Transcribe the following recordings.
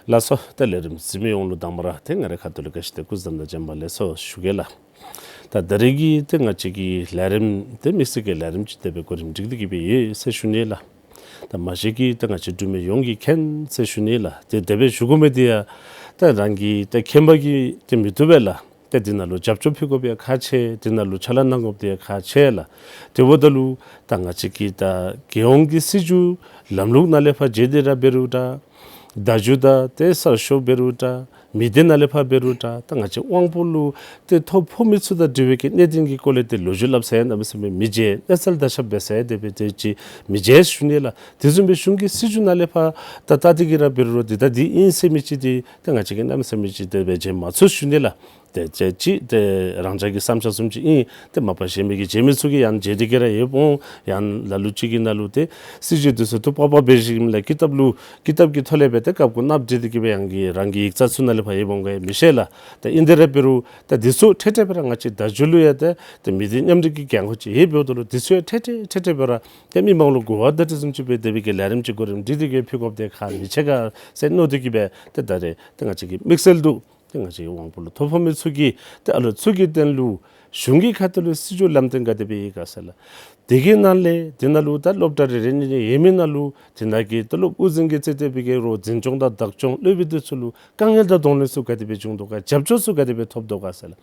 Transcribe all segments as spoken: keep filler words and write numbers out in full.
ལགས་སོ། ད་ལས་རིམ་གཟིགས་མི་ཡོངས་ལུ་དང་པ་ར་ཏེ་ང་རའི་ཁ་ཐུག་ལས་བཀྲ་ཤིས་བདེ་ལེགས་སྐུ་གཟུགས་བཟང་དང་བྱོན་པ་ལེགས་སོ་ཞུ་གེ་ལགས། ད་ད་རེས་ཀྱི་ཏེ་ང་བཅས་ཀྱི་ལས་རིམ་ཏེ་དམིགས་བསལ་གྱི་ལས་རིམ་ཅིག་དེ་སྦེ་གོ་རིམ་སྒྲིག་སྟེ་གི་སྦེ་ཡོད་ཟེར་ཞུ་ནི་ལགས། ད་མ་གཞི་གི་ད་ང་བཅས་འབྲུག་མི་ཡོངས་ཀྱིས་མཁྱེན་ཟེར་ཞུ་ནི་ལགས། ཏེ་དེ་སྦེ་ཞུ་དགོ་མི་དེ་ཡང་ད་རང་གི་ཏེ་མཁྱེན་པ་གིས་ཏེ་མི་བཏུབ་པས་ལགས། ཏེ་འདི་ནང་ལུ་རྒྱབ་སྐྱོར་ཕུལ་དགོཔ་ཡང་ཁག་ཆེ། འདི་ནང་ལུ་ཕྱག་ལཱ་གནང་དགོཔ་དེ་ཡང་ཁག་ཆེ་ལགས། དེ་འབདཝ་ད་ལུ་ད་ང་བཅས་ཀྱི་ད་རྒྱལ་ཡོངས་ཀྱི་སྲིད་བྱུས་ལམ་ལུགས་ནང་ལས་ཕར་བརྒྱུད་དེ་ར་འབད་རུང་འདྲ། བརྡ་བརྒྱུད་དང་ཏེ་གསར་ཤོག་འབད་རུང་འདྲ། མི་སྡེ་ནང་ལས་ཕར་འབད་རུང་འདྲ། ད་ང་བཅས་དབང་པོ་ལུ་ཏེ་ཐོ་ཕོག་མི་ཚུ་དང་འབྲེལ་བའི་གི་གནད་དོན་གྱི་སྐོར་ལས་ཏེ་ལོ་རྒྱུས་སླབ་ས་ཡང་གནམ་མེད་ས་མེད་མི་མཇལ། གནས་ཚུལ་དར་ཁྱབ་འབད་ས་ཡང་དེ་སྦེ་དེ་ཅིག་མི་མཇལ་ཞུ་ནི་ལགས། དེ་བཟུམ་སྦེ་གཞུང་གི་སྲིད་བྱུས་ནང་ལས་ཕར་ད་ལྟ་དེ་གི་ར་འབད་རུང་འདི་ད་འདི་ཨིན་ཟེར་མི་ཅིག་དེ་ཏེ་ང་བཅས་ཀྱིས་གནམ་མེད་ས་མེད་ཅིག་དེ་སྦེ་མཇལ་མ་ཚུགས་ཞུ་ནི་ལགས། ཏེ་ཅིག་ཅིག་ཏེ་རང་ཅག་གི་བསམ་འཆར་བཟུམ་ཅིག་ཨིན། ཏེ་མ་པ་གཞན་མི་གིས་མཇལ་མི་ཚུ་གིས་ཡང་མཇལ་ཏེ་གི་ར་ཡོདཔ་འོང་། ཡང་ལ་ལུ་ཅིག་གི་ནང་ལུ་ཏེ་སྲིད་བྱུས་དེ་ཚུ་ཐུགས་ཕངས་པ་འབད་ཞིནམ་ལས་ཀི་ཏབ་ལུ་ཀི་ཏབ་ཀྱི་ཐོག་ལས་སྦེ་ཏེ་སྐབས་ཀྱི་ནང་བྲིས་ཏེ་གི་སྦེ་ཡང་གི་རང་གི་ཡིག་ཚང་ཚུ་ནང་ལས་ཕར་ཡོདཔ་འོང་ག་མི་ཤེས་ལགས། ཏེ་ཨིན་དེ་ར་འབད་རུང་ད་འདི་ཚུ་འཕྲལ་འཕྲལ་སྦེ་ར་ང་བཅས་བརྡ་བརྒྱུད་ལུ་ཡང་ཏེ་ཏེ་མི་སྡེ་མཉམ་འབྲེལ་གྱི་འགན་ཁུར་ཅིག་ཡོདཔ་འབདཝ་ད་ལུ་འདི་ཚུ་ཡང་འཕྲལ་འཕྲལ་འཕྲལ་འཕྲལ་སྦེ་ར་ཏེ་མི་མང་ལུ་གོ་བ་བརྡ་སྤྲོད་བཟུམ་ཅིག་སྦེ་དེ་སྦེ་གི་ལས་རིམ་ཅིག་གོ་རིམ་སྒྲིག་སྟེ་གི་ཕུལ་དགོཔ་དེ་ཁག་མི་ཆེ་ག་ཟེར་མནོ་སྟེ་གི་སྦེ་ཏེ་ད་རེས་ཏེ་ང་བཅས་ཀྱིས་དམིགས་བསལ་དུ་ཏེ་ང་བཅས་དབང་པོ་ལུ་ཐོ་ཕོག་མི་ཚུ་གི་ཏེ་ཨ་ལོ་ཚུ་གི་དོན་ལུ་གཞུང་གི་ཁ་ཐུག་ལུ་སྲིད་བྱུས་ལམ་སྟོན་ག་དེ་སྦེ་ཡོད་ག་ཟེར་ལགས། དེ་གི་ནང་ལས་དེ་ནང་ལུ་ད་སློབ་གྲྭ་རེ་རེ་གཉིས་གཉིས་ཡོད་མི་ནང་ལུ་དེ་ནང་གི་ཏེ་སློབ་དབུ་འཛིན་གྱིས་གཙོས་ཏེ་སྦེ་གི་རོགས་འཛིན་སྐྱོང་དང་བདག་སྐྱོང་སློབ་དཔོན་དེ་ཚུ་ལུ་དཀའ་ངལ་དང་གདོང་ལེན་ཚུ་ག་དེ་སྦེ་བྱུང་དོ་ག། རྒྱབ་སྐྱོར་ཚུ་ག་དེ་སྦེ་ཐོབ་དོ་ག་ཟེར་ལགས།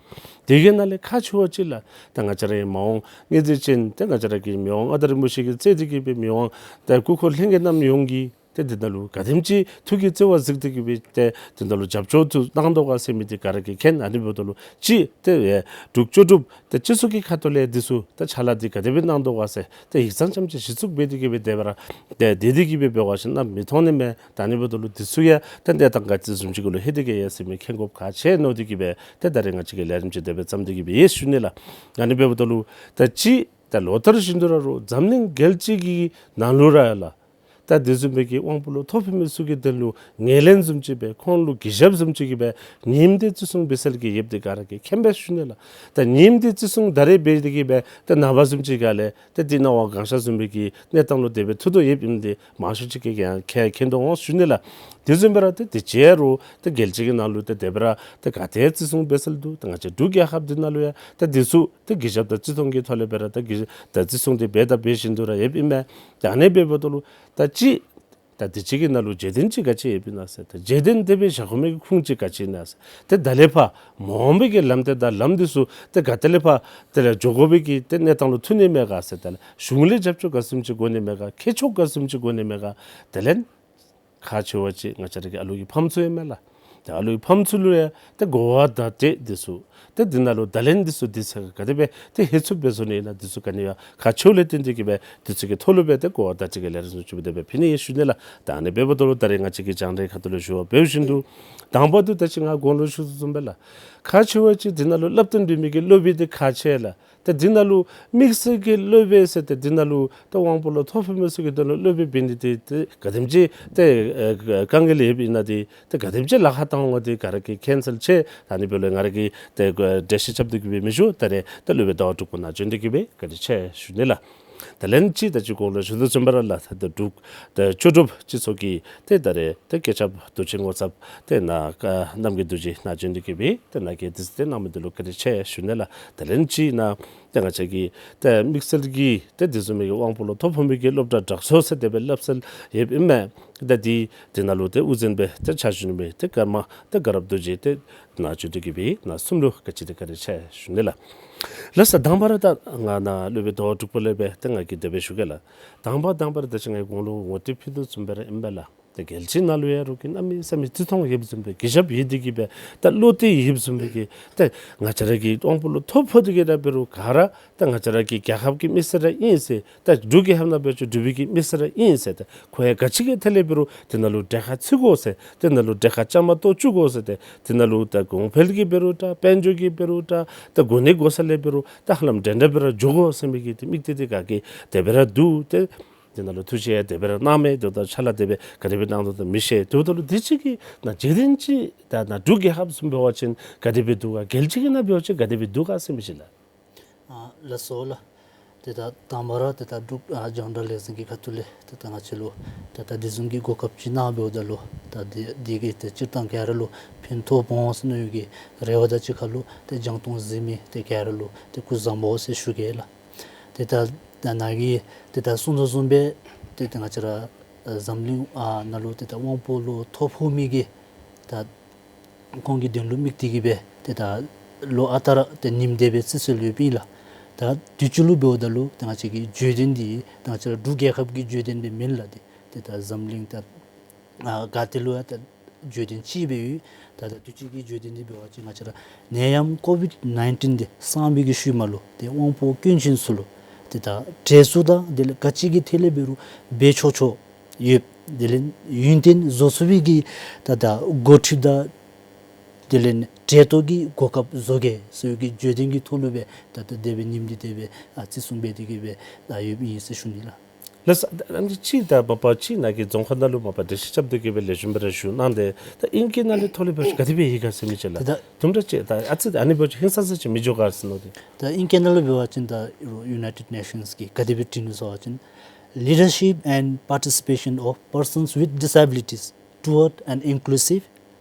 དེ་གི་ནང་ལས་ཁག་ཆེ་བ་ཅིག་ལགས། ད་ང་བཅས་རའི་མ་འོངས་མངའ་འཛིན་ཅན་ཏེ་ང་བཅས་ར་གི་མི་དབང་མངའ་བདག་རིན་པོ་ཆེ་གིས་གཙོས་ཏེ་གི་སྦེ་མི་དབང་ཏེ་སྐུ་འཁོར་ལྷན་རྒྱས་རྣམ་གཉིས་ཀྱིས་ཏེ་འདི་ནང་ལུ་ག་དེམ་ཅིག་ཐུགས་ཀྱི་བརྩེ་བ་གཟིགས་ཏེ་གི་སྦེ་ཏེ་འདི་ནང་ལུ་རྒྱབ་སྐྱོར་ཚུ་གནང་དོ་ག་ཟེར་མི་འདི་ག་ར་གིས་མཁྱེན། ཨ་ནི་འབདཝ་ད་ལུ་ཅིག་ཏེ་ཨེ་འབྲུག་ལྕོགས་གྲུབ་ཏེ་སྤྱི་ཚོགས་ཀྱི་ཁ་ཐུག་ལས་འདི་ཚུ་ཏེ་ཕྱག་ལཱ་འདི་ག་དེ་སྦེ་གནང་དོ་ག་ཟེར་ཏེ་ཡིག་ཚང་རྐྱངམ་ཅིག་གཞི་བཙུགས་འབད་དེ་གི་སྦེ་དེ་སྦེ་ར་ཏེ་དེ་དེ་གི་སྦེ་འབད་བ་ཅིན་གནམ་མེད་ས་མེད་མཐོང་ནི་མས། ད་ཨ་ནི་འབདཝ་ད་ལུ་འདི་ཚུ་ཡང་ཏེ་གནས་སྟངས་ག་ཅི་བཟུམ་ཅིག་གུ་ལུ་ལྷོད་དེ་གི་ཡོད་ཟེར་མི་མཁྱེན་དགོཔ་ཁག་ཆེ་མནོ་སྟེ་གི་སྦེ་ཏེ་ད་རེས་ང་བཅས་ཀྱིས་ལས་རིམ་ཅིག་དེ་སྦེ་བརྩམས་ཏེ་གི་སྦེ་ཡོད་ཞུ་ནི་ལགས། ཨ་ནི་འབདཝ་ད་ལུ་ད་ཅིག་ད་ལོ་ལྟར་བཞིན་དུ་ར་རོགས་འཛམ་གླིང་རྒྱལ་སྤྱི་གི་ནང་ལུ་ར་ལགས། ད་དེ་བཟུམ་སྦེ་གི་དབང་པོ་ལུ་ཐོ་ཕོག་མི་ཚུ་གི་དོན་ལུ་ངོས་ལེན་བཟུམ་ཅིག་སྦེ་ཁོང་ལུ་གུས་ཞབས་བཟུམ་ཅིག་གི་སྦེ་ཉིནམ་དེ་བརྩི་སྲུང་འབད་སྲོལ་གྱི་ཡོདཔ་འདི་ག་ར་གིས་མཁྱེན་པས་ཞུ་ནི་ལགས། ད་ཉིནམ་དེ་བརྩི་སྲུང་ད་རེས་འབད་དེ་གི་སྦེ་ད་ནངས་པ་བཟུམ་ཅིག་ག་ལས་ད་འདི་ནང་བ་གང་ཤར་བཟུམ་སྦེ་གི་གནས་སྟངས་ལུ་དེ་སྦེ་ཐུག་དོ་ཡོདཔ་ཨིནམ་འདི་མང་ཤོས་ཅིག་གིས་ཡང་མཁྱེན་མཁྱེན་དོ་འོང་ཞུ་ནི་ལགས། དེ་བཟུམ་སྦེ་ར་ཏེ་དེ་ཅིག་རོགས་ཏེ་རྒྱལ་སྤྱི་གི་ནང་ལུ་ཏེ་དེ་སྦེ་ར་ཏེ་ག་ཏེ་བརྩི་སྲུང་འབད་སྲོལ་འདུག། ཏེ་ང་བཅས་འབྲུག་རྒྱལ་ཁབ་འདི་ནང་ལུ་ཡང་ཏེ་འདི་ཚུ་ཏེ་གུས་ཞབས་དང་བརྩི་མཐོང་གི་ཐོག་ལས་སྦེ་ར་ཏེ་གུས་ཏེ་བརྩི་སྲུང་འདི་འབད་དང་འབད་བཞིན་དུ་ར་ཡོདཔ་ཨིན་མས། ཏེ་ཨ་ནི་འབདཝ་ད་ལུ་ད་ཅིག་ད་དེ་ཅིག་གི་ནང་ལུ་བརྗོད་དོན་ཅིག་ག་ཅི་ཡོདཔ་ཨིན་ན་ཟེར་ཏེ་བརྗོད་དོན་དེ་སྦེ་བཞག་དགོ་མི་གི་ཁུངས་ཅིག་ག་ཅི་ཨིན་ན་ཟེར་ཏེ་ད་ལས་ཕར་མ་འོངས་པའི་གི་ལམ་སྟོན་དང་ལམ་འདི་ཚུ་ཏེ་ག་ཏེ་ལས་ཕར་དེ་ལས་འགྱོ་དགོ་པའི་གི་ཏེ་གནས་སྟངས་ལུ་ཐུག་ནི་མས་ག་ཟེར་ཏེ་ལགས། གཞུང་ལས་རྒྱབ་སྐྱོར་ག་བཟུམ་ཅིག་དགོ་ནི་མས་ག། མཁས་མཆོག་ག་བཟུམ་ཅིག་དགོ་ནི་མས་ག། དེ་ལས་ཁག་ཆེ་བ་ཅིག་ང་བཅས་ར་གི་ཨ་ལོ་གི་ཕམ་ཚུ་ཨིན་མས་ལགས། ཏེ་ཨ་ལོ་གི་ཕམ་ཚུ་ལུ་ཡང་ཏེ་གོ་བ་བརྡ་སྤྲོད་འདི་ཚུ་ཏེ་འདི་ནང་ལུ་བརྡ་ལན་འདི་ཚུ་འདི་ཚུ་ག་དེ་སྦེ་ཏེ་ཧེ་ཚུགསཔ་སྦེ་བཟོ་ནི་ཨིན་ན་འདི་ཚུ་ག་ནི་ཡང་ཁག་ཆེཝ་ལས་བརྟེན་ཏེ་གི་སྦེ་འདི་ཚུ་གི་ཐོག་ལུ་སྦེ་ཏེ་གོ་བ་བརྡ་སྤྲོད་ཀྱི་ལས་རིམ་བཟུམ་ཅིག་སྦེ་དེ་སྦེ་ཕུལ་ནི་ཨིན་ཞུ་ནི་ལགས། ད་ཨ་ནི་འབདཝ་ད་ལུ་ད་རེས་ང་བཅས་ཀྱིས་རྒྱང་བསྒྲགས་ཁ་ཐུག་ལུ་ཞུ་བ་འབད་བཞིན་དུ་དང་པ་དུ་ད་ཅི་ང་གོང་ལུ་ཞུ་དོ་བཟུམ་སྦེ་ལགས། ཁག་ཆེ་བ་ཅིག་འདི་ནང་ལུ་སླབ་སྟོན་འབད་མི་གི་སློབ་དཔོན་འདི་ཁག་ཆེ་ལགས། ཏེ་འདི་ནང་ལུ་དམིགས་བསལ་གྱི་སློབ་དཔོན་ཟེར་ཏེ་འདི་ནང་ལུ་ཏེ་དབང་པོ་ལུ་ཐོ་ཕོག་མི་ཚུ་གི་དོན་ལུ་སློབ་དཔོན་འབད་ནི་འདི་ཏེ་ག་དེམ་ཅིག་ཏེ་ཨེ་དཀའ་ངལ་ཡོདཔ་ཨིན་ན་འདི་ཏེ་ག་དེམ་ཅིག་ལཱ་ཁག་བཏང་འོང་འདི་ག་ར་གིས་མཁྱེན་གསལ་ཆེ། ད་ཨ་ནི་འབདཝ་ལས་ང་ར་གིས་ཏེ་འགྲེལ་བཤད་རྐྱབ་སྟེ་གི་སྦེ་མི་ཞུ། ད་རེས་ཏེ་སློབ་དཔོན་ཟླ་བ་དྲུག་པ་ནཱ་བྱོན་ཏེ་གི་སྦེ་བཀའ་དྲིན་ཆེ་ཞུ་ནི་ལགས། ད་ལན་ཅིག་ད་ཅི་གོང་ལུ་ཞུ་དོ་བཟུམ་སྦེ་ར་ལགས། ད་འབྲུག་ཏེ་ལྕོགས་གྲུབ་སྤྱི་ཚོགས་ཀྱི་ཏེ་ད་རེས་ཏེ་བཀོད་ཁྱབ་རྡོ་རྗེ་ངོ་ཚབ་ཏེ་ནཱ་ཀ་རྣམ་རྒྱལ་རྡོ་རྗེ་ནཱ་བྱོན་ཏེ་གི་སྦེ་ཏེ་ནཱ་གིས་དུས་ཚོད་གནང་མི་འདི་ལུ་བཀའ་དྲིན་ཆེ་ཞུ་ནི་ལགས། ད་ལན་ཅིག་ནཱ་ཏེ་ང་བཅས་ཀྱི་ཏེ་དམིགས་བསལ་གྱི་ཏེ་འདི་བཟུམ་མའི་གི་དབང་པོ་ལུ་ཐོ་ཕོག་མི་གི་སློབ་གྲྭ་དྲག་ཤོས་ཟེར་དེ་སྦེ་སླབ་སྲོལ་ཡོདཔ་ཨིན་མས། ད་འདི་འདི་ནང་ལུ་ཏེ་དབུ་འཛིན་སྦེ་ཏེ་ཕྱག་ཞུ་ནི་མི་ཏེ་ཀརྨ་ཏེ་དགའ་རབ་རྡོ་རྗེ་ཏེ་ནཱ་བྱོན་ཏེ་གི་སྦེ་ནཱ་གསུམ་ལུ་ག་ཅི་ཏེ་བཀའ་དྲིན་ཆེ་ཞུ་ནི་ལགས། ལགས་སོ། དང་པ་ར་ད་ང་ནཱ་སློབ་དཔོན་ཟླ་བ་དྲུག་པ་ལས་སྦེ་ཏེ་ང་གིས་དེ་སྦེ་ཞུ་གེ་ལགས། དང་པ་དང་པ་ར་ད་ཅི་ང་གིས་གོང་ལུ་ངོ་སྤྲོད་ཕུལ་དོ་བཟུམ་སྦེ་ར་ཨིན་པས་ལགས། ཏེ་རྒྱལ་སྤྱི་ནང་ལུ་ཡང་རོགས་ཀྱིས་གནམ་མེད་ས་མེད་བརྩི་མཐོང་ཡོདཔ་བཟུམ་སྦེ་གུས་ཞབས་ཡོད་དེ་གི་སྦེ་ད་བློ་གཏད་ཡོདཔ་བཟུམ་སྦེ་གི་ད་ང་བཅས་ར་གི་དབང་པོ་ལུ་ཐོ་ཕོག་སྟེ་གི་ར་འབད་རུང་ག་ར་ད་ང་བཅས་ར་གི་རྒྱལ་ཁབ་ཀྱི་མི་སེར་ར་ཨིན་ཟེར། ད་འབྲུག་རྒྱལ་ཁབ་ནང་འབད་བ་ཅིན་འབྲུག་པའི་གི་མི་སེར་ར་ཨིན་ཟེར། ད་ཁོང་ཡང་ག་ཅི་གི་ཐད་ལས་འབད་རུང་འདི་ནང་ལུ་གྲལ་ཁར་ཚུད་དགོ་ཟེར། འདི་ནང་ལུ་གྲལ་ཁར་བཅའ་མར་གཏོགས་བཅུག་དགོ་ཟེར། ཏེ་འདི་ནང་ལུ་ད་གོང་འཕེལ་གྱི་འབད་རུང་འདྲ་དཔལ་འབྱོར་གྱི་འབད་རུང་འདྲ་ད་གོ་གནས་གོ་ས་ལས་འབད་རུང་ད་ཧ་ལམ་འདྲན་འདྲ་སྦེ་ར་འགྱོ་དགོ་ཟེར་མི་གི་ཏེ་དམིགས་གཏད་འདི་ག་གིས་དེ་སྦེ་ར་འདུག། ཏེ་འདི་ནང་ལུ་ཐུགས་བཞེད་ཡང་དེ་སྦེ་ར་གནང་མས། དེ་ད་ཕྱག་ལཱ་དེ་སྦེ་ག་དེ་སྦེ་གནང་དོ་ད་མི་ཤེས། དེ་འབདཝ་ད་ལུ་དེ་ཅིག་གི་ནཱ་བརྗོད་དོན་ཅིག་ད་ནཱ་འབྲུག་རྒྱལ་ཁབ་བཟུམ་འབད་བ་ཅིན་ག་དེ་སྦེ་འདུག་ག། རྒྱལ་སྤྱི་གི་ནང་འབད་བ་ཅིན་ག་དེ་སྦེ་འདུག་ག་ཟེར་མི་ཅིག་ལགས། ཨ་ལགས་སོ་ལགས། ད་ ཏེ་ད་དང་པ་ར་ཏེ་ད་འབྲུག་ཨ་རྒྱང་བསྒྲགས་ལས་འཛིན་གྱི་ཁ་ཐུག་ལས་ཏེ་ད་ང་བཅས་ལུ་ཏེ་ད་དེ་བཟུམ་གྱི་གོ་སྐབས་ཅིག་གནང་འབདཝ་ད་ལུ་ད་དེ་དེ་གིས་ཏེ་སྤྱིར་བཏང་ག་ར་ལུ་ཕན་ཐོགས་འོང་ཟེར་མནོ་བའི་གི་རེ་བ་དང་གཅིག་ཁར་ལུ་ཏེ་རྒྱང་མཐོང་གཟིགས་མི་ཏེ་ག་ར་ལུ་ཏེ་སྐུ་གཟུགས་བཟང་པོ་ཟེར་ཞུ་གེ་ལགས། ཏེ་ད་ད་ནཱ་གིས་ཏེ་ད་གསུང་དོ་བཟུམ་སྦེ་ཏེ་ད་ང་བཅས་ར་འཛམ་གླིང་ཨ་ནང་ལུ་ཏེ་ད་དབང་པོ་ལུ་ཐོ་ཕོག་མི་གི་ད་ཁོང་གི་དོན་ལུ་དམིགས་ཏེ་གིས་སྦེ་ཏེ་ད་ལོ་ཨ་རྟག་ར་ཏེ་ཉིནམ་དེ་སྦེ་བརྩི་སྲོལ་ཡོདཔ་ཨིན་ལགས། ད་དུས་ཅི་ལུ་འབདཝ་ད་ལུ་ཏེ་ང་བཅས་ཀྱི་བརྗོད་དོན་འདི་ད་ང་བཅས་ར་འབྲུག་རྒྱལ་ཁབ་ཀྱི་བརྗོད་དོན་སྦེ་མེན་ལགས། ཏེ་ཏེ་ད་འཛམ་གླིང་ད་ཨ་ག་ཏེ་ལུ་ཡང་ད་བརྗོད་དོན་ཅིག་སྦེ་ཡོད། ད་ད་དུས་ཅི་གི་བརྗོད་དོན་འདི་འབད་བ་ཅིན་ང་བཅས་ར་ནད་ཡམས་ཀོ་བིཌ་ནའིན་ཊིན་འདི་སངས་པའི་གི་ཤུལ་མ་ལུ་ཏེ་དབང་པོ་སྐྱོན་ཅན་ཚུ་ལུ་ཏེ་ད་འདྲེས་ཚུ་དང་དེ་ལས་ག་ཅི་གི་ཐད་ལས་འབད་རུང་འབད་ཆོག་ཆོག་ཡོད། དེ་ལས་ཡུན་བརྟན་བཟོ་ཚུགས་པའི་གི་ད་ད་འགོ་ཁྲིདཔ་དང་དེ་ལས་འབྲེལ་གཏོགས་ཀྱི་གོ་སྐབས་བཟོ་གེ་ཟེར་བའི་གི་བརྗོད་དོན་གྱི་ཐོག་ལུ་སྦེ་ད་ད་དེ་སྦེ་ཉིནམ་འདི་དེ་སྦེ་ཨ་བརྩི་སྲུང་འབད་དེ་གིས་སྦེ་ད་ཡོདཔ་ཨིན་ཟེར་ཞུ་ནི་ལགས། ལགས་སོ། ཨ་ནི་ཅིག་ད་མ་པ་ཅིག་ནཱ་གི་རྫོང་ཁག་ནང་ལུ་མ་པ་འགྲེལ་བཤད་རྐྱབ་སྟེ་གིས་སྦེ་ལེགས་ཤོམ་སྦེ་ར་ཞུ་གནང་སྟེ་ད་ཨིང་སྐད་ནང་ལས་ཐོག་ལས་འབད་བ་ཅིན་ག་དེ་སྦེ་ཡི་ག་ཟེར་མི་ཅིག་ལགས། ད་ད་དུམ་གྲ་ཅིག་ད་ཨ་ཙི་ཨ་ནི་འབད་བ་ཅིན་ཧིང་སངས་ས་ཅིག་མི་འགྱོ་ག་ཟེར་མནོ་སྟེ། ད་ཨིང་སྐད་ནང་ལུ་འབད་བ་ཅིན་ད་ཡུ་ནའི་ཊེཌ་ནེ་ཤཱནསི་གིས་ག་དེ་སྦེ་བྲིས་ནུག་ཟེར་བ་ཅིན། Leadership and participation of persons with disabilities toward an inclusive,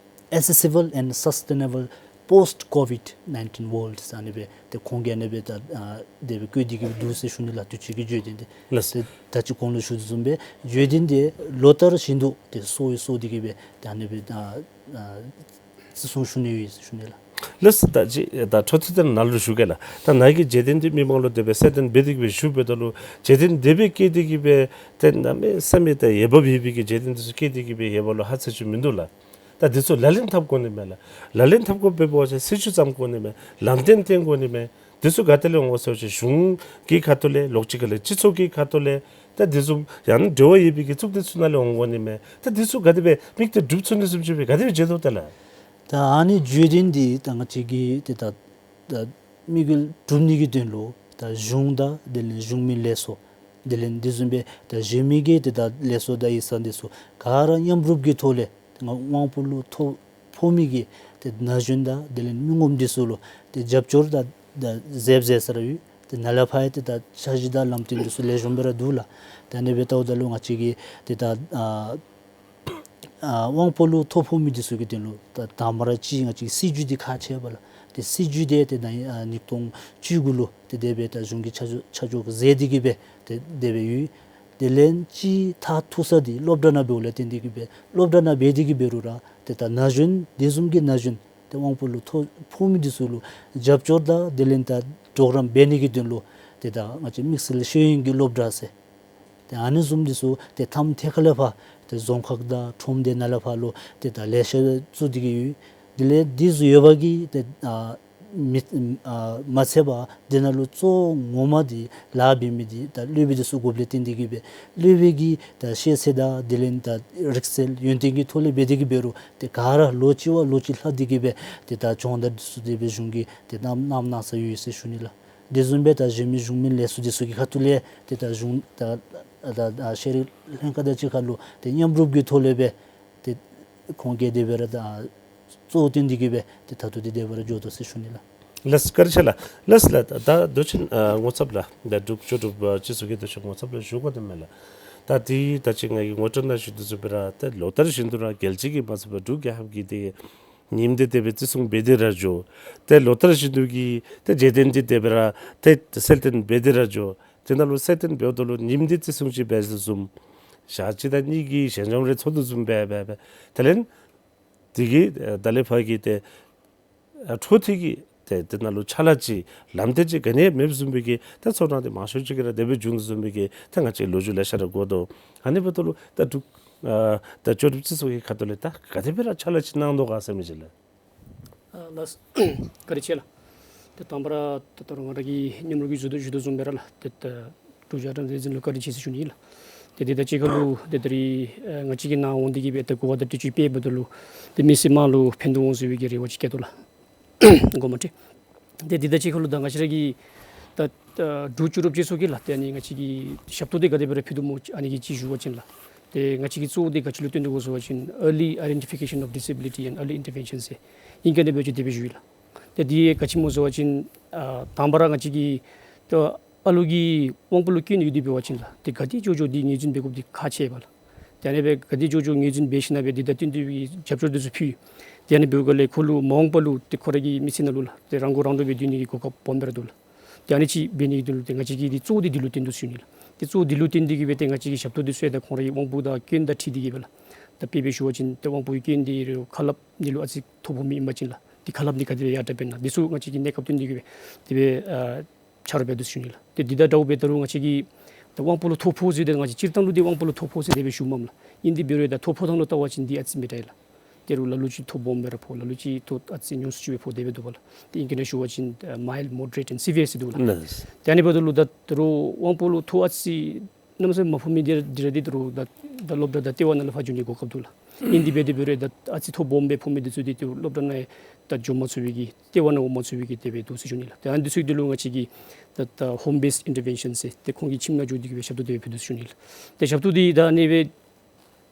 accessible and sustainable post COVID nineteen world ཟེར་ཨ་ནི་སྦེ་ཏེ་ཁོང་གིས་ཨ་ནི་སྦེ་ད་ཨ་དེ་སྦེ་བཀོད་དེ་གིས་སྦེ་འདུག་ཟེར་ཞུ་ནི་ལགས། དུས་ཅི་གི་བརྗོད་དོན་འདི། ལགས་སོ། ཏེ་ད་ཅི་གོང་ལུ་ཞུ་དོ་བཟུམ་སྦེ་བརྗོད་དོན་འདི་ལོ་ལྟར་བཞིན་དུ་ཏེ་སོར་སོར་དེ་གིས་སྦེ་ཏེ་ཨ་ནི་སྦེ་ད་ཨ་བརྩི་སྲུང་ཞུ་ནི་ཡོད་ཟེར་ཞུ་ནི་ལགས། ལགས་སོ། ད་ཅི་ད་འཕྲོ་མཐུད་དེ་ནཱ་ལུ་ཞུ་གེ་ལགས། ད་ནཱ་གིས་བརྗོད་དོན་འདི་མི་མང་ལུ་དེ་སྦེ་གསལ་སྟོན་འབད་དེ་གིས་སྦེ་ཞུ་འབདཝ་ད་ལུ་བརྗོད་དོན་དེ་སྦེ་བཀོད་དེ་གིས་སྦེ་ཏེ་གནམ་མེད་ས་མེད་ད་འོས་འབབ་ཡོད་པའི་གི་བརྗོད་དོན་འདི་ཚུ་བཀོད་དེ་གིས་སྦེ་ཡོདཔ་ལུ་ཧ་ཚ་ཅིག་མིན་འདུག་ལགས། ད་འདི་ཚུ་ལག་ལེན་འཐབ་དགོ་ནི་མས་ལགས། ལག་ལེན་འཐབ་དགོཔ་འབད་བ་ཅིན་སྲིད་བྱུས་བརྩམ་དགོ་ནི་མས། ལམ་སྟོན་བསྟན་དགོ་ནི་མས། འདི་ཚུ་ག་ཏེ་ལས་འོང་ག་ཟེར་བ་ཅིན་གཞུང་གི་ཁ་ཐུག་ལས་ལོག་ཅི་ག་ལས་སྤྱི་ཚོགས་ཀྱི་ཁ་ཐུག་ལས་ད་འདི་ཚུ་ཡང་ན་འབྲེལ་བ་ཡོད་པའི་གི་གཙུག་སྡེ་ཚུ་ནང་ལས་འོང་དགོ་ནི་མས། ད་འདི་ཚུ་ག་དེ་སྦེ་དམིགས་གཏད་གྲུབ་ཚུགས་ནི་བཟུམ་ཅིག་སྦེ་ག་དེ་སྦེ་མཇལ་དོ་ད་ལགས། ད་ཨ་ནི་བརྗོད་དོན་འདི་ད་ང་བཅས་ཀྱིས་ཏེ་ད་ད་དམིགས་ཡུལ་གྲུབ་ནི་གི་དོན་ལུ་ད་གཞུང་དང་དེ་ལས་གཞུང་མིན་ལས་ཚོགས་དེ་ལས་འདི་བཟུམ་སྦེ་ད་གཞན་མི་གི་ཏེ་ད་ལས་ཚོགས་དང་ཡིག་ཚང་འདི་ཚུ་ག་ར་མཉམ་རུབ་ཀྱི་ཐོག་ལས་ཏེ་ང་དབང་པོ་ལུ་ཐོ་ཕོག་མི་གི་ཏེ་ན་གཞོན་དང་དེ་ལས་མི་ངོམ་འདི་ཚུ་ལུ་ཏེ་རྒྱབ་སྐྱོར་དང་ད་མཛདཔ་མཛད་ས་ར་ཡོད། ཏེ་ནཱ་ལས་ཕར་ཡང་ཏེ་ད་འཆར་གཞི་དང་ལམ་སྟོན་འདི་ཚུ་ལེགས་ཤོམ་སྦེ་ར་འདུག་ལགས། ད་ཨ་ནི་སྦེ་ལྟཝ་ད་ལུ་ང་བཅས་ཀྱིས་ཏེ་ད་ཨ་ཨ་དབང་པོ་ལུ་ཐོ་ཕོག་མི་འདི་ཚུ་གི་དོན་ལུ་ད་དང་པ་ར་ཅིག་ང་བཅས་ཀྱི་སྲིད་བྱུས་འདི་ཁག་ཆེ་བས་ལགས། ཏེ་སྲིད་བྱུས་འདི་ཏེ་ད་ཨ་ཉིས་སྟོང་བཅུ་དགུ་ལུ་ཏེ་དེ་སྦེ་ད་གཞུང་གིས་ཆ་འཇོག་ཆ་འཇོག་མཛད་དེ་གིས་སྦེ་ཏེ་དེ་སྦེ་ཡོད། དེ་ལས་ཅིག་མཐར་ཐུག་ས་འདི་སློབ་གྲྭ་ནང་འབདཝ་ལས་བརྟེན་ཏེ་གིས་སྦེ་སློབ་གྲྭ་ནང་འབད་དེ་གིས་འབད་རུང་ར་ཏེ་ད་ན་གཞོན་དེ་བཟུམ་གྱི་ན་གཞོན་ཏེ་དབང་པོ་ལུ་ཐོ་ཕོག་མི་འདི་ཚུ་ལུ་རྒྱབ་སྐྱོར་དང་དེ་ལས་ད་གྲོགས་རམ་འབད་ནི་གི་དོན་ལུ་ཏེ་ད་ང་བཅས་དམིགས་བསལ་ཤེས་ཡོན་གྱི་སློབ་གྲྭ་ཟེར་ཏེ་ཨ་ནི་བཟུམ་འདི་ཚུ་ཏེ་མཐའམ་ཐད་ཁ་ལས་ཕར་ཏེ་རྫོང་ཁག་དང་ཁྲོམ་སྡེ་ནང་ལས་ཕར་ལུ་ཏེ་ད་ལེ་ཤ་བཙུགས་ཏེ་གིས་ཡོད། དེ་ལས་འདི་ཚུ་ཡོད་པ་གིས་ཏེ་ཨ་མི་ཨ་མ་ཚད་པར་དེ་ནང་ལུ་གཙོ་བོ་ངོ་མ་འདི་ལཱ་འབད་མི་འདི་ད་སློབ་དཔོན་འདི་ཚུ་དགོཔ་ལས་བརྟེན་ཏེ་གིས་སྦེ་སློབ་དཔོན་གྱི་ད་ཤེས་ཚད་དང་དེ་ལས་ད་རིག་རྩལ་ཡོན་ཏན་གྱི་ཐོག་ལས་འབད་དེ་གིས་འབད་རུང་ཏེ་ག་ར་ལོ་གཅིག་བ་ལོ་གཅིག་ལྷག་སྟེ་གིས་སྦེ་ཏེ་ད་སྦྱོང་བརྡར་འདི་ཚུ་དེ་སྦེ་གཞུང་གིས་ཏེ་གནང་གནང་གནང་ས་ཡོད་ཟེར་ཞུ་ནི་ལགས། དེ་བཟུམ་སྦེ་ད་གཞན་མི་གཞུང་མིན་ལས་ཚོགས་འདི་ཚུ་གི་ཁ་ཐུག་ལས་ཏེ་ད་གཞུང་ད་ད་ད་ཤེས་རིག་ལྷན་ཁག་དང་གཅིག་ཁར་ལུ་ཏེ་མཉམ་རུབ་ཀྱི་ཐོག་ལས་སྦེ་ཏེ་ཁོང་གིས་དེ་སྦེ་ར་ད་གཙོ་བོ་བཏོན་ཏེ་གིས་སྦེ་ཏེ་ད་ལྟོ་འདི་དེ་སྦེ་ར་འགྱོ་དོ་ཟེར་ཞུ་ནི་ལགས། ལགས་བཀའ་དྲིན་ཆེ་ལགས། ལགས་ལགས། ད་ད་མདོ་ཆེན་ཨ་ངོ་ཚབ་ལགས། ད་འབྲུག་ལྕོགས་གྲུབ་ཨ་སྤྱི་ཚོགས་ཀྱི་མདོ་ཆེན་ངོ་ཚབ་ལུ་ཞུ་དགོ་དོ་མས་ལགས། ད་འདི་ད་ཅི་ང་གིས་ངོ་སྤྲོད་ནང་ཞུ་དོ་བཟུམ་སྦེ་ར་ད་ལོ་ལྟར་བཞིན་དུ་ར་རྒྱལ་སྤྱི་གི་མ་ཚད་པར་འབྲུག་རྒྱལ་ཁབ་ཀྱི་ཏེ་ཉིནམ་འདི་དེ་སྦེ་བརྩི་སྲུང་འབད་དེ་ར་འགྱོ། ཏེ་ལོ་ལྟར་བཞིན་དུ་གི་ཏེ་རྗེས་དྲན་འདི་དེ་སྦེ་ར་ཏེ་གསལ་སྟོན་འབད་དེ་ར་འགྱོ། དེ་ནང་ལུ་གསལ་སྟོན་འབདཝ་ད་ལུ་ཉིནམ་འདི་བརྩི་སྲུང་ཅིག་འབད་ཟེར་བཟུམ་ཞག་གཅིག་དང་གཉིས་ཀྱི་ཞལ་འཛོམས་རེ་ཚོགས་དོ་བཟུམ་སྦེ་སྦེ་སྦེ་དེ་ལས་དེ་གི་ད་ལས་ཕར་གྱི་ཏེ་ཨ་འཕྲོ་མཐུད་ཀྱི་ཏེ་དེ་ནང་ལུ་ཕྱག་ལཱ་ཅིག་ལམ་སྟོན་ཅིག་ག་ནི་ཡང་མེདཔ་བཟུམ་སྦེ་གི་ད་ཚོར་སྣང་འདི་མང་ཤོས་ཅིག་གིས་ར་དེ་སྦེ་བྱུང་དོ་བཟུམ་སྦེ་གི་ད་ང་བཅས་ལོ་རྒྱུས་ལེ་ཤ་ར་གོ་དོ། ཨ་ནི་འབདཝ་ད་ལུ་ད་འབྲུག་ཨ་ད་ལྕོགས་གྲུབ་སྤྱི་ཚོགས་ཀྱི་ཁ་ཐུག་ལས་ད་ག་དེ་སྦེ་ར་ཕྱག་ལཱ་ཅིག་གནང་དོ་ག་ཟེར་མི་ཅིག་ལགས། ཨ་ལགས། བཀའ་དྲིན་ཆེ་ལགས། ཏེ་དང་པ་ར་ད་ད་རུང་ང་ར་གིས་མཉམ་རོགས་ཀྱིས་ཞུ་དོ་ཞུ་དོ་བཟུམ་སྦེ་ར་ལགས། ཏེ་ད་འབྲུག་རྒྱང་བསྒྲགས་ལས་འཛིན་ལུ་བཀའ་དྲིན་ཆེ་ཟེར་ཞུ་ནི་ལགས། ཏེ་དེ་དང་གཅིག་ཁར་ལུ་ཏེ་ད་རིས་ཨ་ང་བཅས་ཀྱི་ནཱ་འོང་སྟེ་གིས་སྦེ་ཏེ་གོ་བ་དང་འཕྲོད་ཅིག་སྤེལཝ་ད་ལུ་ཏེ་མི་སེར་མང་ལུ་ཕན་ཐོགས་འོང་ཟེར་བའི་གི་རེ་བ་ཅིག་བསྐྱེད་དོ་ལགས། དགོངསམ་ཁྲེལ། ཏེ་དེ་དང་གཅིག་ཁར་ལུ་ད་ང་བཅས་ར་གི་ད་ད་འབྲུག་ལྕོགས་གྲུབ་སྤྱི་ཚོགས་ཀྱི་ལགས་ཏེ་ཨ་ནི་ང་བཅས་ཀྱི་ཞབས་ཏོག་འདི་ག་དེ་སྦེ་ར་ཕུལ་དོ་སྨོ་ཨ་ནི་གི་ཅིག་ཞུ་བ་ཅིན་ལགས། ཏེ་ང་བཅས་ཀྱི་གཙོ་བོ་འདི་ག་ཅི་ལུ་བརྟེན་དོ་ག་ཟེར་བ་ཅིན་early identification of disability and early intervention ཟེར་ཨིང་སྐད་ནང་འབད་བ་ཅིན་དེ་སྦེ་ཞུ་ཡི་ལགས། ཏེ་འདི་ག་ཅི་སྨོ་ཟེར་བ་ཅིན་ཨ་དང་པ་ར་ང་བཅས་ཀྱི་ད་ ཨ་ལུ་གི་དབང་པོ་ལུ་སྐྱོན་ཡོད་དེ་འབད་བ་ཅིན་ལགས་ཏེ་ག་དེ་མགྱོགས་མགྱོགས་འདི་ངོས་འཛིན་འབད་དགོཔ་འདི་ཁག་ཆེ་བས་ལགས། ཏེ་ཨ་ནི་སྦེ་ག་དེ་མགྱོགས་མགྱོགས་ངོས་འཛིན་འབད་ཞིནམ་ལས་འདི་དང་བསྟུན་ཏེ་སྦེ་རྒྱབ་སྐྱོར་འདི་ཚུ་ཕུལ། ཏེ་ཨ་ནི་འབདཝ་ལས་ཁོ་ལུ་མ་འོངས་པ་ལུ་ཏེ་ཁོ་ར་གི་མི་ཚེ་ནང་ལུ་ལགས་ཏེ་རང་མགོ་རང་འདྲོངས་སྦེ་སྡོད་ནི་གི་གོ་སྐབས་སྦོམ་སྦེ་ར་འདུག་ལགས། ཏེ་ཨ་ནི་ཅིག་འབད་ནི་གི་དོན་ལུ་ཏེ་ང་བཅས་ཀྱིས་འདི་གཙོ་བོ་འདི་འདི་ལུ་བརྟེན་དོ་ཟེར་ཞུ་ནི་ལགས། ཏེ་གཙོ་བོ་འདི་ལུ་བརྟེན་ཏེ་གིས་སྦེ་ཏེ་ང་བཅས་ཀྱི་ཞབས་ཏོག་འདི་ཚུ་ཡང་ད་ཁོང་རའི་དབང་པོ་དང་སྐྱོན་དང་འཁྲིལ་ཏེ་གིས་སྦེ་ལགས། ད་དཔེ་སྦེ་ཞུ་བ་ཅིན་ཏེ་དབང་པོའི་སྐྱོན་འདི་རུང་ཁ་སླབ་ནི་ལུ་ཨ་ཙི་ཐོ་ཕོག་མི་ཨིན་པ་ཅིན་ལགས་ཏེ་ཁ་སླབ་འདི་ག་དེ་སྦེ་ཡར་དྲག་འབད་ན་འདི་ཚུ་ང་བཅས་ཀྱི་གནས་སྐབས་བརྟེན་ཏེ་གིས་སྦེ་དེ་སྦེ་ཨ་ཆ་རོགས་འབད་དོ་ཟེར་ཞུ་ནི་ལགས། ཏེ་འདི་དང་འདྲཝ་སྦེ་ད་རུང་ང་བཅས་ཀྱིས་ད་དབང་པོ་ལུ་ཐོ་ཕོག་ཟེར་ཏེ་ང་བཅས་སྤྱིར་བཏང་ལུ་འདི་དབང་པོ་ལུ་ཐོ་ཕོག་ཟེར་དེ་སྦེ་ཞུཝ་མས་ལགས། ཨིན་དེ་འབད་རུང་ད་ཐོ་ཕོག་ཐངས་ལུ་བལྟ་བ་ཅིན་འདི་ཨ་ཙི་མི་འདྲ་ལགས། ཏེ་རུང་ལ་ལུ་ཅིག་ཐོ་སྦོམ་སྦེ་ར་ཕོག། ལ་ལུ་ཅིག་ཐོ་ཨ་ཙི་ཉུང་སུ་ཅིག་སྦེ་ཕོག་དེ་སྦེ་འདུག་པ་ལགས། ཏེ་ཨིང་སྐད་ནང་ཞུ་བ་ཅིན་ཨ་mild, moderate and severe ཟེར་འདུག་ལགས། ལགས། ཏེ་ཨ་ནི་འབདཝ་ད་ལུ་ད་ད་རུང་དབང་པོ་ལུ་ཐོ་ཨ་ཙི་གནམ་མེད་ས་མེད་མ་ཕོག་མི་འདི་ར་འདི་ར་འདི་ད་རུང་ད་ད་སློབ་གྲྭ་དང་ལྟེ་བ་ནང་ལུ་ཕར་འགྱོ་ནི་གོ་སྐབས་འདུག་ལགས། ཨིན་དེ་འབད་དེ་འབད་རུང་ད་ཨ་ཙི་ཐོ་སྦོམ་སྦེ་ཕོག་མི་འདི་ཚུ་འདི་ཏེ་སློབ་གྲྭ་ནང་ད་འགྱོ་མ་ཚུགས་པའི་གི་ལྟེ་བ་ནང་འོང་མ་ཚུགས་པའི་གི་དེ་སྦེ་འདུག་ཟེར་ཞུ་ནི་ལགས། ཏེ་ཨ་ནི་འདི་ཚུ་འདི་ལུ་ང་བཅས་ཀྱིས་ད་ད་home based intervention ཟེར་ཏེ་ཁོང་གི་ཁྱིམ་ནང་འགྱོ་སྟེ་གིས་སྦེ་ཞབས་ཏོག་དེ་སྦེ་ཕུལ་དོ་ཟེར་ཞུ་ནི་ལགས། ཏེ་ཞབས་ཏོག་འདི་ད་ཨ་ནི་སྦེ་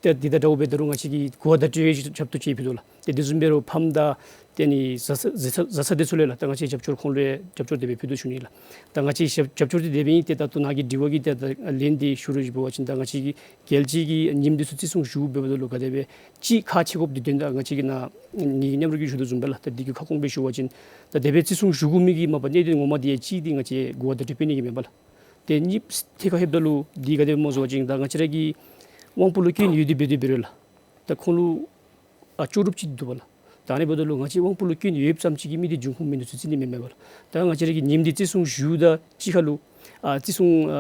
ཏེ་འདི་དང་འདྲཝ་སྦེ་ད་རུང་ང་བཅས་ཀྱིས་གོ་བ་བརྡ་སྤྲོད་ཞབས་ཏོག་ཅིག་ཕུལ་དོ་ལགས། ཏེ་དེ་བཟུམ་སྦེ་རུང་ཕམ་དང་ཏེ་ཨ་ནི་བཟའ་ཚང་བཟའ་ཚང་བཟའ་ཚང་འདི་ཚུ་ལུ་ལགས་ད་ང་བཅས་རྒྱབ་སྐྱོར་ཁོང་ལུ་རྒྱབ་སྐྱོར་དེ་སྦེ་ཕུལ་དོ་ཟེར་ཞུ་ནི་ལགས། ད་ང་བཅས་རྒྱབ་རྒྱབ་སྐྱོར་འདི་དེ་སྦེ་ཨིན། ཏེ་ད་ལྟོ་ནཱ་གི་དྲི་བ་གི་ཏེ་ད་ལན་འདི་ཞུ་རུང་ཅིག་འབད་བ་ཅིན་ད་ང་བཅས་ཀྱི་རྒྱལ་སྤྱི་གི་ཉིནམ་འདི་ཚུ་བརྩི་སྲུང་ཞུ་འབདཝ་ད་ལུ་ག་དེ་སྦེ་ཅིག་ཁག་ཆེ་དགོཔ་འདི་དོན་དག་ང་བཅས་ཀྱིས་ནཱ་ངེའི་མཉམ་རོགས་ཀྱིས་ཞུ་དོ་བཟུམ་སྦེ་ལགས། ད་འདི་གི་ཁ་སྐོང་སྦེ་ཞུ་བ་ཅིན་ད་དེ་སྦེ་བརྩི་སྲུང་ཞུ་དགོ་མི་གི་མ་པ་གནད་དོན་ངོ་མ་འདི་ཡང་ཅིག་འདི་ང་བཅས་གོ་བ་བརྡ་སྤྲོད་འབད་ནི་གི་མེན་པ་ལགས། ཏེ་གཉིས་ཐད་ཁར་ལྷོདཔ་ད་ལུ་འདི་ག་དེ་སྨོ་ཟེར་བ་ཅིན་ད་ང་བཅས་ར་གི་དབང་པོ་ལུ་སྐྱོན་ཡོད་དེ་འབད་དེ་འབད་རུང་ལགས་ད་ཁོང་ལུ་ཨ་ལྕོགས་གྲུབ་ཅིག་འདུག་པ་ལགས། ད་ཨ་ནི་འབདཝ་ད་ལུ་ང་བཅས་དབང་པོ་ལུ་སྐྱོན་ཡོདཔ་ཙམ་ཅིག་གིས་མི་འདི་འབྱུང་ཁུངས་མེད་ནི་ཚུ་བརྩི་ནི་མེན་མེན་པ་ལགས། ད་ང་བཅས་ར་གི་ཉིནམ་འདི་བརྩི་སྲུང་ཞུཝ་ད་གཅིག་ཁར་ལུ་ཨ་བརྩི་སྲུང་ཨ་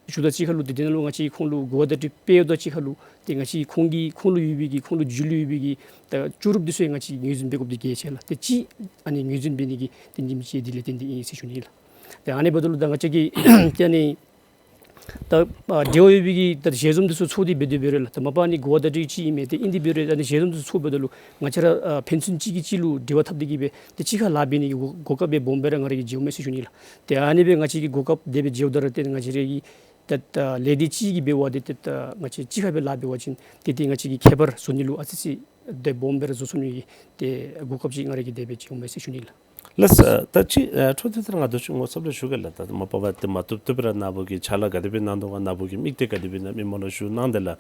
ཞུཝ་ད་གཅིག་ཁར་ལུ་ཏེ་དེ་ནང་ལུ་ང་བཅས་ཁོང་ལུ་གོ་བ་བརྡ་སྤྲོད་འབདཝ་ད་གཅིག་ཁར་ལུ་ཏེ་ང་བཅས་ཁོང་གི་ཁོང་ལུ་ཡོད་པའི་གི་ཁོང་ལུ་རྒྱུས་ལུ་ཡོད་པའི་གི་ད་ལྕོགས་གྲུབ་འདི་ཚུ་ཡང་ང་བཅས་ངོས་འཛིན་འབད་དགོཔ་འདི་གལ་ཆེ་ལགས། ཏེ་གཅིག་ཨ་ནི་ངོས་འཛིན་འབད་ནི་གི་ཏེ་ཉིནམ་ཅིག་འདི་ལས་བརྟེན་ཏེ་ཨིན་ཟེར་ཞུ་ནི་ལགས། ཏེ་ཨ་ནི་འབདཝ་ད་ལུ་ད་ང་བཅས་ཀྱིས་ཏེ་ཨ་ནི་ད་ཨ་འབྲེལ་བ་ཡོད་པའི་གི་ད་ཞལ་འཛོམས་འདི་ཚུ་ཚོགས་ཏེ་འབད་དེ་འབད་རུང་ལགས་ད་མ་པ་ཨ་ནི་གོ་བ་བརྡ་སྤྲོད་ཅིག་ཨིན་མས། ཏེ་ཨིན་དེ་འབད་རུང་ཨ་ནི་ཞལ་འཛོམས་འདི་ཚུ་ཚོགས་འབདཝ་ད་ལུ་ང་བཅས་ར་ཨ་ཕན་ཚུན་གཅིག་གིས་གཅིག་ལུ་འབྲེལ་བ་འཐབ་སྟེ་གིས་སྦེ་ཏེ་གཅིག་ཁར་ལཱ་འབད་ནི་གི་གོ་གོ་སྐབས་སྦེ་སྦོམ་སྦེ་ར་ང་ར་གིས་མཇལཝ་མས་ཟེར་ཞུ་ནི་ལགས། ཏེ་ཨ་ནི་སྦེ་ང་བཅས་ཀྱིས་གོ་སྐབས་དེ་སྦེ་མཇལཝ་ད་ར་ཏེ་ང་བཅས་ར་གི་ད་ད་ལས་སྡེ་གཅིག་གིས་འབད་བ་དེ་ཏེ་ད་ང་བཅས་གཅིག་ཁར་སྦེ་ལཱ་འབད་བ་ཅིན་ཏེ་ཏེ་ང་བཅས་ཀྱི་ཁྱད་པར་བཟོ་ནི་ལུ་ཨ་ཙི་ཙི་དེ་སྦོམ་སྦེ་ར་བཟོ་ཚུགས་ནི་གི་ཏེ་གོ་སྐབས་ཅིག་ང་ར་གིས་དེ་སྦེ་མཇལཝ་མས་ཟེར་ཞུ་ནི་ལགས། ལགས་སོ། ད་ཅི་ཨ་འཕྲོ་མཐུད་དེ་ར་ང་དོ་ཅི་ངོ་ཚབ་ལས་ཞུ་གེ་ལགས། ད་མ་པ་བ་དེ་མ་བཏུབ་བཏུབ་པ་ར་ནཱ་བུ་གིས་ཕྱག་ལཱ་ག་དེ་སྦེ་གནང་དོ་ག་ནཱ་བུ་གིས་དམིགས་གཏད་ག་དེ་སྦེ་གནང་མི་སྨོ་ལགས་ཞུ་གནང་དེས་ལགས།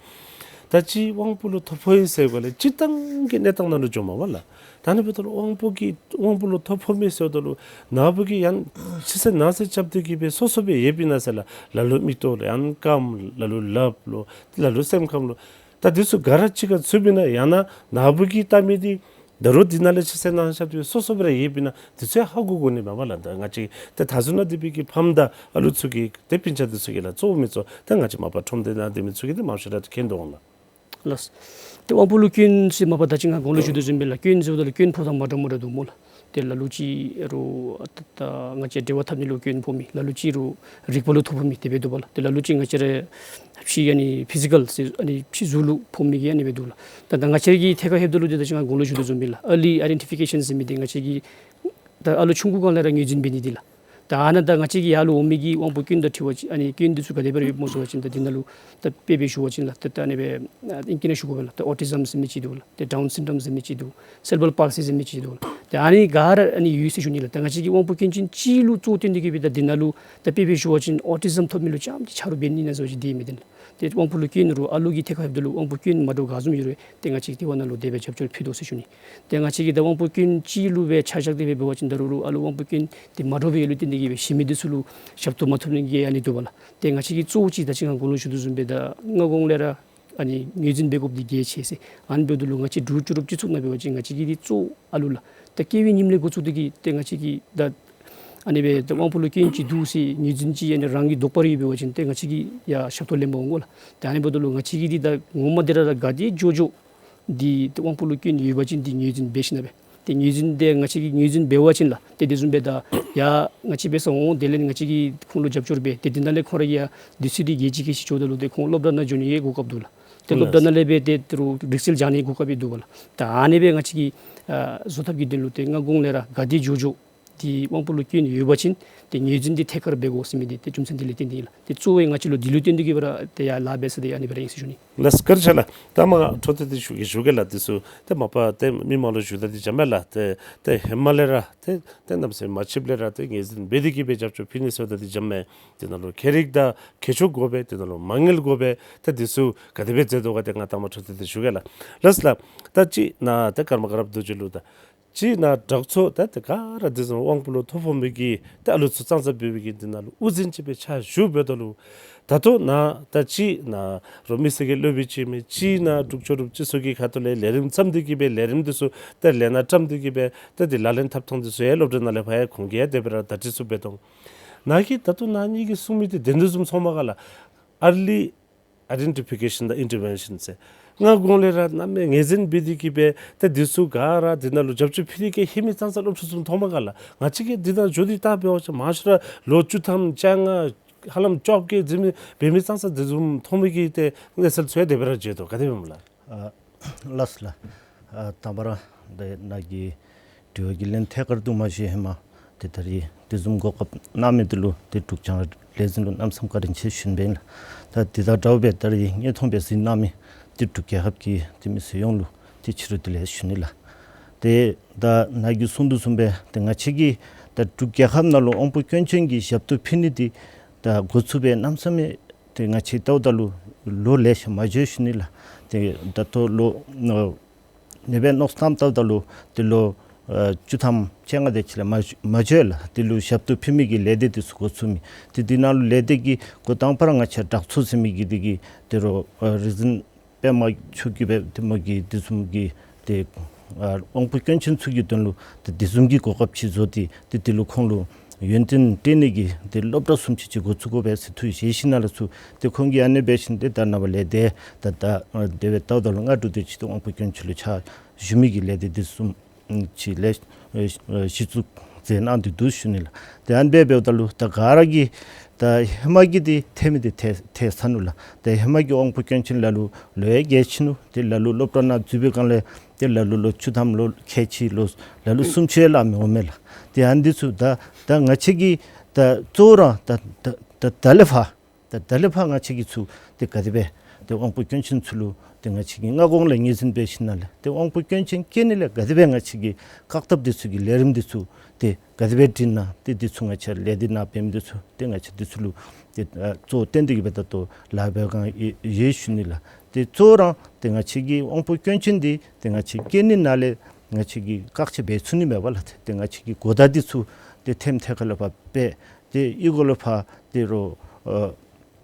ད་ཅི་དབང་པོ་ལུ་ཐོ་ཕོག་ཡི་ཟེར་བ་ལས་སྤྱིར་བཏང་གི་གནས་སྟངས་ནང་ལུ་འགྱོཝ་མས་པ་ལགས། ད་ཨ་ནི་འབདཝ་ད་ལུ་དབང་པོ་གི་དབང་པོ་ལུ་ཐོ་ཕོག་མི་ཟེརཝ་ད་ལུ་ནཱ་བུ་གིས་ཡང་ཕྱི་གསལ་ནང་གསལ་རྐྱབ་སྟེ་གིས་སྦེ་སོ་སོ་སྦེ་ཡོདཔ་ཨིན་ན་ཟེར་ལགས། ལ་ལུ་མིག་ཏོ་ལུ་ཡང་རྐངམ་ལུ་ལ་ལུ་ལགཔ་ལུ་ལ་ལུ་སེམས་ཁམས་ལུ་ད་འདི་ཚུ་ག་ར་གཅིག་ཁར་ཚུདཔ་ཨིན་ན་ཡང་ན་ནཱ་བུ་གིས་བལྟ་མི་འདི་ད་རུང་འདི་ནང་ལས་ཕྱི་གསལ་ནང་གསལ་རྐྱབ་སྟེ་སོ་སོ་སྦེ་ར་ཡོདཔ་ཨིན་ན་འདི་ཚུ་ཧ་གོ་དགོ་ནི་མས་པ་ལགས། ད་ང་བཅས་ད་ད་ཚུན་ནང་འདི་སྦེ་གི་ཕམ་དང་ཨ་ལུ་ཚུ་གི་ཏེ་སྤུན་ཆ་འདི་ཚུ་གི་ལགས་གཙོ་བོ་མི་གཙོ་ད་ང་བཅས་མ་པ་ཁྲོམ་སྡེ་ནང་སྡོད་མི་ཚུ་གིས་ཏེ་མང་ཤོས་ར་མཁྱེན་དོ་འོང་ལགས། ལགས། ཏེ་དབང་པོ་ལུ་སྐྱོན་ཟེར་མ་པ་ད་ཅི་ང་གོང་ལུ་ཞུ་དོ་བཟུམ་སྦེ་ལགས་སྐྱོན་ཟེརཝ་ད་ལུ་སྐྱོན་ཕོག་ཐངས་མ་འདྲཝ་མ་འདྲཝ་འདུག་སྨོ་ལགས། ཏེ་ལ་ལུ་ཅིག་རུང་ད་ད་ང་བཅས་འབྲེལ་བ་འཐབ་ནི་ལུ་སྐྱོན་ཕོག་མི་ལ་ལུ་ཅིག་རུང་རིག་པ་ལུ་ཐོ་ཕོག་མི་དེ་སྦེ་འདུག་པ་ལགས། ཏེ་ལ་ལུ་ཅིག་ང་བཅས་ར་ཕྱི་ཨ་ནི་ཕི་ཟི་ཀཱལ་ཟེར་ཨ་ནི་ཕྱི་གཟུགས་ལུ་ཕོག་མི་གི་ཨ་ནི་སྦེ་འདུག་ལགས། ད་ད་ང་བཅས་ཀྱི་ཐད་ཁར་ལྷོདཔ་ད་ལུ་ཏེ་ད་ཅི་ང་གོང་ལུ་ཞུ་དོ་བཟུམ་སྦེ་ལགས་early identification ཟེར་མི་འདི་ང་བཅས་ཀྱིས་ད་ཨ་ལུ་ཆུང་ཀུ་སྒང་ལས་ར་ངོས་འཛིན་འབད་ནི་འདི་ལགས། ད་ཨ་ནཱ་ད་ང་བཅས་ཀྱི་ཡར་ལུ་འོང་མི་གི་དབང་པོ་སྐྱོན་དང་འཁྲིལ་བ་ཅིན་ཨ་ནི་སྐྱོན་འདི་ཚུ་ག་དེ་སྦེ་ར་ཡོདཔ་སྨོ་ཟེར་བ་ཅིན་ད་འདི་ནང་ལུ་ད་དཔེ་སྦེ་ཞུ་བ་ཅིན་ལགས་ད་ད་ཨ་ནི་སྦེ་ཨ་ཨིང་སྐད་ནང་ཞུ་དགོ་པས་ལགས་ད་autism ཟེར་མི་ཅིག་འདུག་ལགས། ཏེ་Down syndrome ཟེར་མི་ཅིག་འདུག། Cerebral palsy ཟེར་མི་ཅིག་འདུག། ཏེ་ཨ་ནི་ག་ར་ཨ་ནི་ཡོད་ཟེར་ཞུ་ནི་ལགས། ད་ང་བཅས་ཀྱི་དབང་པོ་སྐྱོན་ཅན་གཅིག་ལུ་གཙོ་བོ་བཏོན་ཏེ་གིས་སྦེ་ད་འདི་ནང་ལུ་ད་དཔེ་སྦེ་ཞུ་བ་ཅིན་autism ཐོབ་མི་ལུ་རྐྱངམ་ཅིག་ཆ་རོགས་འབད་ནི་ཨིན་ན་ཟེར་བ་ཅིན་འདི་མེན་ཏེ་ལགས། ཏེ་དབང་པོ་ལུ་སྐྱོན་རུང་ཨ་ལུ་གི་ཐད་ཁར་ལྷོདཔ་ད་ལུ་དབང་པོ་སྐྱོན་མ་འདྲཝ་ག་བཟུམ་ཡོད་རུང་ཏེ་ང་བཅས་ལྟེ་བ་ནང་ལུ་དེ་སྦེ་རྒྱབ་སྐྱོར་ཕུལ་དོ་ཟེར་ཞུ་ནི། ཏེ་ང་བཅས་ཀྱིས་ད་དབང་པོ་སྐྱོན་གཅིག་ལུ་སྦེ་ཆ་བཞག་སྟེ་སྦེ་འབད་བ་ཅིན་ད་རུང་རུང་ཨ་ལུ་དབང་པོ་སྐྱོན་འདི་མ་འདྲཝ་སྦེ་ཡོད་ལུ་བརྟེན་ཏེ་གིས་སྦེ་གཞན་མི་འདི་ཚུ་ལུ་ཞབས་ཏོག་མ་ཐོབ་ནི་གི་ཨ་ནི་འདུག་པ་ལགས། ཏེ་ང་བཅས་ཀྱིས་གཙོ་བོ་ཅིག་ད་ཅི་ང་གོང་ལུ་ཞུ་དོ་བཟུམ་སྦེ་ད་སྔ་གོང་ལས་ར་ཨ་ནི་ངོས་འཛིན་འབད་དགོཔ་འདི་གལ་ཆེ་ཟེར། ཨ་ནི་འབདཝ་ད་ལུ་ང་བཅས་འབྲུག་ཀྲུང་གྲོང་སྤྱི་ཚོགས་ནང་འབད་བ་ཅིན་ང་བཅས་ཀྱི་འདི་གཙོ་བོ་ཨ་ལུ་ལགས། ད་སྐྱེ་བའི་ཉིནམ་ལས་འགོ་བཙུགས་ཏེ་གིས་ཏེ་ང་བཅས་ཀྱིས་ད་ཨ་ནི་སྦེ་ད་དབང་པོ་ལུ་སྐྱོན་ཅིག་འདུག་ཟེར་ངོས་འཛིན་ཅིག་ཨ་ནི་རང་གི་དོགས་པ་རེ་ཡོད་པ་ཅིན་ཏེ་ང་བཅས་ཀྱིས་ཡང་ཞབས་ཏོག་ལེན་པར་འོང་དགོ་ལགས། ད་ཨ་ནི་འབདཝ་ད་ལུ་ང་བཅས་ཀྱི་འདི་ད་ངོ་མ་འདི་ར་ད་ག་དེ་མགྱོགས་མགྱོགས་འདི་ད་དབང་པོ་ལུ་སྐྱོན་ཡོད་པ་ཅིན་འདི་ངོས་འཛིན་འབད་ཞིནམ་ལས་ཏེ་ངོས་འཛིན་འདི་ང་བཅས་ཀྱིས་ངོས་འཛིན་འབད་བ་ཅིན་ལགས་ཏེ་དེ་བཟུམ་སྦེ་ད་ཡར་ང་བཅས་འབད་སར་འོང་དེ་ལས་ང་བཅས་ཀྱིས་ཁོང་ལུ་རྒྱབ་སྐྱོར་འབད་ཏེ་དེ་ནང་ལས་ཁོང་ར་གིས་ཡང་དུས་ཚོད་འདི་རྒྱས་ཅིག་རྒྱས་ཅིག་འགྱོཝ་ད་ལུ་ཏེ་ཁོང་སློབ་གྲྭ་ནང་འགྱོ་ནི་གི་གོ་སྐབས་འདུག་ལགས། ཏེ་སློབ་གྲྭ་ནང་ལས་སྦེ་ཏེ་ད་རུང་རིག་རྩལ་སྦྱང་ནི་གི་གོ་སྐབས་འདུག་པ་ལགས། ད་ཨ་ནི་སྦེ་ང་བཅས་ཀྱིས་ཨ་བཟོ་ཐབས་ཀྱི་དོན་ལུ་ཏེ་སྔ་གོང་ལས་ར་ག་དེ་མགྱོགས་མགྱོགས་ དེ་དབང་པོ་ལུ་སྐྱོན་ཡོད་པ་ཅིན་ཏེ་ངོས་འཛིན་འདི་ཐད་ཀར་འབད་དགོ་ཟེར་མི་འདི་ཏེ་རྒྱུ་མཚན་འདི་ལས་བརྟེན་ཏེ་ཨིན་ལགས། ཏེ་གཙོ་བོ་ང་བཅས་ལུ་འདི་ལུ་བརྟེན་ཏེ་གིས་སྦེ་ར་ཏེ་ཡར་ལཱ་འབད་ས་འདི་ཨ་ནི་སྦེ་ར་ཨིན་ཟེར་ཞུ་ནི། ལགས་སོ་བཀའ་དྲིན་ཆེ་ལགས། ད་མ་འཕྲོ་མཐུད་དེ་ཞུ་གེ་ཞུ་གེ་ལགས། འདི་ཚུ་ཏེ་མ་པ་ཏེ་མི་མང་ལུ་ཞུ་ད་འདི་འཇམ་མས་ལགས། ཏེ་ཏེ་ཧེ་མ་ལས་ར་ཏེ་ཏེ་གནམ་མེད་ས་མེད་མ་ཕྱདཔ་ལས་ར་ཏེ་ངོས་འཛིན་འབད་དེ་གིས་སྦེ་རྒྱབ་སྐྱོར་ཕུལ་ནི་ཟེརཝ་ད་འདི་འཇམ་མས། འདི་ནང་ལུ་ཁྱད་རིག་དང་ཁྱད་ཆོས་དགོ་པས། འདི་ནང་ལུ་མ་དངུལ་དགོ་པས། ཏེ་འདི་ཚུ་ག་དེ་སྦེ་མཛད་དོ་ག་ཏེ་ང་ད་མ་འཕྲོ་མཐུད་དེ་ཞུ་གེ་ལགས། ལགས་སོ་ལགས། ད་ཅིག་ནཱ་ཏེ་ཀརྨ་དགའ་རབ་རྡོ་རྗེ་ལུ་ད་ཅིག་ནཱ་དྲག་ཚོགས་ད་ཏེ་ག་ར་འདི་བཟུམ་དབང་པོ་ལུ་ཐོ་ཕོག་མི་གི་ཏེ་ཨ་ལུ་ཚུ་ཙང་ཙ་འབད་བའི་གི་འདི་ནང་ལུ་དབུ་འཛིན་ཅིག་སྦེ་ཕྱག་ཞུ་འབདཝ་ད་ལུ་ད་ལྟོ་ནཱ་ད་ཅིག་ནཱ་རོགས་མི་སེར་གྱི་སློབ་དཔོན་ཅིག་མས། ཅིག་ནཱ་འབྲུག་ལྕོགས་གྲུབ་སྤྱི་ཚོགས་ཀྱི་ཁ་ཐུག་ལས་ལས་རིམ་བརྩམས་ཏེ་གིས་སྦེ་ལས་རིམ་འདི་ཚུ་ཏེ་ལས་སྣ་བཀྲམ་སྟེ་གིས་སྦེ་ཏེ་འདི་ལག་ལེན་འཐབ་ཐངས་འདི་ཚུ་ཡང་སློབ་གྲྭ་ནང་ལས་ཕར་ཡང་ཁོང་གིས་ཡང་དེ་སྦེ་ར་བརྡ་སྤྲོད་ཚུ་འབད་དོ། ནཱ་གིས་ད་ལྟོ་ནཱ་ངེ་གི་གསུང་མི་འདི་བདེན་འདུག་བཟུམ་མཐོངམ་མས་ག་ལགས། Early Identification དང་Intervention ཟེར། སྔ་གོང་ལས་ར་གནམ་མེད་ངོས་འཛིན་འབད་དེ་གིས་སྦེ་ཏེ་འདི་ཚུ་ག་ར་འདི་ནང་ལུ་རྒྱབ་སྐྱོར་ཕུལ་ནི་གི་ཧེ་མའི་ཙང་ཙ་སློབ་ཕྲུག་བཟུམ་མཐོངམ་མས་ག་ལགས། ང་བཅས་ཀྱིས་འདི་ནང་འགྱོ་སྟེ་བལྟ་འབད་བ་ཅིན་མང་ཤོས་ར་ལོ་བཅུ་ཐམ་བཅོ་ལྔ་ཧ་ལམ་བཅོ་བརྒྱད་འཛིན་མི་འབད་མི་ཙང་ཙ་འདི་བཟུམ་མཐོང་མི་གི་ཏེ་གནས་ཚུལ་ཚུ་ཡང་དེ་སྦེ་ར་མཇལ་དོ། ག་དེ་སྦེ་སྨོ་ལགས། ཨ་ལགས་སོ་ལགས། ཨ་དང་པ་ར་ཏེ་ནཱ་གི་དྲི་བ་གི་ལན་ཐད་ཀར་དུ་མ་ཞུ་ཧེ་མ་ཏེ་ད་རིས་དེ་བཟུམ་གོ་སྐབས་གནང་མི་འདི་ལུ་ཏེ་འབྲུག་རྒྱང་བསྒྲགས་ལས་འཛིན་ལུ་གནམ་མེད་ས་མེད་བཀའ་དྲིན་ཆེ་ཞུ་ནི་ཨིན་ལགས། ད་འདི་དང་འདྲཝ་སྦེ་ད་རིས་དངོས་མཐོང་སྦེ་གཟིགས་གནང་མི་ཏེ་འབྲུག་རྒྱལ་ཁབ་ཀྱི་ཏེ་མི་སེར་ཡོངས་ལུ་ཏེ་ཕྱི་རུ་བདེ་ལེགས་ཞུ་ནི་ལགས། ཏེ་ད་ནཱ་གིས་གསུང་དོ་བཟུམ་སྦེ་ཏེ་ང་བཅས་ཀྱིས་ད་འབྲུག་རྒྱལ་ཁབ་ནང་ལུ་དབང་པོ་སྐྱོན་ཅན་གྱི་ཞབས་ཏོག་ཕུལ་ནི་འདི་ད་འགོ་བཙུགས་སྦེ་གནམ་མེད་ས་མེད་ཏེ་ང་བཅས་བལྟཝ་ད་ལུ་ལོ་ལེ་ཤ་མ་འགྱོ་ཞུ་ནི་ལགས། ཏེ་ད་ལྟོ་ལོ་ཨ་ནེ་སྦེ་མནོ་བསམ་བཏངམ་ད་ལུ་ཏེ་ལོ་ཨ་བཅུ་ཐམ་བཅོ་ལྔ་དེ་ཅིག་ལས་མ་མ་འགྱོ་ལགས། དེ་ལུ་ཞབས་ཏོག་ཕུལ་མི་གི་ལས་སྡེ་འདི་ཚུ་འགོ་བཙུགས་མི་ཏེ་འདི་ནང་ལུ་ལས་སྡེ་གི་འགོ་དང་པ་ར་ང་བཅས་དྲག་ཚོགས་ཟེར་མི་གི་འདི་གིས་ཏེ་རོགས་ཨ་རིག་འཛིན་པདྨ་མཆོག་གིས་སྦེ་ཏེ་མོ་གིས་འདི་བཟུམ་གྱི་ཏེ་ཨ་དབང་པོ་སྐྱོན་ཅན་ཚུ་གི་དོན་ལུ་ཏེ་འདི་བཟུམ་གྱི་གོ་སྐབས་ཅིག་བཟོ་སྟེ་ཏེ་འདི་ལུ་ཁོང་ལུ་ཡོན་ཏན་སྤྲོད་ནི་གི་ཏེ་སློབ་གྲྭ་བཟུམ་ཅིག་ཅིག་འགོ་བཙུགས་དགོ་པས་ཟེར་ཐུགས་བཞེད་ཞིནམ་ལས་ཚུར་ཏེ་ཁོང་གིས་ཨ་ནི་འབད་ཞིནམ་ཏེ་ད་ནངས་པ་ལས་ཏེ་ད་ད་ཨ་དེ་སྦེ་བལྟཝ་ད་ལུ་ལྔ་དྲུག་དེ་ཅིག་ཏེ་དབང་པོ་སྐྱོན་ཅན་ལུ་ཕྱག་ཞུ་མི་གི་ལས་སྡེ་འདི་བཟུམ་ཅིག་ལས་ཨེ་ཨེ་གཞི་བཙུགས་མཛད་གནང་སྟེ་འདུག་ཞུ་ནི་ལགས། ཏེ་ཨ་ནི་སྦེ་འབདཝ་ད་ལུ་ད་ག་ར་གིས་ད་ཧེ་མ་གི་འདི་ཐེབས་མི་འདི་ཐེབས་ཐེབས་ཚར་ནུག་ལགས། ཏེ་ཧེ་མ་གི་དབང་པོ་སྐྱོན་ཅན་ལ་ལུ་ལོ་ཡང་རྒས་ཅི་ནུག། ཏེ་ལ་ལུ་སློབ་གྲྭ་ནང་འཛུལ་བའི་སྒང་ལས་ཏེ་ལ་ལུ་ལོ་བཅུ་ཐམ་ལོ་ཁལ་གཅིག་ལོ་ལ་ལུ་སུམ་ཅུ་ཡང་ལང་མི་འོང་མས་ལགས། ཏེ་ཨ་ནི་འདི་ཚུ་ད་ད་ང་བཅས་ཀྱིས་ད་གཙོ་བོ་ར་ད་ད་ད་ད་ལས་ཕར་ད་ད་ལས་ཕར་ང་བཅས་ཀྱིས་ཚུར་ཏེ་ག་དེ་སྦེ་ཏེ་དབང་པོ་སྐྱོན་ཅན་ཚུ་ལུ་ཏེ་ང་བཅས་ཀྱིས་སྔ་གོང་ལས་ངོས་འཛིན་འབད་ཞིནམ་ལས་ཏེ་དབང་པོ་སྐྱོན་ཅན་སྐྱེ་ནི་ལས་ག་དེ་སྦེ་ང་བཅས་ཀྱིས་བཀག་ཐབས་འདི་ཚུ་གི་ལས་རིམ་འདི་ཚུ་ཏེ་ག་དེ་སྦེ་སྒྲིག་ན་ཏེ་འདི་ཚུ་ང་བཅས་ལས་སྡེ་ནང་འབད་མི་འདི་ཚུ་ཏེ་ང་བཅས་འདི་ཚུ་ལུ་ཏེ་ཨ་གཙོ་བོ་བཏོན་ཏེ་གིས་སྦེ་ད་ལྟོ་ལཱ་འབད་གང་ཡོད་ཡོད་ཞུ་ནི་ལགས། ཏེ་གཙོ་བོ་ར་ཏེ་ང་བཅས་ཀྱི་དབང་པོ་སྐྱོན་ཅན་འདི་ཏེ་ང་བཅས་སྐྱེ་ནི་ནང་ལས་ང་བཅས་ཀྱིས་བཀག་ཆ་འབད་ཚུགས་ནི་མེད་པས་ལགས། ཏེ་ང་བཅས་ཀྱི་གོ་བརྡ་འདི་ཚུ་ཏེ་ཐེམ་ཐེ་ཁ་ལས་ཕར་སྤེལ། ཏེ་གཡུས་སྒོ་ལས་ཕར་ཏེ་རོགས་ཨ་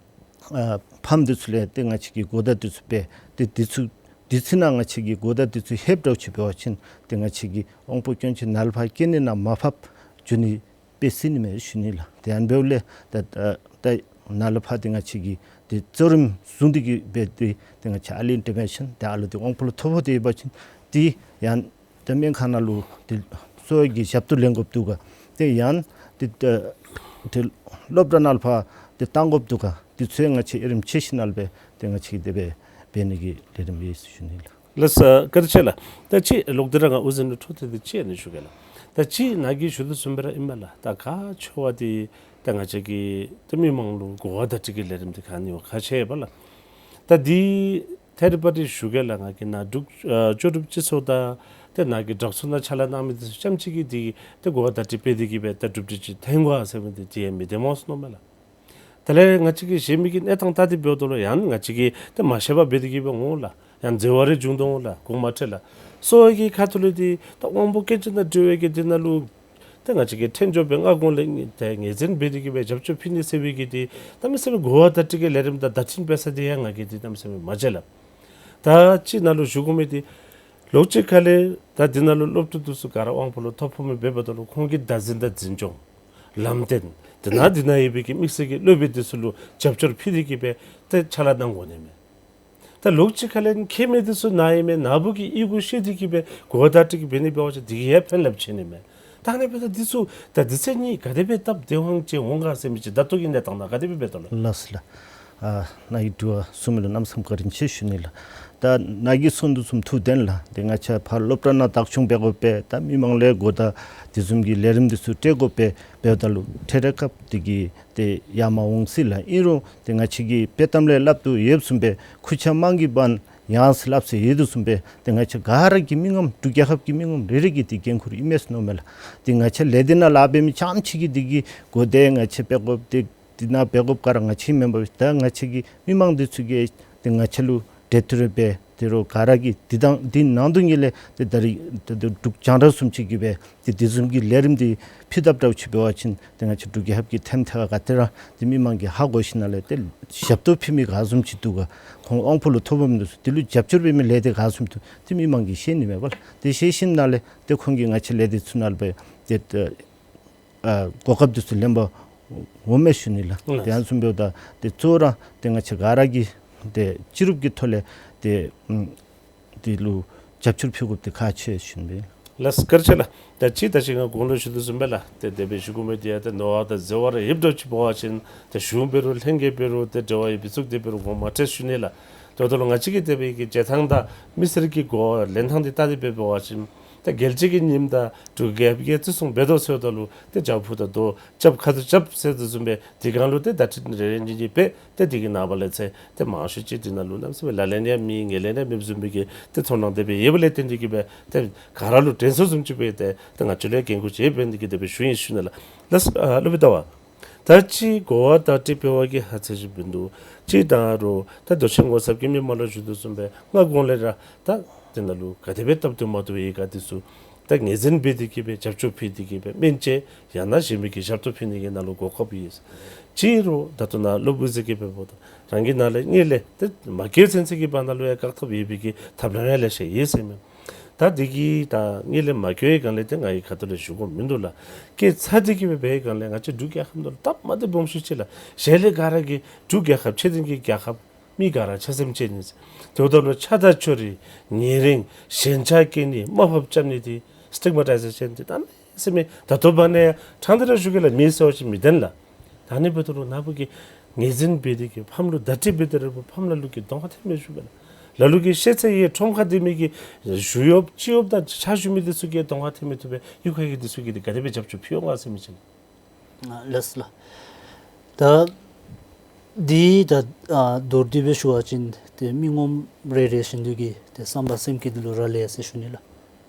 ཨ་ཕམ་འདི་ཚུ་ལས་ཏེ་ང་བཅས་ཀྱི་གོ་བརྡ་འདི་ཚུ་སྤེལ། ཏེ་འདི་ཚུ་འདི་ཚུ་ནང་ང་བཅས་ཀྱི་གོ་བརྡ་འདི་ཚུ་ལྷོདཔ་འདྲཝ་ཅིག་འབད་བ་ཅིན་ཏེ་ང་བཅས་ཀྱི་དབང་པོ་སྐྱོན་ཅན་ནཱ་ལས་ཕར་སྐྱེ་ནི་ནང་མར་ཕབ་འགྱོ་ནི་སྤེལ་སྲིད་ནི་མས་ཞུ་ནི་ལགས། ཏེ་ཨ་ནི་འབདཝ་ལས་ད་ད་ད་ནཱ་ལས་ཕར་ཏེ་ང་བཅས་ཀྱིས་ཏེ་གཙོ་རིམ་བཟུང་སྟེ་གིས་སྦེ་ཏེ་ཏེ་ང་བཅས་early intervention ཏེ་ཨ་ལུ་འདི་དབང་པོ་ལུ་ཐོ་ཕོག་སྟེ་ཡོད་པ་ཅིན་ཏེ་ཡང་ཏེ་སྨན་ཁང་ནང་ལུ་ཏེ་གསོ་བའི་གི་ཞབས་ཏོག་ལེན་དགོཔ་འདུག་ག། ཏེ་ཡང་ཏེ་ཏེ་ཏེ་སློབ་གྲྭ་ནང་ལུ་ཕར་ཏེ་བཏང་དགོཔ་འདུག་ག། ཏེ་ཚུ་ཡང་ང་བཅས་དབྱེ་རིམ་ཕྱེ་ཞིནམ་ལས་སྦེ་ཏེ་ང་བཅས་ཀྱིས་དེ་སྦེ་འབད་ནི་གི་ལས་རིམ་ཡོད་ཟེར་ཞུ་ནི་ལགས། ལགས་སོ་བཀའ་དྲིན་ཆེ་ལགས། ད་ཅིག་ལོག་སྟེ་ར་ང་དབུ་འཛིན་ལུ་འཕྲོ་མཐུད་དེ་ཅིག་ཨ་ནི་ཞུ་གེ་ལགས། ད་ཅིག་ནཱ་གིས་ཞུ་དོ་བཟུམ་སྦེ་ར་ཨིན་མས་ལགས། ད་ག་ཆེ་བ་འདི་ད་ང་བཅས་ཀྱི་ད་མི་མང་ལུ་གོ་བ་བརྡ་སྤྲོད་ཀྱི་ལས་རིམ་འདི་ག་ནི་བ་ག་ཆེ་བ་ལགས། ད་འདི་ཐད་རི་བ་རི་ཞུ་གེ་ལགས། ང་གིས་ནཱ་འབྲུག་ཨ་ལྕོགས་གྲུབ་སྤྱི་ཚོགས་དང་ཏེ་ནཱ་གི་དྲག་ཚོགས་ནང་ཕྱག་ལཱ་གནང་མི་འདི་ཚུ་རྐྱངམ་ཅིག་གིས་འདི་ཏེ་གོ་བ་བརྡ་སྤྲོད་འབད་དེ་གིས་སྦེ་ད་གྲུབ་འབྲས་ཅིག་ཐོན་དགོ་ཟེར་མི་འདི་ཏེ་ཡང་མི་བདེན་མས་ཟེར་མནོཝ་མས་ལགས། དེ་ལས་ང་བཅས་ཀྱིས་གཞན་མི་གི་གནས་སྟངས་བལྟ་སྟེ་འབདཝ་ད་ལུ་ཡང་ང་བཅས་ཀྱིས་ཏེ་མ་ཤེས་པར་འབད་དེ་གིས་སྦེ་འོང་ལགས། ཡང་འཛོལ་བ་རེ་བྱུང་དོ་འོང་ལགས། དགོངསམ་མ་ཁྲེལ་ལགས། གསོ་བའི་གི་ཁ་ཐུག་ལས་འདི་ད་དབང་པོ་སྐྱོན་ཅན་དང་འབྲེལ་བའི་གི་འདི་ནང་ལུ་ཏེ་ང་བཅས་ཀྱིས་ཐོན་འགྱོ་སྦེ་སྔ་གོང་ལས་ཏེ་ངོས་འཛིན་འབད་དེ་གིས་སྦེ་རྒྱབ་སྐྱོར་ཕུལ་ནི་ཟེར་བའི་གི་འདི་གནམ་མེད་ས་མེད་གོ་བ་བརྡ་སྤྲོད་ཀྱི་ལས་རིམ་དང་བརྡ་འཕྲིན་སྤེལ་ས་འདི་ཡང་ང་གིས་འདི་གནམ་མེད་ས་མེད་མ་མཇལ་ལགས། ད་ཅིག་ནཱ་ལུ་ཞུ་དགོ་མི་འདི་ལོགས་ཅིག་ཁ་ལས་ད་འདི་ནང་ལུ་སློབ་ཕྲུག་འདི་ཚུ་ག་ར་དབང་པོ་ལུ་ཐོ་ཕོག་མི་འབདཝ་ད་ལུ་ཁོང་གི་བདག་འཛིན་དང་འཛིན་སྐྱོང་ལམ་སྟོན་འདི་ནང་འདི་ནང་ཡོད་པའི་གི་དམིགས་བསལ་གྱི་སློབ་དཔོན་འདི་ཚུ་ལུ་རྒྱབ་སྐྱོར་ཕུལ་ཏེ་གིས་སྦེ་ཏེ་ཕྱག་ལཱ་གནང་དགོ་ནི་མས། ད་ལོགས་ཅིག་ཁ་ལས་མཁྱེན་མི་འདི་ཚུ་ནཱ་ཨིན་མས། ནཱ་བུ་གིས་ཨི་གུ་ཤེས་ཏེ་གིས་སྦེ་གོ་བ་བརྡ་སྤྲོད་ཀྱི་འབད་ནི་འབད་བ་ཅིན་འདི་གིས་ཡང་ཕན་རླབས་ཆེ་ནི་མས། ད་ཨ་ནི་འབདཝ་ད་འདི་ཚུ་ད་འདི་ཚུ་གཉིས་ག་དེ་སྦེ་སྟབས་བདེ་བ་ཅིག་འོང་ག་ཟེར་མི་ཅིག་ད་ལྟོ་གི་གནས་སྟངས་ནང་ག་དེ་སྦེ་འབད་དོ་ལགས། ལགས་སོ་ལགས། ཨ་ནཱ་གི་དྲི་བ་གསུངས་མི་ལུ་གནམ་མེད་ས་མེད་བཀའ་དྲིན་ཆེ་ཞུ་ནི་ལགས། ད་ནཱ་གིས་གསུངས་དོ་བཟུམ་ཐུགས་བདེན་ལགས། ཏེ་ང་བཅས་ཕར་སློབ་གྲྭ་ནང་བདག་སྐྱོང་འབད་དགོ་པས། ད་མི་མང་ལས་གོ་བརྡ་དེ་བཟུམ་གྱི་ལས་རིམ་འདི་ཚུ་སྤྲོད་དགོ་པས། འབདཝ་ད་ལུ་འཕྲལ་རེ་སྐབས་དེ་གིས་ཏེ་ཡར་མ་འོང་ཅི་ལགས། ཨིན་རུང་ཏེ་ང་བཅས་ཀྱིས་དཔེ་གཏམ་ལས་སླབ་དོ་ཡོདཔ་བཟུམ་སྦེ་ཁུར་ཆ་དམངས་ཀྱི་དཔལ་ཡངས་ཟེར་སླབ་ཟེར་ཡོད་དོ་བཟུམ་སྦེ་ཏེ་ང་བཅས་ག་ར་གི་མི་ངོམ་འབྲུག་རྒྱལ་ཁབ་ཀྱི་མི་ངོམ་རེ་རེ་གི་ཏེ་འགན་ཁུར་ཨིན་མས་ཟེར་མནོཝ་མས་ལགས། ཏེ་ང་བཅས་ལས་སྡེ་ནང་ལཱ་འབད་མི་རྐྱངམ་ཅིག་གིས་དེ་གི་གོ་བརྡ་ང་བཅས་འབད་དགོཔ་ཏེ་དེ་ནང་འབད་དགོཔ་ག་ར་ང་བཅས་མེན་པར་ད་ང་བཅས་ཀྱི་མི་མང་འདི་ཚུ་གིས་ཏེ་ང་བཅས་ལུ་གྲོས་བསྟུན་རེ་འབད་དེ་རུང་ག་ར་གིས་འདི་དང་འདི་ནང་དོན་ཉིད་ལས་ཏེ་ད་རིས་ཏེ་ཏེ་འབྲུག་རྒྱང་བསྒྲགས་བཟུམ་ཅིག་གིས་སྦེ་ཏེ་དེ་བཟུམ་གྱི་ལས་རིམ་འདི་ཕུལ་དཔ་འདྲཝ་ཅིག་འབད་བ་ཅིན་ཏེ་ང་བཅས་འབྲུག་རྒྱལ་ཁབ་ཀྱི་ཐེམ་ཐེ་བ་ག་ཏེ་ར་ཏེ་མི་མང་གིས་ཧ་གོ་ཞིནམ་ལས་ཏེ་ཞབས་ཏོག་ཕུལ་མི་ག་བཟུམ་ཅིག་འདུག་ག། ཁོང་དབང་པོ་ལུ་ཐོ་ཕོག་མི་འདི་ཚུ་དེ་ལུ་རྒྱབ་སྐྱོར་འབད་མི་ལས་སྡེ་ག་བཟུམ་འདུག། ཏེ་མི་མང་གིས་ཤེས་ནི་མས་པ་ལགས། ཏེ་ཤེས་ཞིནམ་ལས་ཏེ་ཁོང་གིས་ང་བཅས་ལས་སྡེ་ཚུ་ནང་ལུ་སྦེ་ཏེ་ཨ་གོ་སྐབས་འདི་ཚུ་ལེན་པར་འོང་མས་ཞུ་ནི་ལགས། ལགས། ཏེ་ཨ་ནི་བཟུམ་འབདཝ་ད་ཏེ་གཙོ་བོ་ར་ཏེ་ང་བཅས་ག་ར་གིས་ཏེ་སྤྱི་རུབ་ཀྱི་ཐོག་ལས་ཏེ་ཨམ་དེ་ལུ་རྒྱབ་སྐྱོར་ཕུལ་དགོཔ་འདི་ཁག་ཆེ་ཞུ་ནི་ལགས། ལགས་བཀའ་དྲིན་ཆེ་ལགས། ད་ཅི་ད་ཅི་ང་གོང་ལུ་ཞུ་དོ་བཟུམ་སྦེ་ལགས། ཏེ་དེ་སྦེ་ཞུ་དགོ་མི་འདི་ཡང་ཏེ་ནོར་བ་དང་ཟད་པ་ར་ཡོདཔ་འདྲཝ་ཅིག་འབད་བ་ཅིན་ཏེ་གཞུང་འབད་རུང་ལྷན་རྒྱས་འབད་རུང་ཏེ་འབྲེལ་བ་ཡོད་པའི་ཚུ་དེ་འབད་རུང་ངོ་མ་འཕྲོད་ཞུ་ནི་ལགས། དོ་དོ་ལུ་ང་བཅས་ཀྱིས་དེ་སྦེ་གི་རྒྱལ་ཐང་དང་མི་སེར་གྱི་གོ་བ་ལེན་ཐངས་འདི་ལྟ་སྟེ་སྦེ་འབད་བ་ཅིན་ཏེ་རྒྱལ་སྤྱི་གི་ཉིནམ་དང་འབྲུག་རྒྱལ་ཁབ་ཀྱིས་བརྩི་སྲུང་འབད་དོ་ཟེརཝ་ད་ལུ་ཏེ་རྒྱ་ཕུ་དང་རྡོ་རྐྱབ་ཁ་ཐུག་རྐྱབ་ཟེར་དོ་བཟུམ་སྦེ་དེ་སྒང་ལུ་ཏེ་བརྡ་སྤྲོད་རེ་རེ་གཉིས་གཉིས་འབད་ཏེ་དེ་གི་ནངས་པ་ལས་ཚེ་ཏེ་མང་ཤོས་ཅིག་འདི་ནང་ལུ་གནམ་མེད་ས་མེད་ལག་ལེན་ཡང་མེད་ངན་ལེན་ཡང་མེདཔ་བཟུམ་སྦེ་གི་ཏེ་ཚོར་སྣང་དེ་སྦེ་ཡོདཔ་ལས་བརྟེན་ཏེ་གིས་སྦེ་ཏེ་ག་ར་ལུ་དྲན་གསོ་བཟུམ་ཅིག་སྦེ་ཏེ་ཏེ་ང་བཅས་ལུ་འགན་ཁུར་ཅིག་འབད་ནི་དེ་གིས་དེ་སྦེ་ཞུ་ཡི་ཞུ་ནི་ལགས། ལགས་ཨ་སློབ་དཔོན་ཟླ་བ། ད་ཅི་གོ་བ་བརྡ་སྤྲོད་འབད་བ་གི་ཧ་ཚད་ཅིག་འབད་ནི་འདུག། ཅིག་ད་རུང་ད་མདོ་ཆེན་ངོ་ཚབ་ཀྱི་མི་མང་ལུ་ཞུ་དོ་བཟུམ་སྦེ་སྔ་གོང་ལས་ར་ད་དེ་ནང་ལུ་ག་དེ་སྦེ་སྟབས་བདེ་མ་བདེཝ་ཡོད་ག་འདི་ཚུ་ད་ངོས་འཛིན་འབད་དེ་གིས་སྦེ་རྒྱབ་སྐྱོར་ཕུལ་ཏེ་གིས་སྦེ་སྨན་བཅོས་ཡང་ན་གཞན་མི་གི་ཞབས་ཏོག་ཕུལ་ནི་གི་ནང་ལུ་གོ་སྐབས་ཡོད། ཅིག་རུང་ད་ལྟོ་ནཱ་སློབ་དཔོན་ཟེར་གི་འབདཝ་ད་རང་གི་ནང་ལས་དངོས་ལས་ཏེ་མ་བཀོད་ཚུན་ཚོད་ཀྱི་བར་ན་ལུ་ཡང་བཀག་ཐབས་ཡོད་པའི་གི་ཐབས་ལམ་ཡང་ལེ་ཤ་ཡོད་ཟེར་མས། ད་འདི་གིས་ད་དངོས་ལས་མ་བཀོད་པའི་སྒང་ལས་ཏེ་ང་གིས་ཁ་ཐུག་ལས་ཞུ་དགོཔ་མིན་འདུག་ལགས། བཀོད་ཚར་ཏེ་གིས་སྦེ་འབད་བའི་སྒང་ལས་ང་བཅས་འབྲུག་རྒྱལ་ཁབ་ནང་ལུ་སྟབས་མ་བདེཝ་སྦོམ་ཤོས་ཅིག་ལགས། གཞན་ལས་ག་ར་གིས་འབྲུག་རྒྱལ་ཁབ་ཆོས་ལྡན་གྱི་རྒྱལ་ཁབ་མི་ག་ར་ཆ་སེམས་ཅན་ཨིན་ཟེར། དེ་འབདཝ་ད་ལུ་ཆགས་སྡང་ཕྱོགས་རིས་ཉེ་རིང་ཞེན་ཆགས་སྐྱེ་ནི་དམའ་ཕབ་རྐྱབ་ནི་འདི་སི་ཊིག་མ་ཊའི་ཟེ་ཤཱན་འདི་ད་མི་ཟེར་མི་ད་ལྟོ་བར་ན་ཡང་ཕྲང་སྟེ་ར་ཞུ་གེ་ལགས། མེད་ཟེར་བ་ཅིན་མི་བདེན་ལགས། ད་ཨ་ནི་འབདཝ་ད་ལུ་ནཱ་བུ་གིས་ངོས་འཛིན་འབད་དེ་གིས་ཕམ་ལུ་བརྡ་སྤྲོད་འབད་དེ་ར་ཕམ་ལ་ལུ་གིས་གདོང་ཁར་ཐོན་མི་ཞུ་བས་ལགས། ལ་ལུ་གིས་ཤེས་ཚད་ཡོད་ཁྲོམ་ཁར་སྡོད་མི་གི་ཞུ་གཡོགཔ་སྤྱི་གཡོགཔ་དང་ཕྱག་ཞུ་མི་འདི་ཚུ་གིས་གདོང་ཁར་ཐོན་མི་བཏུབ་པས། གཡུས་ཁ་གི་འདི་ཚུ་གིས་འདི་ག་དེ་སྦེ་རྒྱབ་སྐྱོར་ཕུལ་འོང་ག་ཟེར་མི་ཅིག། ཨ་ལགས་སོ་ལགས། ད་འདི་ད་ཨ་མདོར་བསྡུས་སྦེ་ཞུ་བ་ཅིན་ཏེ་མི་ངོམ་རེ་རེ་བཞིན་དུ་གི་ཏེ་བསམ་པ་སེམས་བསྐྱེད་འདི་ལུ་རག་ལས་ཟེར་ཞུ་ནི་ལགས།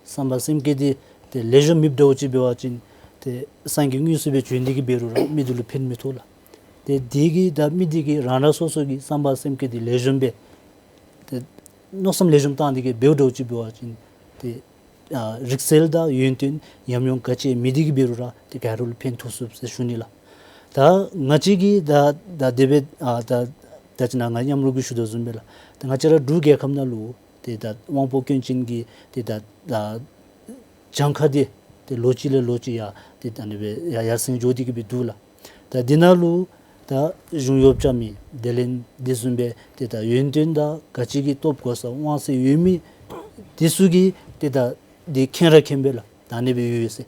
བསམ་པ་སེམས་བསྐྱེད་འདི་ཏེ་ལེགས་ཤོམ་མེདཔ་འདྲཝ་ཅིག་འབད་བ་ཅིན་ཏེ་སངས་རྒྱས་དངོས་སུ་སྦེ་བྱོན་ཏེ་གིས་འབད་རུང་ར་མི་འདི་ལུ་ཕན་མི་ཐོགས་ལགས། ཏེ་འདི་གིས་ད་མི་འདི་གིས་རང་རང་སོ་སོ་གི་བསམ་པ་སེམས་བསྐྱེད་འདི་ལེགས་ཤོམ་སྦེ་ཏེ་མནོ་བསམ་ལེགས་ཤོམ་བཏང་སྟེ་གིས་འབདཝ་འདྲཝ་ཅིག་འབད་བ་ཅིན་ཏེ་ཨ་རིག་རྩལ་དང་ཡོན་ཏན་ཉམས་མྱོང་ག་ཅི་མེད་དེ་གིས་འབད་རུང་ར་ཏེ་ག་ར་ལུ་ཕན་ཐོགས་ཚུགས་ཟེར་ཞུ་ནི་ལགས། ད་ང་བཅས་ཀྱིས་ད་ད་དེ་སྦེ་ཨ་ད་ད་ཅི་ནཱ་ང་མཉམ་རོགས་ཀྱིས་ཞུ་དོ་བཟུམ་སྦེ་ལགས། ད་ང་བཅས་ར་འབྲུག་རྒྱལ་ཁབ་ནང་ལུ་ཏེ་ད་དབང་པོ་སྐྱོན་ཅན་གྱི་ཏེ་ད་ད་གྱངས་ཁ་འདི་ཏེ་ལོ་གཅིག་ལས་ལོ་གཅིག་ཡར་ཏེ་ད་ཨ་ནི་སྦེ་ཡར་ཡར་སེང་འགྱོ་སྟེ་གིས་སྦེ་འདུག་ལགས། ད་འདི་ནང་ལུ་ད་གཞུང་གཡོགཔ་རྐྱབ་མི་དེ་ལས་འདི་བཟུམ་སྦེ་ཏེ་ད་ཡོན་ཏན་དང་ག་ཅི་གི་སྟོབས་གོ་ས་དབང་ཚད་ཡོད་མི་འདི་ཚུ་གིས་ཏེ་ད་འདི་མཁྱེན་ར་མཁྱེན་པས་ལགས། ད་ཨ་ནི་སྦེ་ཡོད་ཡོད་ཟེར།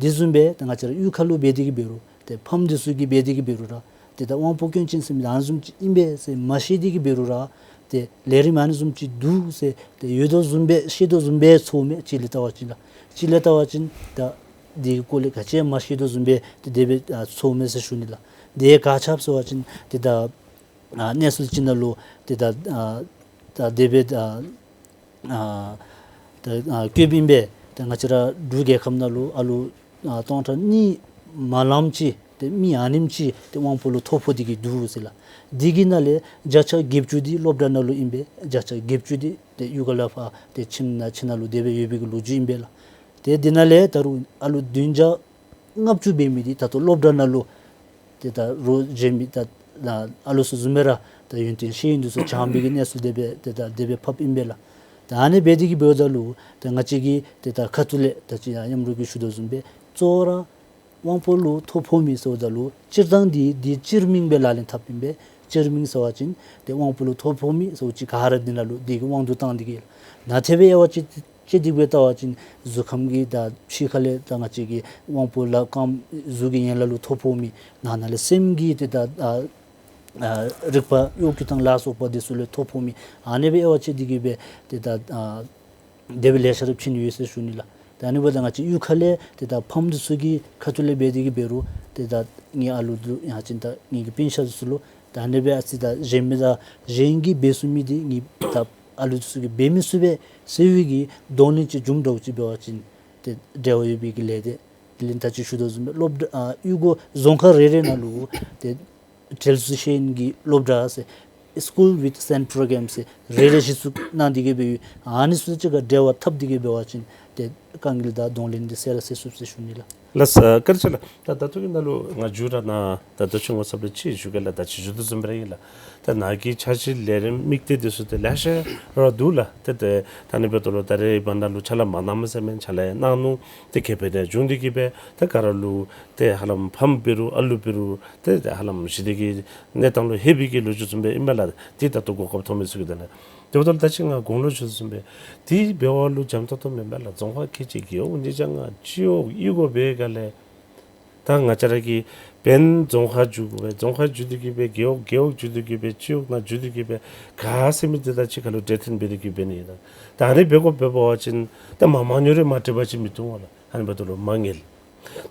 འདི་བཟུམ་སྦེ་ད་ང་བཅས་ར་གཡུས་ཁ་ལུ་འབད་དེ་གིས་འབད་རུང་ཏེ་ཕམ་འདི་ཚུ་གིས་འབད་དེ་གིས་འབད་རུང་ར་ཏེ་ད་དབང་པོ་སྐྱོན་ཅན་ཟེར་མི་ཨ་ནི་བཟུམ་ཅིག་ཨིན་པས་ཟེར་མ་ཤེས་ཏེ་གིས་འབད་རུང་ར་ཏེ་ལས་རིམ་ཨ་ནི་བཟུམ་ཅིག་འདུག་ཟེར་ཏེ་ཡོད་དོ་བཟུམ་སྦེ་ཤེས་དོ་བཟུམ་སྦེ་ཚོརཝ་མས། གཅིག་ལས་བལྟ་བ་ཅིན་ལགས། གཅིག་ལས་བལྟ་བ་ཅིན་ད་འདི་གི་སྐོར་ལས་ག་ཅི་ཡང་མ་ཤེས་དོ་བཟུམ་སྦེ་ཏེ་དེ་སྦེ་ཨ་ཚོརཝ་མས་ཟེར་ཞུ་ནི་ལགས། དེ་ག་ཅི་སྦེ་ཟེར་བ་ཅིན་ཏེ་ད་ཨ་གནས་ཚུལ་ཅིག་ནང་ལུ་ཏེ་ད་ཨ་ད་དེ་སྦེ་ཨ་ཨ་ད་ཨ་བཀོདཔ་ཨིན་པས། ད་ང་བཅས་ར་འབྲུག་རྒྱལ་ཁབ་ནང་ལུ་ཨ་ལུ་ཨ་སྟོང་ཕྲག་གཉིས་མ་ལངམ་ཅིག་ཏེ་མི་ཨ་ནེམ་ཅིག་ཏེ་དབང་པོ་ལུ་ཐོ་ཕོག་སྟེ་གིས་འདུག་ཟེར་ལགས། འདི་གི་ནང་ལས་བརྒྱ་ཆ་བརྒྱད་ཅུ་འདི་སློབ་གྲྭ་ནང་ལུ་ཨིན་པས། བརྒྱ་ཆ་བརྒྱད་ཅུ་འདི་ཏེ་གཡུས་ཁ་ལས་ཕར་ཏེ་ཁྱིམ་ནང་ཁྱིམ་ནང་ལུ་དེ་སྦེ་ཡོད་པའི་གི་ལོ་རྒྱུས་ཨིན་པས་ལགས། ཏེ་འདི་ནང་ལས་ད་རུང་ཨ་ལུ་བདུན་བརྒྱ་ལྔ་བཅུ་འབད་མི་འདི་ད་ལྟོ་སློབ་གྲྭ་ནང་ལུ་ཏེ་ད་རོགས་བྱིན་མི་ད་ཨ་ལུ་ཚུ་བཟུམ་སྦེ་ར་ད་ཡོན་ཏན་ཤེས་ཡོན་འདི་ཚུ་སྦྱང་པའི་གི་གནས་ཚུལ་དེ་སྦེ་ཏེ་ད་དེ་སྦེ་ཕབ་ཨིན་པས་ལགས། ད་ཨ་ནི་སྦེ་དེ་གིས་འབདཝ་ད་ལུ་ད་ང་བཅས་ཀྱིས་ཏེ་ད་ཁ་ཐུག་ལས་ད་ཅི་ཡང་མཉམ་རོགས་ཀྱིས་ཞུ་དོ་བཟུམ་སྦེ་གཙོ་བོ་ར་དབང་པོ་ལུ་ཐོ་ཕོག་མི་ཟེརཝ་ད་ལུ་སྤྱིར་བཏང་འདི་འདི་སྤྱིར་མིང་སྦེ་ལག་ལེན་འཐབ་ཨིན་པས། སྤྱིར་མིང་ཟེར་བ་ཅིན་ཏེ་དབང་པོ་ལུ་ཐོ་ཕོག་མི་ཟེརཝ་ཅིག་ག་ར་འདི་ནང་ལུ་འདི་གི་དབང་དུ་བཏང་སྟེ་གིས་ནཱ་ཐེབས་སྦེ་དབྱེ་བ་ཅིག་ཅིག་འདི་སྦེ་བལྟ་བ་ཅིན་གཟུགས་ཁམས་ཀྱི་ད་ཕྱི་ཁ་ལས་ད་ང་བཅས་ཀྱི་དབང་པོ་ལགཔ་རྐངམ་གཟུགས་ཀྱི་ཡན་ལག་ལུ་ཐོ་ཕོག་མི་ནང་ན་ལས་སེམས་ཀྱི་ཏེ་ད་ཨ་ ཨ་རིག་པ་གཡོག་བཀོལ་ཐངས་ལ་སོགས་པ་འདི་ཚུ་ལུ་ཐོ་ཕོག་མི་ཨ་ནི་སྦེ་དབྱེ་བ་ཕྱེ་སྟེ་གི་སྦེ་ཏེ་ད་ཨ་དེ་སྦེ་ལེ་ཤ་ར་ཕྱེ་ནི་ཡོད་ཟེར་ཞུ་ནི་ལགས། ད་ཨ་ནི་འབདཝ་ད་ང་བཅས་གཡུས་ཁ་ལས་ཏེ་ད་ཕམ་འདི་ཚུ་གི་ཁ་ཐུག་ལས་འབད་དེ་གི་འབད་རུང་ཏེ་ད་ངེའི་ཨ་ལུ་འདི་ཡང་ཅིན་ད་ངེ་གི་སྤུན་ཆ་འདི་ཚུ་ལུ་ད་ཨ་ནི་སྦེ་ཨ་ཙི་ད་གཞན་མི་དང་གཞན་གྱིས་འབད་ཚུགས་མི་འདི་ངེའི་ད་ཨ་ལུ་འདི་ཚུ་གིས་འབད་མི་ཚུགས་པས་ཟེར་བའི་གི་གདོང་ལེན་ཅིག་འབྱུངམ་འདྲཝ་ཅིག་འབད་བ་ཅིན་ཏེ་འབྲེལ་བ་ཡོད་པའི་གི་ལས་སྡེ། དེ་ལས་ད་ཅི་ཞུ་དོ་བཟུམ་སྦེ་སློབ་གྲྭ་ཨ་གཡུས་སྒོ་རྫོང་ཁག་རེ་རེ་ནང་ལུ་ཏེ་འབྲེལ་ཚུལ་ཤེས་ཡོན་གྱི་སློབ་གྲྭ་ཟེར་School with Send Program ཟེར་རེ་རེ་གཞི་བཙུགས་གནང་སྟེ་གི་སྦེ་ཡོད། ཨ་ནི་ཚུ་གཅིག་ཁར་འབྲེལ་བ་འཐབ་སྟེ་གི་འབད་བ་ཅིན་ཏེ་དཀའ་ངལ་དང་གདོང་ལེན་འདི་སེལ་ར་སེལ་ཚུགས་ཟེར་ཞུ་ནི་ལགས། ལགས་སོ། བཀའ་དྲིན་ཆེ་ལགས། ད་ད་ལྟོ་གི་ནང་ལུ་ང་མཇུག་ར་ནཱ་ད་ལྟོ་ཆུང་ཀུ་ཚབ་ལུ་ཅིག་ཞུ་གེ་ལགས། ད་ཅི་ཞུ་དོ་བཟུམ་སྦེ་ར་ཨིན་ལགས། ད་ནཱ་གི་འཆར་གཞི་ལས་རིམ་དམིགས་གཏད་འདི་ཚུ་ཏེ་ལེ་ཤ་ར་འདུག་ལགས། ཏེ་ཏེ་ད་ཨ་ནི་འབདཝ་ད་ལུ་ད་རེས་འབདན་ལུ་ཕྱག་ལཱ་མ་གནངམ་ཟེར་མེན། ཕྱག་ལཱ་གནང་ནུག། ཏེ་ཁེ་ཕན་ཡང་བྱུང་སྟེ་གི་སྦེ་ད་ག་ར་ལུ་ཏེ་ཧ་ལམ་ཕམ་འབད་རུང་ཨ་ལུ་འབད་རུང་ཏེ་ཏེ་ཧ་ལམ་ཞི་བདེ་གི་གནས་སྟངས་ལུ་ལྷོད་པའི་གི་ལོ་རྒྱུས་བཟུམ་སྦེ་ཨིན་པས་ལགས། ཏེ་ད་ལྟོ་གོ་སྐབས་ཐོབ་མི་ཚུ་གིས་ད་ལགས། དེ་འབདཝ་ད་ལུ་ད་ཅི་ང་གོང་ལུ་ཞུ་དོ་བཟུམ་སྦེ་དེ་འབདཝ་ལུ་འཇམ་ཏོང་ཏོ་མེན་པས་ལགས། རྫོང་ཁག་ཁལ་གཅིག་རྒེད་འོག་ཉིས་བརྒྱ་ལྔ་སྤྱི་འོག་གཡུས་སྒོ་འབད་ག་ལས་ད་ང་བཅས་ར་གི་འབདན་རྫོང་ཁག་བརྒྱུད་དགོ་པས། རྫོང་ཁག་བརྒྱུད་དེ་གི་སྦེ་རྒེད་འོག་རྒེད་འོག་བརྒྱུད་དེ་གི་སྦེ་སྤྱི་འོག་ནང་བརྒྱུད་དེ་གི་སྦེ་ག་ཟེར་མི་འདི་ད་ཅི་ཁ་ལུ་འབྲེལ་མཐུད་འབད་དེ་གི་སྦེ་ནི་ད་ད་ཨ་ནི་འབད་དགོཔ་འབད་བ་ཅིན་ད་མ་མང་ཉུང་རེ་མ་འདྲཝ་ཅིག་མི་འདུག་པ་ལགས། ཨ་ནི་འབདཝ་ད་ལུ་མ་དངུལ།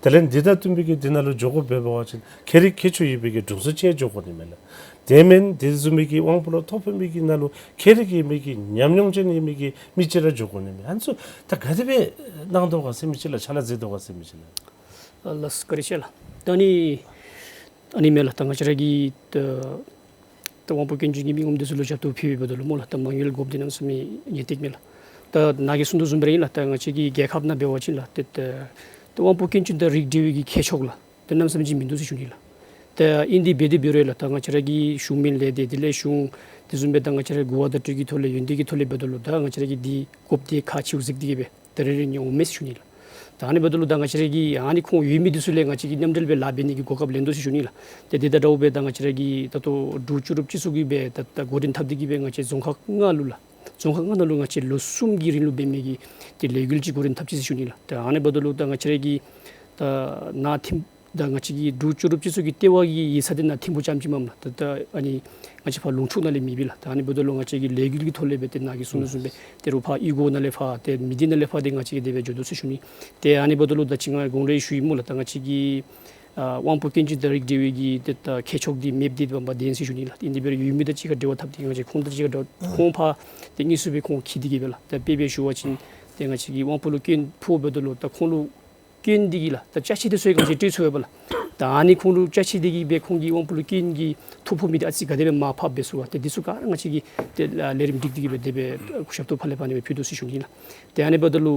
དེ་ལས་འདི་དང་བསྟུན་པའི་གི་འདི་ནང་ལུ་འགྱོ་དགོཔ་འབད་བ་ཅིན་ཁྱད་རིག་ཁྱད་ཆོས་ཡོད་པའི་གི་དྲུང་འཚོ་ཅིག་འགྱོ་དགོ་ནི་མས་ལགས། དེ་མེན་དེ་བཟུམ་མའི་གི་དབང་པོ་ལུ་ཐོ་ཕོག་མི་གི་ནང་ལུ་ཁྱད་རིག་ཡོད་མི་གི་ཉམས་མྱོང་ཅན་ཡོད་མི་གི་མི་ཅིག་ར་འགྱོ་དགོ་ནི་མས། ཨ་ནི་ཚུ་ད་ག་དེ་སྦེ་གནང་དོ་ག་ཟེར་མི་ཅིག་ལགས། ཕྱག་ལཱ་མཛད་དོ་ག་ཟེར་མི་ཅིག་ལགས། ཨ་ལགས་སོ། བཀའ་དྲིན་ཆེ་ལགས། ད་ཨ་ནི་ཨ་ནི་མས་ལགས། ད་ང་བཅས་ར་གི་ད་ད་དབང་པོ་སྐྱོན་ཅན་གྱི་མི་ངོམ་འདི་ཚུ་ལུ་ཞབས་ཏོག་ཕུལ་བའི་འབདཝ་ད་ལུ་སྨོ་ལགས། ད་མ་དངུལ་དགོཔ་འདི་གནམ་མེད་ས་མེད་ངེས་ཏིག་མས་ལགས། ད་ནཱ་གིས་གསུངས་དོ་བཟུམ་སྦེ་ར་ཨིན་ལགས། ད་ང་བཅས་ཀྱི་རྒྱལ་ཁབ་ནང་འབད་བ་ཅིན་ལགས་ཏེ་ད་ད་དབང་པོ་སྐྱོན་ཅན་དང་རིགས་འབྲེལ་བའི་གི་ཁྱད་ཕྱོགས་ལགས་ཏེ་གནམ་མེད་ས་མེད་ཅིག་མིན་འདུག་ཟེར་ཞུ་ནི་ལགས། ད་ཨིན་དེ་འབད་དེ་འབད་རུང་ལགས་ད་ང་བཅས་ར་གི་གཞུང་མིན་ལས་སྡེ་དེ་ལས་གཞུང་དེ་བཟུམ་སྦེ་ད་ང་བཅས་ར་གུ་བ་བརྡ་སྤྲོད་ཀྱི་ཐོག་ལས་ཡོན་ཏན་གྱི་ཐོག་ལས་འབདཝ་ད་ལུ་ད་ང་བཅས་ར་གི་འདི་དགོཔ་འདི་ཁག་ཆེཝ་གཟིགས་ཏེ་གི་སྦེ་ད་རེ་རེ་ནི་འོང་མས་ཟེར་ཞུ་ནི་ལགས། ད་ཨ་ནི་འབདཝ་ད་ལུ་ད་ང་བཅས་ར་གི་ཨ་ནི་ཁོང་ཡོད་མི་འདི་ཚུ་ལས་ང་བཅས་ཀྱིས་མཉམ་འབྲེལ་སྦེ་ལཱ་འབད་ནི་གི་གོ་སྐབས་ལེན་དོ་ཟེར་ཞུ་ནི་ལགས། ཏེ་དེ་དང་འདྲཝ་སྦེ་ད་ང་བཅས་ར་གི་ད་ལྟོ་འབྲུག་ལྕོགས་གྲུབ་སྤྱི་ཚོགས་ཀྱིས་སྦེ་ད་ད་འགོ་འདྲེན་འཐབ་སྟེ་གི་སྦེ་ང་བཅས་རྫོང་ཁག་ལྔ་ལུ་ལགས་རྫོང་ཁག་ལྔ་ནང་ལུ་ང་བཅས་ལོ་གསུམ་གྱི་རིང་ལུ་འབད་མི་གི་ཏེ་ལས་འགུལ་ཅིག་འགོ་འདྲེན་འཐབ་ཅི་ཟེར་ཞུ་ནི་ལགས། ད་ཨ་ནི་འབདཝ་ད་ལུ་ད་ང་བཅས་ར་གི་ད་ནཱ་ཐིམ་ད་ང་བཅས་ཀྱི་འབྲུག་ལྕོགས་གྲུབ་སྤྱི་ཚོགས་ཀྱི་ལྟེ་བ་གི་ཡིག་ཚང་འདི་ནཱ་ཐིམ་ཕུག་རྐྱངམ་ཅིག་མས་ལགས། ད་ད་ཨ་ནི་ང་བཅས་ཕར་ལུང་ཕྱོགས་ནང་ལས་མེད་པས་ལགས། ད་ཨ་ནི་འབདཝ་ད་ལུ་ང་བཅས་ཀྱི་ལས་འགུལ་གྱི་ཐོག་ལས་སྦེ་ཏེ་ནཱ་གིས་གསུངས་དོ་བཟུམ་སྦེ་ཏེ་རོགས་ཕར་གཡུས་སྒོ་ནང་ལས་ཕར་ཏེ་མི་སྡེ་ནང་ལས་ཕར་ཏེ་ང་བཅས་ཀྱིས་དེ་སྦེ་འགྱོ་དོ་ཟེར་ཞུ་ནི། ཏེ་ཨ་ནི་འབདཝ་ད་ལུ་ད་ཅི་ང་གོང་ར་ཞུ་ཡི་སྨོ་ལགས། ད་ང་བཅས་ཀྱི་ཨ་དབང་པོ་སྐྱོན་ཅན་དང་རིགས་འབྲེལ་བའི་གི་ཏེ་ད་ཁྱད་ཕྱོགས་འདི་མེདཔ་འདི་འབདཝ་ད་བདེན་ཟེར་ཞུ་ནི་ལགས། ཨིན་དེ་འབད་རུང་ཡོད་མི་དང་གཅིག་ཁར་འབྲེལ་བ་འཐབ་སྟེ་ང་བཅས་ཁོང་དང་གཅིག་ཁར་འབྲེལ་བ་ཁོང་ཕར་ཏེ་དངོས་སུ་སྦེ་ཁོང་འཁྱིད་དེ་གི་སྦེ་ལགས། ད་དཔེ་སྦེ་ཞུ་བ་ཅིན་ཏེ་ང་བཅས་ཀྱི་དབང་པོ་ལུ་སྐྱོན་ཕོགཔ་འབདཝ་ད་ལུ་ད་ཁོང་ལུ་སྐྱོན་འདི་གི་ལགས་ད་ཅ་ཆས་འདི་ཚུ་ཡང་ང་བཅས་སྤྲོད་ཚུགས་པས་ལགས། ད་ཨ་ནི་ཁོང་ལུ་ཅ་ཆས་འདི་གིས་སྦེ་ཁོང་གི་དབང་པོ་ལུ་སྐྱོན་གྱི་ཐོ་ཕོག་མི་འདི་ཨ་ཙི་ག་དེ་སྦེ་མར་ཕབ་འབད་ཚུགས་པ་ཏེ་འདི་ཚུ་ག་ར་ང་བཅས་ཀྱིས་ཏེ་ལས་རིམ་སྒྲིག་སྟེ་གི་སྦེ་དེ་སྦེ་ཞབས་ཏོག་ཕར་ལས་ཕར་ཨ་ནི་སྦེ་ཕུལ་དོ་ཟེར་ཞུ་ནི་ལགས། ཏེ་ཨ་ནི་འབདཝ་ད་ལུ་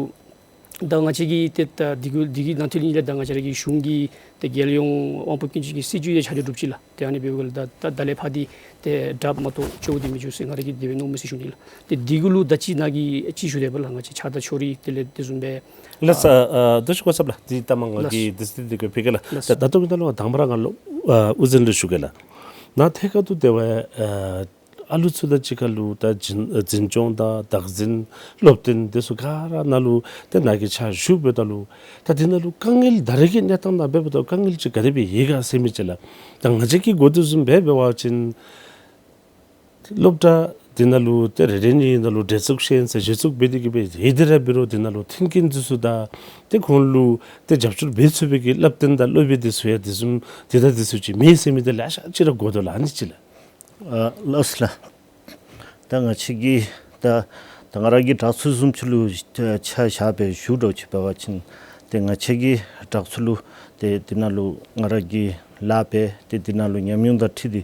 ད་ང་བཅས་ཀྱིས་ཏེ་ད་འདི་གུ་འདི་གི་ནང་དོན་ལས་ད་ང་བཅས་ར་གི་གཞུང་གི་ཏེ་རྒྱལ་ཡོངས་དབང་པོ་སྐྱོན་ཅན་གྱི་སྲིད་བྱུས་ཡང་ཆ་འཇོག་གྲུབ་ཅི་ལགས། ཏེ་ཨ་ནི་འབདཝ་ལས་ད་ད་ད་ལས་ཕར་འདི་ཏེ་དྲགཔ་མ་གཏོགས་སྐྱོ་བ་འདི་མི་འགྱོ་ཟེར་ང་ར་གིས་དེ་སྦེ་མནོཝ་མས་ཟེར་ཞུ་ནི་ལགས། ཏེ་འདི་གུ་ལུ་ད་ཅི་ནཱ་གིས་ཅིག་ཞུ་དེས་པ་ལགས། ང་བཅས་ཆགས་སྡང་ཕྱོགས་རིས་དེ་ལས་དེ་བཟུམ་སྦེ་ལགས་སོ། ཨ་ཨ་དུས་ཅི་གོ་ཚབ་ལགས། འདི་ལྟ་མ་ང་གིས་ལགས་སོ། འདི་སྟེ་འདི་གུ་ཕུལ་གེ་ལགས། ལགས་སོ། ད་ད་ལྟོ་གི་ད་ལུ་དང་པ་ར་ང་ལུ་ཨ་དབུ་འཛིན་ལུ་ཞུ་གེ་ལགས། ནཱ་ཐད་ཀར་དུ་དེ་སྦེ་ཨ་ཨ་ལུ་ཚུ་དང་གཅིག་ཁར་ལུ་ད་འཛིན་འཛིན་སྐྱོང་དང་བདག་འཛིན་སློབ་སྟོན་དེ་ཚུ་ག་ར་ནཱ་ལུ་ཏེ་ནཱ་གིས་ཕྱག་ཞུཝ་ད་ལུ་ད་འདི་ནང་ལུ་དཀའ་ངལ་ད་རེས་ཀྱི་གནས་སྟངས་ནང་འབདཝ་ད་དཀའ་ངལ་ཅིག་ག་དེ་སྦེ་ཡོད་ག་ཟེར་མི་ཅིག་ལགས། ད་ང་བཅས་ཀྱིས་གོ་དོ་བཟུམ་སྦེ་འབད་བ་ཅིན་སློབ་གྲྭ་འདི་ནང་ལུ་ཏེ་རེ་རེ་གཉིས་ནང་ལུ་འབྲེལ་གཏུག་ཤེས་ཡོན་ཟེར་གཞི་བཙུགས་འབད་དེ་གི་སྦེ་ཡོད་དེ་ར་འབད་རུང་འདི་ནང་ལུ་མཐུན་རྐྱེན་དེ་ཚུ་དང་ཏེ་ཁོང་ལུ་ཏེ་རྒྱབ་སྐྱོར་འབད་ཚུགས་པའི་གི་བསླབ་སྟོན་དང་སློབ་དཔོན་དེ་ཚུ་ཡང་དེ་བཟུམ་དེ་དང་དེ་ཚུ་ཅིག་མེད་ཟེར་མི་དེ་ལེ་ཤ་ཅིག་ར་གོ་དོ་ལགས། ཨ་ནི་ཅིག་ལགས། ཨ་ལགས་སོ་ལགས། ད་ང་བཅས་ཀྱིས་ད་ད་ང་ར་གི་དྲག་ཚུལ་བཟུམ་ཅིག་ལུ་ཆ་བཞག་སྦེ་ཞུ་དོ་ཅིག་འབད་བ་ཅིན་ཏེ་ང་བཅས་ཀྱི་དྲག་ཚུལ་ལུ་ཏེ་འདི་ནང་ལུ་ང་ར་གིས་ལཱ་འབད་དེ་འདི་ནང་ལུ་ཉམས་མྱོང་དང་འཁྲིལ་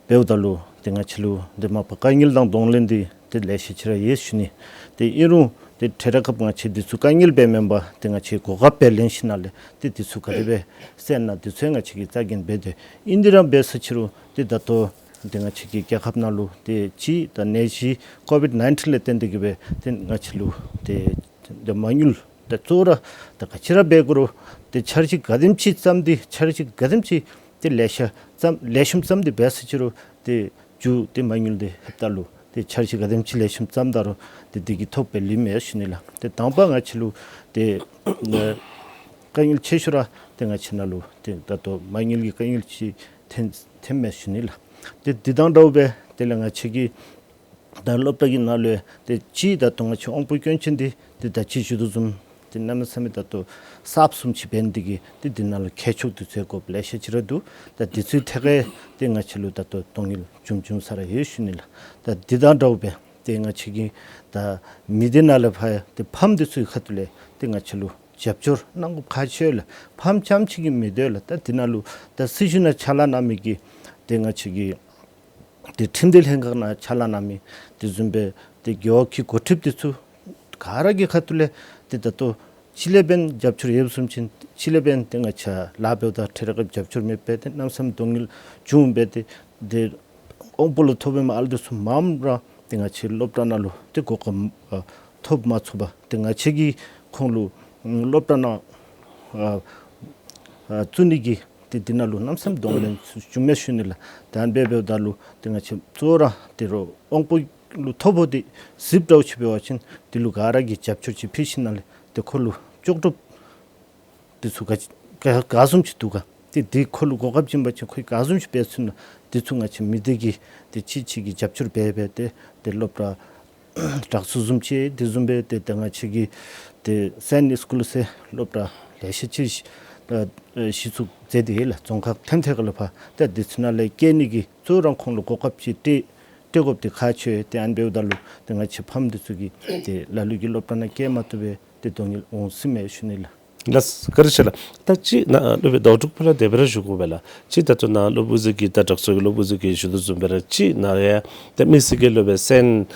ཏེ་འབདཝ་ད་ལུ་ཏེ་ང་བཅས་ལུ་ཏེ་མ་པ་དཀའ་ངལ་དང་གདོང་ལེན་འདི་ཏེ་ལེ་ཤ་ཅིག་ར་ཡོད་ཞུ་ནི། ཏེ་ཨིན་རུང་ཏེ་ཐད་རི་ཁ་ང་བཅས་འདི་ཚུ་དཀའ་ངལ་སྦེ་མེན་པར་ཏེ་ང་བཅས་གོ་སྐབས་སྦེ་ལེན་ཞིནམ་ལས་ཏེ་འདི་ཚུ་ག་དེ་སྦེ་སེལ་ན་འདི་ཚུ་ང་བཅས་ཀྱིས་རྩ་འགེངས་འབད་དེ་ཨིན། འདི་ར་འབད་ས་ཅིག་རུང་ཏེ་ད་ལྟོ་ཏེ་ང་བཅས་ཀྱི་རྒྱལ་ཁབ་ནང་ལུ་ཏེ་ཅིག་ད་ནད་གཞི་ཀོ་བིཌ་ནའིན་ཊིན་ལས་བརྟེན་ཏེ་གི་སྦེ་ཏེ་ང་བཅས་ལུ་ཏེ་ཏེ་མ་དངུལ་ཏེ་གཙོ་བོ་ར་ཏེ་ག་ཅི་ར་འབད་དགོ་རུང་ཏེ་འཆར་གཞི་ག་དེམ་ཅིག་བརྩམས་ཏེ་འཆར་གཞི་ག་དེམ་ཅིག་ཏེ་ལེ་ཤ་བརྩམས་ལེགས་ཤོམ་བརྩམས་ཏེ་འབད་ས་ཅིག་རུང་ཏེ་མཇུག་ཏེ་མ་དངུལ་འདི་ལྷོདཔ་ད་ལུ་ཏེ་འཆར་གཞི་ག་དེམ་ཅིག་ལེགས་ཤོམ་བརྩམས་ད་རུང་ཏེ་འདི་གིས་ཐོགས་པའི་ལུས་མེད་ཞུ་ནི་ལགས། ཏེ་དང་པ་ང་བཅས་ལུ་ཏེ་དཀའ་ངལ་ཆེ་ཤོས་ར་ཏེ་ང་བཅས་ནང་ལུ་ཏེ་ད་ལྟོ་མ་དངུལ་གྱི་དཀའ་ངལ་ཅིག་ཐོན་ཐོནམ་མས་ཞུ་ནི་ལགས། ཏེ་འདི་དང་འདྲཝ་སྦེ་དེ་ལས་ང་བཅས་ཀྱི་ད་སློབ་གྲྭ་གི་ནང་ལུ་ཏེ་ཅིག་ད་ལྟོ་ང་བཅས་དབང་པོ་སྐྱོན་ཅན་འདི་ཏེ་ད་ཅི་ཞུ་དོ་བཟུམ་ཏེ་གནམ་མེད་ས་མེད་ད་ལྟོ་གསརཔ་བཟུམ་ཅིག་འབད་ནི་འདི་གིས་ཏེ་འདི་ནང་ལུ་མཁས་མཆོག་འདི་ཚུ་དགོཔ་ལེ་ཤ་ཅིག་ར་འདུག། ད་འདི་ཚུའི་ཐད་ཁར་ཏེ་ང་བཅས་ལུ་ད་ལྟོ་གདོང་ལེན་བྱུང་བྱུངམ་ས་ར་ཡོད་ཞུ་ནི་ལགས། ད་འདི་དང་འདྲཝ་སྦེ་ཏེ་ང་བཅས་ཀྱི་ད་མི་སྡེ་ནང་ལས་ཕར་ཏེ་ཕམ་འདི་ཚུ་གི་ཁ་ཐུག་ལས་ཏེ་ང་བཅས་ལུ་རྒྱབ་སྐྱོར་གནང་དགོཔ་ཁག་ཆེ་ལགས། ཕམ་རྐྱངམ་ཅིག་གིས་མི་དོ་ལགས། ད་འདི་ནང་ལུ་ད་སྲི་ཞུ་ནང་ཕྱག་ལཱ་གནང་མི་གི་ཏེ་ང་བཅས་ཀྱི་ཏེ་ཁྲིམས་སྡེ་ལྷན་ཁག་ནང་ཕྱག་ལཱ་གནང་མི་དེ་བཟུམ་སྦེ་ཏེ་རྒེད་འོག་གི་འགོ་ཁྲིདཔ་དེ་ཚུ་ག་ར་གི་ཁ་ཐུག་ལས་ཏེ་ད་ལྟོ་ཕྱི་ལས་འབདན་རྒྱབ་སྐྱོར་ཡོདཔ་བཟུམ་ཅིག་ཕྱི་ལས་འབདན་ཏེ་ང་བཅས་ལཱ་འབདཝ་ད་ཁྲལ་ར་གི་རྒྱབ་སྐྱོར་མེདཔ་སྦེ་ཏེ་གནམ་མེད་ས་མེད་གདོང་ལེན་བྱུང་སྦེ་ཏེ་ཏེ་དབང་པོ་ལུ་ཐོབ་པའི་མ་ཨ་ལུ་དེ་ཚུ་མངམ་ར་ཏེ་ང་བཅས་སློབ་གྲྭ་ནང་ལུ་ཏེ་གོ་སྐབས་ཨ་ཐོབ་མ་ཚུགས་པར་ཏེ་ང་བཅས་ཀྱིས་ཁོང་ལུ་སློབ་གྲྭ་ནང་ཨ་ཨ་བཙུགས་ནི་གི་ཏེ་འདི་ནང་ལུ་གནམ་མེད་ས་མེད་གདོང་ལེན་བྱུང་མས་ཞུ་ནི་ལགས། ད་ཨ་ནི་སྦེ་འབདཝ་ད་ལུ་ཏེ་ང་བཅས་གཙོ་བོ་ར་ཏེ་རོགས་དབང་པོ་ལུ་ཐོབ་པ་འདི་གཟིགསཔ་འདྲཝ་ཅིག་འབད་བ་ཅིན་འདི་ལུ་ག་ར་གིས་རྒྱབ་སྐྱོར་ཅིག་ཕུལ་ཞིནམ་ལས་ཏེ་ཁོ་ལུ་ལྕོགས་གྲུབ་འདི་ཚུ་ག་ག་ག་བཟུམ་ཅིག་འདུག་ག། ཏེ་འདི་ཁོ་ལུ་གོ་སྐབས་བྱིན་པ་ཅིན་ཁོ་གིས་ག་བཟུམ་ཅིག་འབད་ཚུགས་ན་འདི་ཚུ་ང་བཅས་མི་སྡེ་གིས་ཏེ་གཅིག་གཅིག་གིས་རྒྱབ་སྐྱོར་འབད་འབད་དེ་ཏེ་སློབ་གྲྭ་དྲག་ཚུགས་བཟུམ་ཅིག་དེ་བཟུམ་སྦེ་ཏེ་ད་ང་བཅས་ཀྱི་ཏེ་སེན་སི་ཀུལ་ཟེར་སློབ་གྲྭ་ལེ་ཤ་ཅིག་ཨ་ཨ་གཞི་བཙུགས་མཛད་དེ་ཡོད་ལགས། རྫོང་ཁག་ཐེམ་ཐད་ཁ་ལུ་ཕར་ཏེ་འདི་ཚུ་ནང་ལས་བསྐྱལ་ནི་གི་གཙོ་བོ་ར་ཁོང་ལུ་གོ་སྐབས་ཅིག་སྤྲོད་སྤྲོད་དགོཔ་འདི་ཁག་ཆེ། ཏེ་ཨ་ནི་འབདཝ་ད་ལུ་ཏེ་ང་བཅས་ཕམ་འདི་ཚུ་གིས་ཏེ་ལ་ལུ་གིས་སློབ་གྲྭ་ནང་བསྐྱལ་མ་བཏུབ་པས། ཏེ་གདོང་ལེན་འོང་ཟེར་མས་ཞུ་ནི་ལགས། ལགས་སོ། བཀའ་དྲིན་ཆེ་ལགས། ད་ཅི་ནཱ་སློབ་དཔོན་ཟླཝ་འབྲུག་ཕུ་ལགས་དེ་སྦེ་ར་ཞུ་དགོ་པས་ལགས། ཅི་ད་ལྟོ་ནཱ་སློབ་དཔོན་ཟེར་གྱི་ད་དྲག་ཤོས་ཀྱི་སློབ་དཔོན་ཟེར་གྱི་ཞུ་དོ་བཟུམ་སྦེ་ར་ཅི་ནཱ་ཡང་ད་མི་སེར་གྱི་སློབ་དཔོན་སེམས་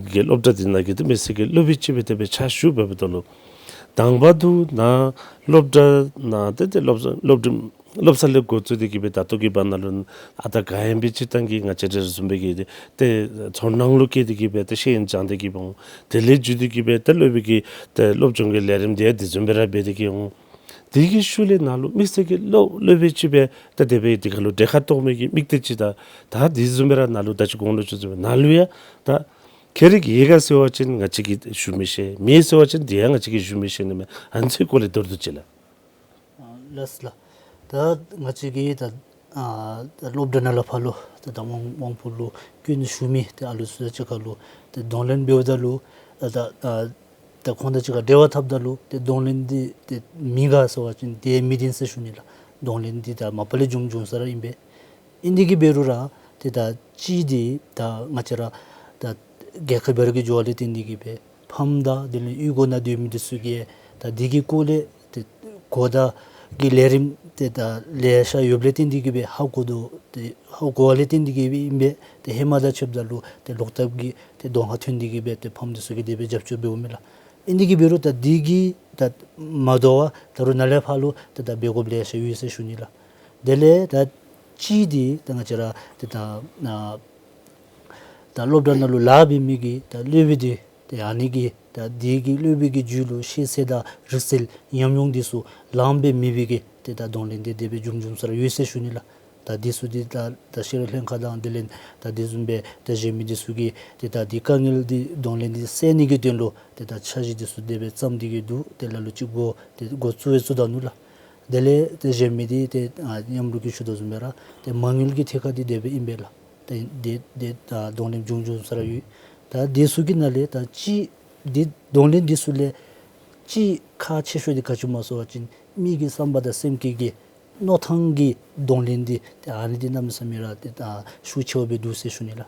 ཀྱི་སློབ་གྲྭ་འདི་ནང་གི་ད་མི་སེར་གྱི་སློབ་དཔོན་ཅིག་སྦེ་དེ་སྦེ་ཕྱག་ཞུ་འབདཝ་ད་ལུ་དང་པ་འདི་ནཱ་སློབ་གྲྭ་ནང་ཏེ་ཏེ་སློབ་སློབ་སློབ་ས་ལས་འགོ་བཙུགས་ཏེ་གི་སྦེ་ད་ལྟོ་གི་བར་ན་ལུ་ཨ་ད་ག་ཡང་སྦེ་སྤྱིར་བཏང་གི་ང་བཅས་ར་བཟུམ་སྦེ་གི་ཏེ་ཏེ་ཚོར་སྣང་ལུ་སྐྱེས་ཏེ་གི་སྦེ་ཏེ་ཤེས་ཡོན་སྦྱང་སྟེ་གི་སྦེ་འོང་། དེ་ལས་བརྒྱུད་དེ་གི་སྦེ་ཏེ་སློབ་དཔོན་གྱི་ཏེ་སློབ་སྦྱོང་གི་ལས་རིམ་འདི་དེ་བཟུམ་སྦེ་ར་འབད་དེ་གི་འོང་། དེ་གི་ཤུལ་ལས་ནཱ་ལུ་མི་སེར་གྱི་སློབ་སློབ་དཔོན་ཅིག་སྦེ་ད་དེ་སྦེ་དེ་ཁ་ལུ་གྲལ་ཁར་གཏོགས་མི་གི་དམིགས་གཏད་ཅིག་དང་ད་དེ་བཟུམ་སྦེ་ར་ནཱ་ལུ་ད་ཅི་གོང་ལུ་ཞུ་བཟུམ་སྦེ་ནཱ་ལུ་ཡང་ད་ཁྱད་རིག་ཡོད་ག་ཟེར་བ་ཅིན་ང་བཅས་ཀྱིས་ཞུ་མི་ཤེས། མེད་ཟེར་བ་ཅིན་དེ་ཡང་ང་བཅས་ཀྱིས་ཞུ་མི་ཤེས་ནི་མས། ཨ་ནི་ཚུའི་སྐོར་ལས་མདོར་བསྡུས་ཅིག་ལགས། ཨ་ལགས་སོ་ལགས། ད་ང་བཅས་ཀྱིས་ད་ཨ་ད་སློབ་གྲྭ་ནང་ལས་ཕར་ལུ་ད་ད་དབང་དབང་པོ་ལུ་སྐྱོན་ཞུགས་མི་ཏེ་ཨ་ལུ་ཚུ་དང་གཅིག་ཁར་ལུ་ཏེ་གདོང་ལེན་འབདཝ་ད་ལུ་ཨ་ད་ཨ་ད་ཁོང་དང་གཅིག་ཁར་འབྲེལ་བ་འཐབ་ད་ལུ་ཏེ་གདོང་ལེན་འདི་ཏེ་མི་དགའ་ཟེར་བ་ཅིན་དེ་མི་བདེན་ཟེར་ཞུ་ནི་ལགས། གདོང་ལེན་འདི་ད་མ་པ་ལས་བྱུང་བྱུངམ་ས་ར་ཨིན་པས། ཨིན་དེ་གི་འབད་རུང་ར་ཏེ་ད་ཅི་འདི་ད་ང་བཅས་ར་ད་རྒྱལ་ཁབ་བར་གྱི་འབྱོར་བ་ལས་བརྟེན་ཏེ་གི་སྦེ་ཕམ་དང་དེ་ལས་གཡུས་སྒོ་ནང་སྡོད་མི་འདི་ཚུ་གིས་ད་འདི་གི་སྐོར་ལས་ཏེ་གོ་བརྡ་གི་ལས་རིམ་ཏེ་ད་ལེ་ཤ་ཡོདཔ་ལས་བརྟེན་ཏེ་གི་སྦེ་ཧ་གོ་དོ། ཏེ་ཧ་གོ་བ་ལས་བརྟེན་ཏེ་གི་སྦེ་ཨིན་པས། ཏེ་ཧེ་མ་དང་ཕྱདཔ་ད་ལུ་ཏེ་ལོག་ལྟབ་ཀྱི་ཏེ་གདོང་ཁར་ཐོན་ཏེ་གི་སྦེ་ཏེ་ཕམ་འདི་ཚུ་གིས་དེ་སྦེ་རྒྱབ་སྐྱོར་འབདཝ་མས་ལགས། ཨིན་དེ་གི་འབད་རུང་ད་འདི་གིས་ད་མ་དོ་བར་ད་རུང་ནཱ་ལས་ཕར་ལུ་ཏེ་ད་འབད་དགོཔ་ལེ་ཤ་ཡོད་ཟེར་ཞུ་ནི་ལགས། དེ་ལས་ད་ཅི་འདི་ད་ང་བཅས་ར་ཏེ་ད་ཨ་ད་སློབ་གྲྭ་ནང་ལུ་ལཱ་འབད་མི་གི་ད་སློབ་དཔོན་འདི་ཏེ་ཨ་ནི་གི་ད་འདི་གི་སློབ་དཔོན་གྱི་རྒྱུད་ལུ་ཤེས་ཚད་དང་རིག་རྩལ་ཉམས་མྱོང་འདི་ཚུ་ལངམ་སྦེ་མེད་པའི་གི་ཏེ་ད་གདོང་ལེན་འདི་དེ་སྦེ་བྱུང་བྱུངམ་ས་ར་ཡོད་ཟེར་ཞུ་ནི་ལགས། ད་འདི་ཚུ་འདི་ད་ད་ཤེས་རིག་ལྷན་ཁག་དང་དེ་ལས་ད་དེ་བཟུམ་སྦེ་ད་གཞན་མི་འདི་ཚུ་གིས་ཏེ་ད་འདི་དཀའ་ངལ་འདི་གདོང་ལེན་འདི་སེལ་ནི་གི་དོན་ལུ་ཏེ་ད་འཆར་གཞི་འདི་ཚུ་དེ་སྦེ་བརྩམས་ཏེ་གི་འདུག། ཏེ་ལ་ལུ་ཅིག་འགོ་ཏེ་འགོ་བཙུགས་སྦེ་བཙུགས་ད་ནུག་ལགས། དེ་ལས་ཏེ་གཞན་མི་འདི་ཏེ་ཨ་མཉམ་རོགས་ཀྱིས་ཞུ་དོ་བཟུམ་སྦེ་ར་ཏེ་མ་དངུལ་གྱི་ཐད་ཁར་འདི་དེ་སྦེ་ཨིན་པས་ལགས། ཏེ་འདི་འདི་ད་གདོང་ལེན་བྱུང་བྱུངམ་ས་ར་ཡོད། ད་འདི་ཚུ་གི་ནང་ལས་ད་ཅི་འདི་གདོང་ལེན་འདི་ཚུ་ལས་ཅི་ཁག་ཆེ་ཤོས་འདི་ག་ཅི་སྨོ་ཟེར་བ་ཅིན་མི་གི་བསམ་པ་དང་སེམས་བསྐྱེད་ཀྱི་མནོ་ཐངས་ཀྱི་གདོང་ལེན་འདི་ཏེ་ཨ་ནི་འདི་གནམ་མེད་ས་མེད་ར་ཏེ་ད་ཤུགས་ཆེཝ་སྦེ་འདུག་ཟེར་ཞུ་ནི་ལགས།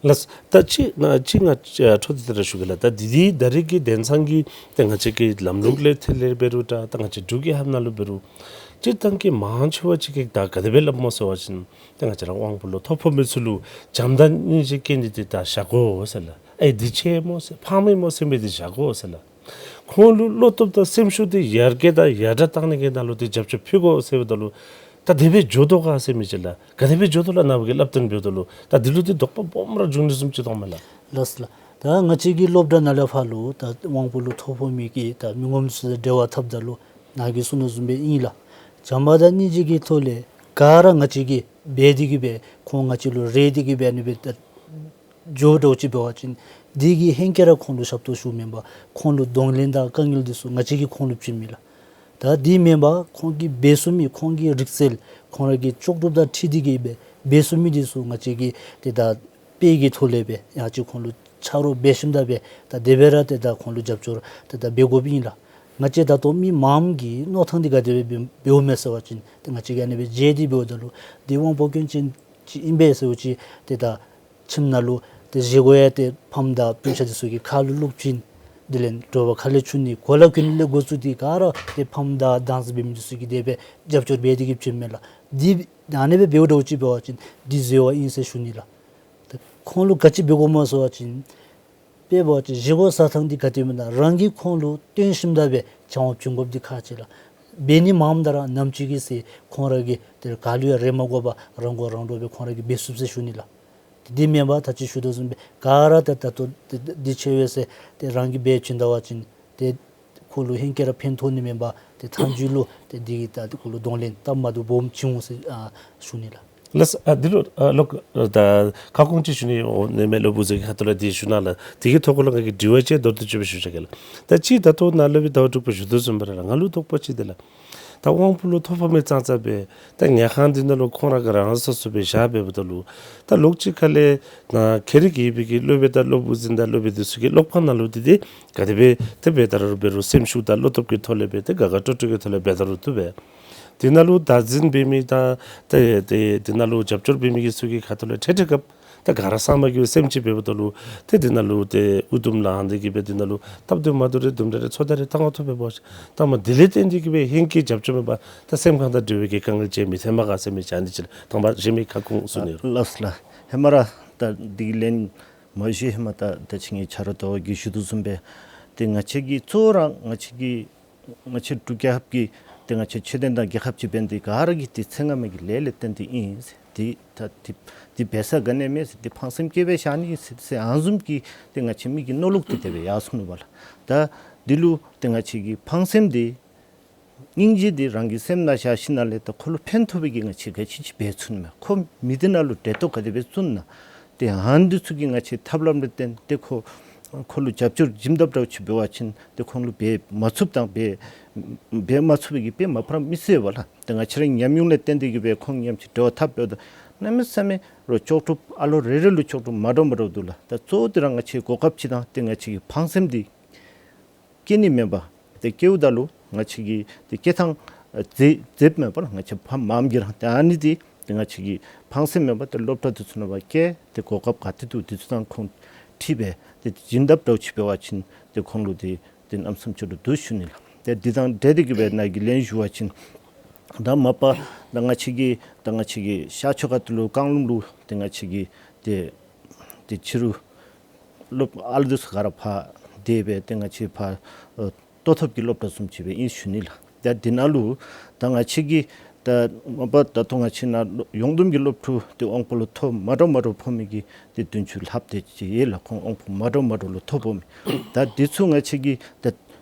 ལགས། ད་ཅི་ནཱ་ཅི་ང་ཨ་འཕྲོ་འདི་ད་ར་ཞུ་གེ་ལགས། ད་འདི་འདི་ད་རེས་ཀྱི་དེང་སང་གི་ཏེ་ང་བཅས་ཀྱི་ལམ་ལུགས་ལས་ཐད་ལས་འབད་རུང་ད་ད་ང་བཅས་འབྲུག་གི་ཧེ་མ་ནང་ལུ་འབད་རུང་སྤྱིར་བཏང་གི་མང་ཆེ་བ་ཅིག་གིས་ད་ག་དེ་སྦེ་སླབ་སྨོ་ཟེར་བ་ཅིན་ཏེ་ང་བཅས་ར་དབང་པོ་ལུ་ཐོ་ཕོག་མི་ཚུ་ལུ་བྱམས་དང་སྙིང་རྗེ་བསྐྱེད་ནི་འདི་ད་བཞག་དགོ་ཟེར་ལགས། ཨེ་འདི་ཅིག་སྨོ་ཟེར་ཕམ་ཨིན་སྨོ་ཟེར་མི་འདི་བཞག་དགོ་ཟེར་ལགས། ཁོང་ལུ་བློ་སྟོབས་དང་སེམས་ཤུགས་འདི་ཡར་རྒྱས་དང་ཡར་དྲག་བཏང་ནི་གི་ནང་ལུ་ཏེ་རྒྱབ་སྐྱོར་ཕུལ་དགོ་ཟེར་འབདཝ་ད་ལུ་ད་དེ་སྦེ་འགྱོ་དོ་ག་ཟེར་མི་ཅིག་ལགས། ག་དེ་སྦེ་འགྱོ་དོ་ལགས། ནཱ་བུ་གིས་སླབ་སྟོན་འབདཝ་ད་ལུ་ད་འདི་ལུ་ཏེ་དོགས་པ་སྦོམ་ར་འབྱུང་ནི་བཟུམ་ཅིག་མཐོངམ་མས་ལགས། ལགས་སོ་ལགས། ད་ང་བཅས་ཀྱི་སློབ་གྲྭ་ནང་ལས་ཕར་ལུ་ད་དབང་པོ་ལུ་ཐོ་ཕོག་མི་གི་ད་མི་ངོམ་ཚུ་དང་འབྲེལ་བ་འཐབ་ད་ལུ་ནཱ་གིས་གསུངས་དོ་བཟུམ་སྦེ་ཨིན་ལགས། བྱམས་པ་དང་སྙིང་རྗེ་གི་ཐོག་ལས་ག་ར་ང་བཅས་ཀྱིས་འབད་དེ་གི་སྦེ་ཁོང་ང་བཅས་ལུ་རེ་དེ་གི་སྦེ་ཨ་ནི་སྦེ་ད་འགྱོཝ་འདྲཝ་ཅིག་འབད་བ་ཅིན་འདི་གིས་ཧེང་སྐལ་ར་ཁོང་ལུ་ཞབས་ཏོག་ཞུཝ་མེན་པར་ཁོང་ལུ་གདོང་ལེན་དང་དཀའ་ངལ་འདི་ཚུ་ང་བཅས་ཀྱིས་ཁོང་ལུ་བྱིན་མས་ལགས། ད་འདི་མེན་པར་ཁོང་གིས་འབད་ཚུགས་མི་ཁོང་གི་རིག་རྩལ་ཁོང་ར་གི་ལྕོགས་གྲུབ་དང་འཁྲིལ་ཏེ་གི་སྦེ་ འབད་ཚུགས་མི་འདི་ཚུ་ང་བཅས་ཀྱིས་ཏེ་ད་དཔེ་གི་ཐོག་ལས་སྦེ་ཡང་ཅིན་ཁོང་ལུ་ཆ་རོགས་འབད་ཞིནམ་ད་སྦེ་ད་དེ་སྦེ་ར་ཏེ་ད་ཁོང་ལུ་རྒྱབ་སྐྱོར་ཏེ་ད་འབད་དགོཔ་ཨིན་ལགས། ང་བཅས་ད་ལྟོ་མི་མངམ་གི་མནོ་ཐངས་འདི་ག་དེ་སྦེ་འབདཝ་མས་ཟེར་བ་ཅིན་ཏེ་ང་བཅས་ཀྱིས་ཨ་ནི་སྦེ་མཇལ་ཏེ་འབདཝ་ད་ལུ་འདི་དབང་པོ་སྐྱོན་ཅན་ཅིག་ཨིན་པས་ཟེར་བ་ཅིན་ཏེ་ད་ཁྱིམ་ནང་ལུ་ཏེ་བཞེས་སྒོ་ཡང་ཏེ་ཕམ་དང་སྤུན་ཆ་འདི་ཚུ་གིས་ཁ་ལུ་བླུག་བྱིན། དེ་ལས་དྲོ་པ་ཁ་ལས་ཆུ་ནི་གོ་ལ་གྱོན་ལས་འགོ་བཙུགས་ཏེ་ག་ར་ཏེ་ཕམ་དང་སྡང་ཟ་འབད་མི་འདི་ཚུ་གིས་དེ་སྦེ་རྒྱབ་སྐྱོར་འབད་དེ་གིས་བྱིནམ་མས་ལགས། འདི་ཨ་ནི་སྦེ་འབདཝ་ད་ཅིག་འབད་བ་ཅིན་འདི་བཟོ་བ་ཨིན་ཟེར་ཞུ་ནི་ལགས། ཏེ་ཁོང་ལུ་ག་ཅི་འབད་དགོཔ་སྨོ་ཟེར་བ་ཅིན་དཔེ་འབད་བ་ཅིན་བཞེས་སྒོ་ཟ་ཐངས་འདི་ག་དེ་མེན་ན་རང་གིས་ཁོང་ལུ་སྟོན་ཞིནམ་ད་སྦེ་བྱང་བ་བྱིན་དགོཔ་འདི་ཁག་ཆེ་ལགས། འབད་ནི་མངམ་ད་ར་ནམ་ཅིག་གི་ཚེ་ཁོང་ར་གིས་ཏེ་ག་ལུ་ཡང་རེ་མ་དགོ་པར་རང་མགོ་རང་འདྲོངས་སྦེ་ཁོང་ར་གིས་འབད་ཚུགས་ཟེར་ཞུ་ནི་ལགས། དེ་མེན་པར་ད་ཅི་ཞུ་དོ་བཟུམ་སྦེ་ག་ར་ད་ད་ལྟོ་འདི་འདི་ཆེ་བས་ཟེར་ཏེ་རང་གིས་འབད་བྱིན་ད་བ་ཅིན་ཏེ་ཁོ་ལུ་ཧེང་སྐལ་ར་ཕན་ཐོགས་ནི་མེན་པར་ཏེ་མཐའ་མཇུག་ལུ་ཏེ་འདི་གིས་ད་ཏེ་ཁོ་ལུ་གདོང་ལེན་སྟབས་མ་བདེཝ་སྦོམ་བྱུང་ཟེར་ཨ་ཞུ་ནི་ལགས། ལགས་སོ། ཨ་འདི་ལུ་ཨ་ལོག་ཨ་ད་ཁ་སྐོང་ཅིག་ཞུ་ནི་འོང་ནི་མས། སློབ་བུ་ཚུ་གི་ཁ་ཐུག་ལས་འདི་ཞུ་གནང་ལགས། དེ་གི་ཐོག་ཁ་ལུ་ང་གིས་དྲི་བ་ཅིག་མདོར་བསྡུས་ཅིག་སྦེ་ཞུ་བཞག་གེ་ལགས། ད་ཅི་ད་ལྟོ་ནཱ་སློབ་དཔོན་ཟླ་བ་དྲུག་པ་ཞུ་དོ་བཟུམ་སྦེ་ར་ང་ལུ་དོགས་པ་ཅིག་འདི་ལགས། ད་དབང་པོ་ལུ་ཐོ་ཕོག་མི་ཙང་ཙ་སྦེ་ད་ཉལ་ཁང་འདི་ནང་ལུ་ཁོང་ར་གིས་རང་སོ་སོ་སྦེ་བཞག་འབདཝ་ད་ལུ་ད་ལོགས་ཅིག་ཁ་ལས་ནཱ་ཁྱེད་རའི་གི་ཡོད་པའི་གི་སློབ་དཔོན་དང་སློབ་བུ་འཛིན་དང་སློབ་དཔོན་འདི་ཚུ་གིས་སློབ་ཁང་ནང་ལུ་འདི་ཏེ་ག་དེ་སྦེ་ཏེ་འབད་ད་རུང་འབད་རུང་སེམས་ཤུགས་དང་བློ་སྟོབས་ཀྱི་ཐོག་ལས་སྦེ་ཏེ་དགའ་དགའ་སྤྲོ་སྤྲོ་གི་ཐོག་ལས་འབད་ད་རུང་བཏུབ་པས། འདི་ནང་ལུ་བདག་འཛིན་འབད་མི་དང་ཏེ་ཏེ་འདི་ནང་ལུ་རྒྱབ་སྐྱོར་འབད་མི་གི་ཚུ་གི་ཁ་ཐུག་ལས་ཐད་ཐད་སྐབས་ད་ག་ར་ཚང་མ་གིས་སེམས་ཅིག་འབདཝ་ད་ལུ་ཏེ་འདི་ནང་ལུ་ཏེ་ཨུ་དུམ་ལང་སྟེ་གིས་སྦེ་འདི་ནང་ལུ་སྟབས་བདེཝ་མ་བདེཝ་རེ་དུམ་གྲ་རེ་ཚོར་ད་རེ་ད་ང་ཐོབ་པས་པ། ད་མ་འདི་ལས་བརྟེན་ཏེ་གིས་སྦེ་ཧེང་སྐལ་རྒྱབ་སྐྱོར་མེད་པར་ད་སེམས་ཁམས་དང་འབྲེལ་བའི་གི་དཀའ་ངལ་ཅིག་མི་འཐོན་མས་ག་ཟེར་མི་ཅིག་ཨ་ནི་ཅིག་ལགས། དང་པ་གཞན་མི་ཁ་སྐོང་ཞུ་ནི། ལགས་ལགས། ཧེ་མ་ར་ད་འདི་ལན་མ་ཞུ་ཧེ་མ་ད་ད་ཅི་ངེའི་ཆ་རོགས་ཟླ་བ་གིས་ཞུ་དོ་བཟུམ་སྦེ་ཏེ་ང་བཅས་ཀྱི་གཙོ་བོ་ར་ང་བཅས་ཀྱི་ང་བཅས་འབྲུག་རྒྱལ་ཁབ་ཀྱི་ཏེ་ང་བཅས་ཆོས་ལྡན་དང་རྒྱལ་ཁབ་ཅིག་འབད་ནི་འདི་ག་ར་གི་ཏེ་ཚེ་སྔ་མའི་གི་ལས་ལས་བརྟེན་ཏེ་ཨིན་ཟེར། ཏེ་ད་ཏེ་ཏེ་འབད་ས་ག་ནི་མེད་ཟེར། ཏེ་ཕངས་སེམས་བསྐྱེད་སྦེ་བཞག་ནི་ཟེར་ཟེར་ཨ་ནི་བཟུམ་གྱི་ཏེ་ང་བཅས་མི་གི་མནོ་ལུགས་འདི་དེ་སྦེ་ཡར་སོང་ནུག་པ་ལགས། ད་འདི་ལུ་ཏེ་ང་བཅས་ཀྱི་ཕངས་སེམས་འདི་སྙིང་རྗེ་འདི་རང་གི་སེམས་ནང་བཞག་ཞིནམ་ལས་ད་ཁོ་ལུ་ཕན་ཐོགས་པའི་གི་ང་བཅས་ག་ཅི་ཅིག་འབད་ཚུགས་ནི་མས། ཁོ་མི་འདི་ནང་ལུ་འབྲེལ་གཏོགས་ག་དེ་སྦེ་བཙུགས་ན། ཏེ་ཨ་ནི་འདི་ཚུ་གི་ང་བཅས་ཐབས་ལམ་ལུ་བརྟེན་ཏེ་ཁོ་ཁོ་ལུ་རྒྱབ་སྐྱོར་བྱིནམ་ད་འདྲཝ་ཅིག་འབད་བ་ཅིན་ཏེ་ཁོང་ལུ་འབད་མ་ཚུགསཔ་དང་འབད་འབད་མ་ཚུགས་པའི་གི་དཔེ་མ་ཕར་མི་སྲིད་པ་ལགས། ཏེ་ང་བཅས་ར་ཉམས་མྱོང་ལས་བརྟེན་ཏེ་གིས་སྦེ་ཁོང་མཉམ་ཅིག་འབྲེལ་བ་འཐབ་འབདཝ་ད་གནམ་མེད་ས་མེད་རོགས་ལྕོགས་གྲུབ་ཨ་ལོ་རེ་རེ་ལུ་ལྕོགས་གྲུབ་མ་འདྲཝ་མ་འདྲཝ་འདུག་ལགས། ད་གཙོ་བོ་འདི་ར་ང་བཅས་གོ་སྐབས་ཅིག་དང་ཏེ་ང་བཅས་ཀྱི་ཕངས་སེམས་འདི་སྐྱེ་ནི་མེན་པར་ཏེ་སྐྱེཝ་ད་ལུ་ང་བཅས་ཀྱི་ཏེ་སྐྱེ་ཐངས་ཨ་མཛེས་མཛེསཔ་མེན་པ་ལགས། ང་བཅས་ཕ་མངམ་གིས་ར་ཏེ་ཨ་ནི་འདི་ཏེ་ང་བཅས་ཀྱི་ཕངས་སེམས་མེན་པར་ཏེ་སློབ་གྲྭ་འདི་ཚུ་ནང་ཕར་བསྐྱལ་ཏེ་གོ་སྐབས་ག་ཏེ་འདུག་འདི་ཚུ་དང་ཁོང་འཁྲིལ་སྦེ་ཏེ་བྱིནམ་ད་འདྲཝ་ཅིག་འབད་བ་ཅིན་ཏེ་ཁོང་ལུ་ཏེ་ཏེ་གནམ་མེད་ས་མེད་ལྕོགས་གྲུབ་འདུག་ཞུ་ནི་ལགས། ཏེ་འདི་དང་འབྲེལ་ཏེ་གིས་སྦེ་ནཱ་གི་ལན་ཞུ་བ་ཅིན་ད་མ་པ་ད་ང་བཅས་ཀྱི་ད་ང་བཅས་ཀྱི་ཤར་ཕྱོགས་ཁ་ཐུག་ལུ་རྐང་ལུང་ལུ་ཏེ་ང་བཅས་ཀྱི་ཏེ་ཏེ་ཕྱི་རུ་སློབ་ཨ་ལུ་འདི་ཚུ་ག་ར་ཕར་དེ་སྦེ་ཏེ་ང་བཅས་ཕར་ཨ་གཏོགས་ཐབས་ཀྱི་སློབ་གྲྭ་བཟུམ་ཅིག་སྦེ་ཨིན་ཞུ་ནི་ལགས། ད་འདི་ནང་ལུ་ད་ང་བཅས་ཀྱི་ད་མ་པ་ད་ལྟོ་ང་བཅས་ནཱ་ཡོངས་བསྡོམས་ཀྱི་སློབ་ཕྲུག་ཏེ་དབང་པོ་ལུ་ཐོ་མ་འདྲཝ་མ་འདྲཝ་ཕོག་མི་གི་ཏེ་བདུན་ཅུ་ལྷགཔ་དེ་ཅིག་ཡོད་ལགས། ཁོང་དབང་པོ་མ་འདྲཝ་མ་འདྲཝ་ལུ་ཐོ་ཕོག་མི་ད་འདི་ཚུ་ང་བཅས་ཀྱི་ད་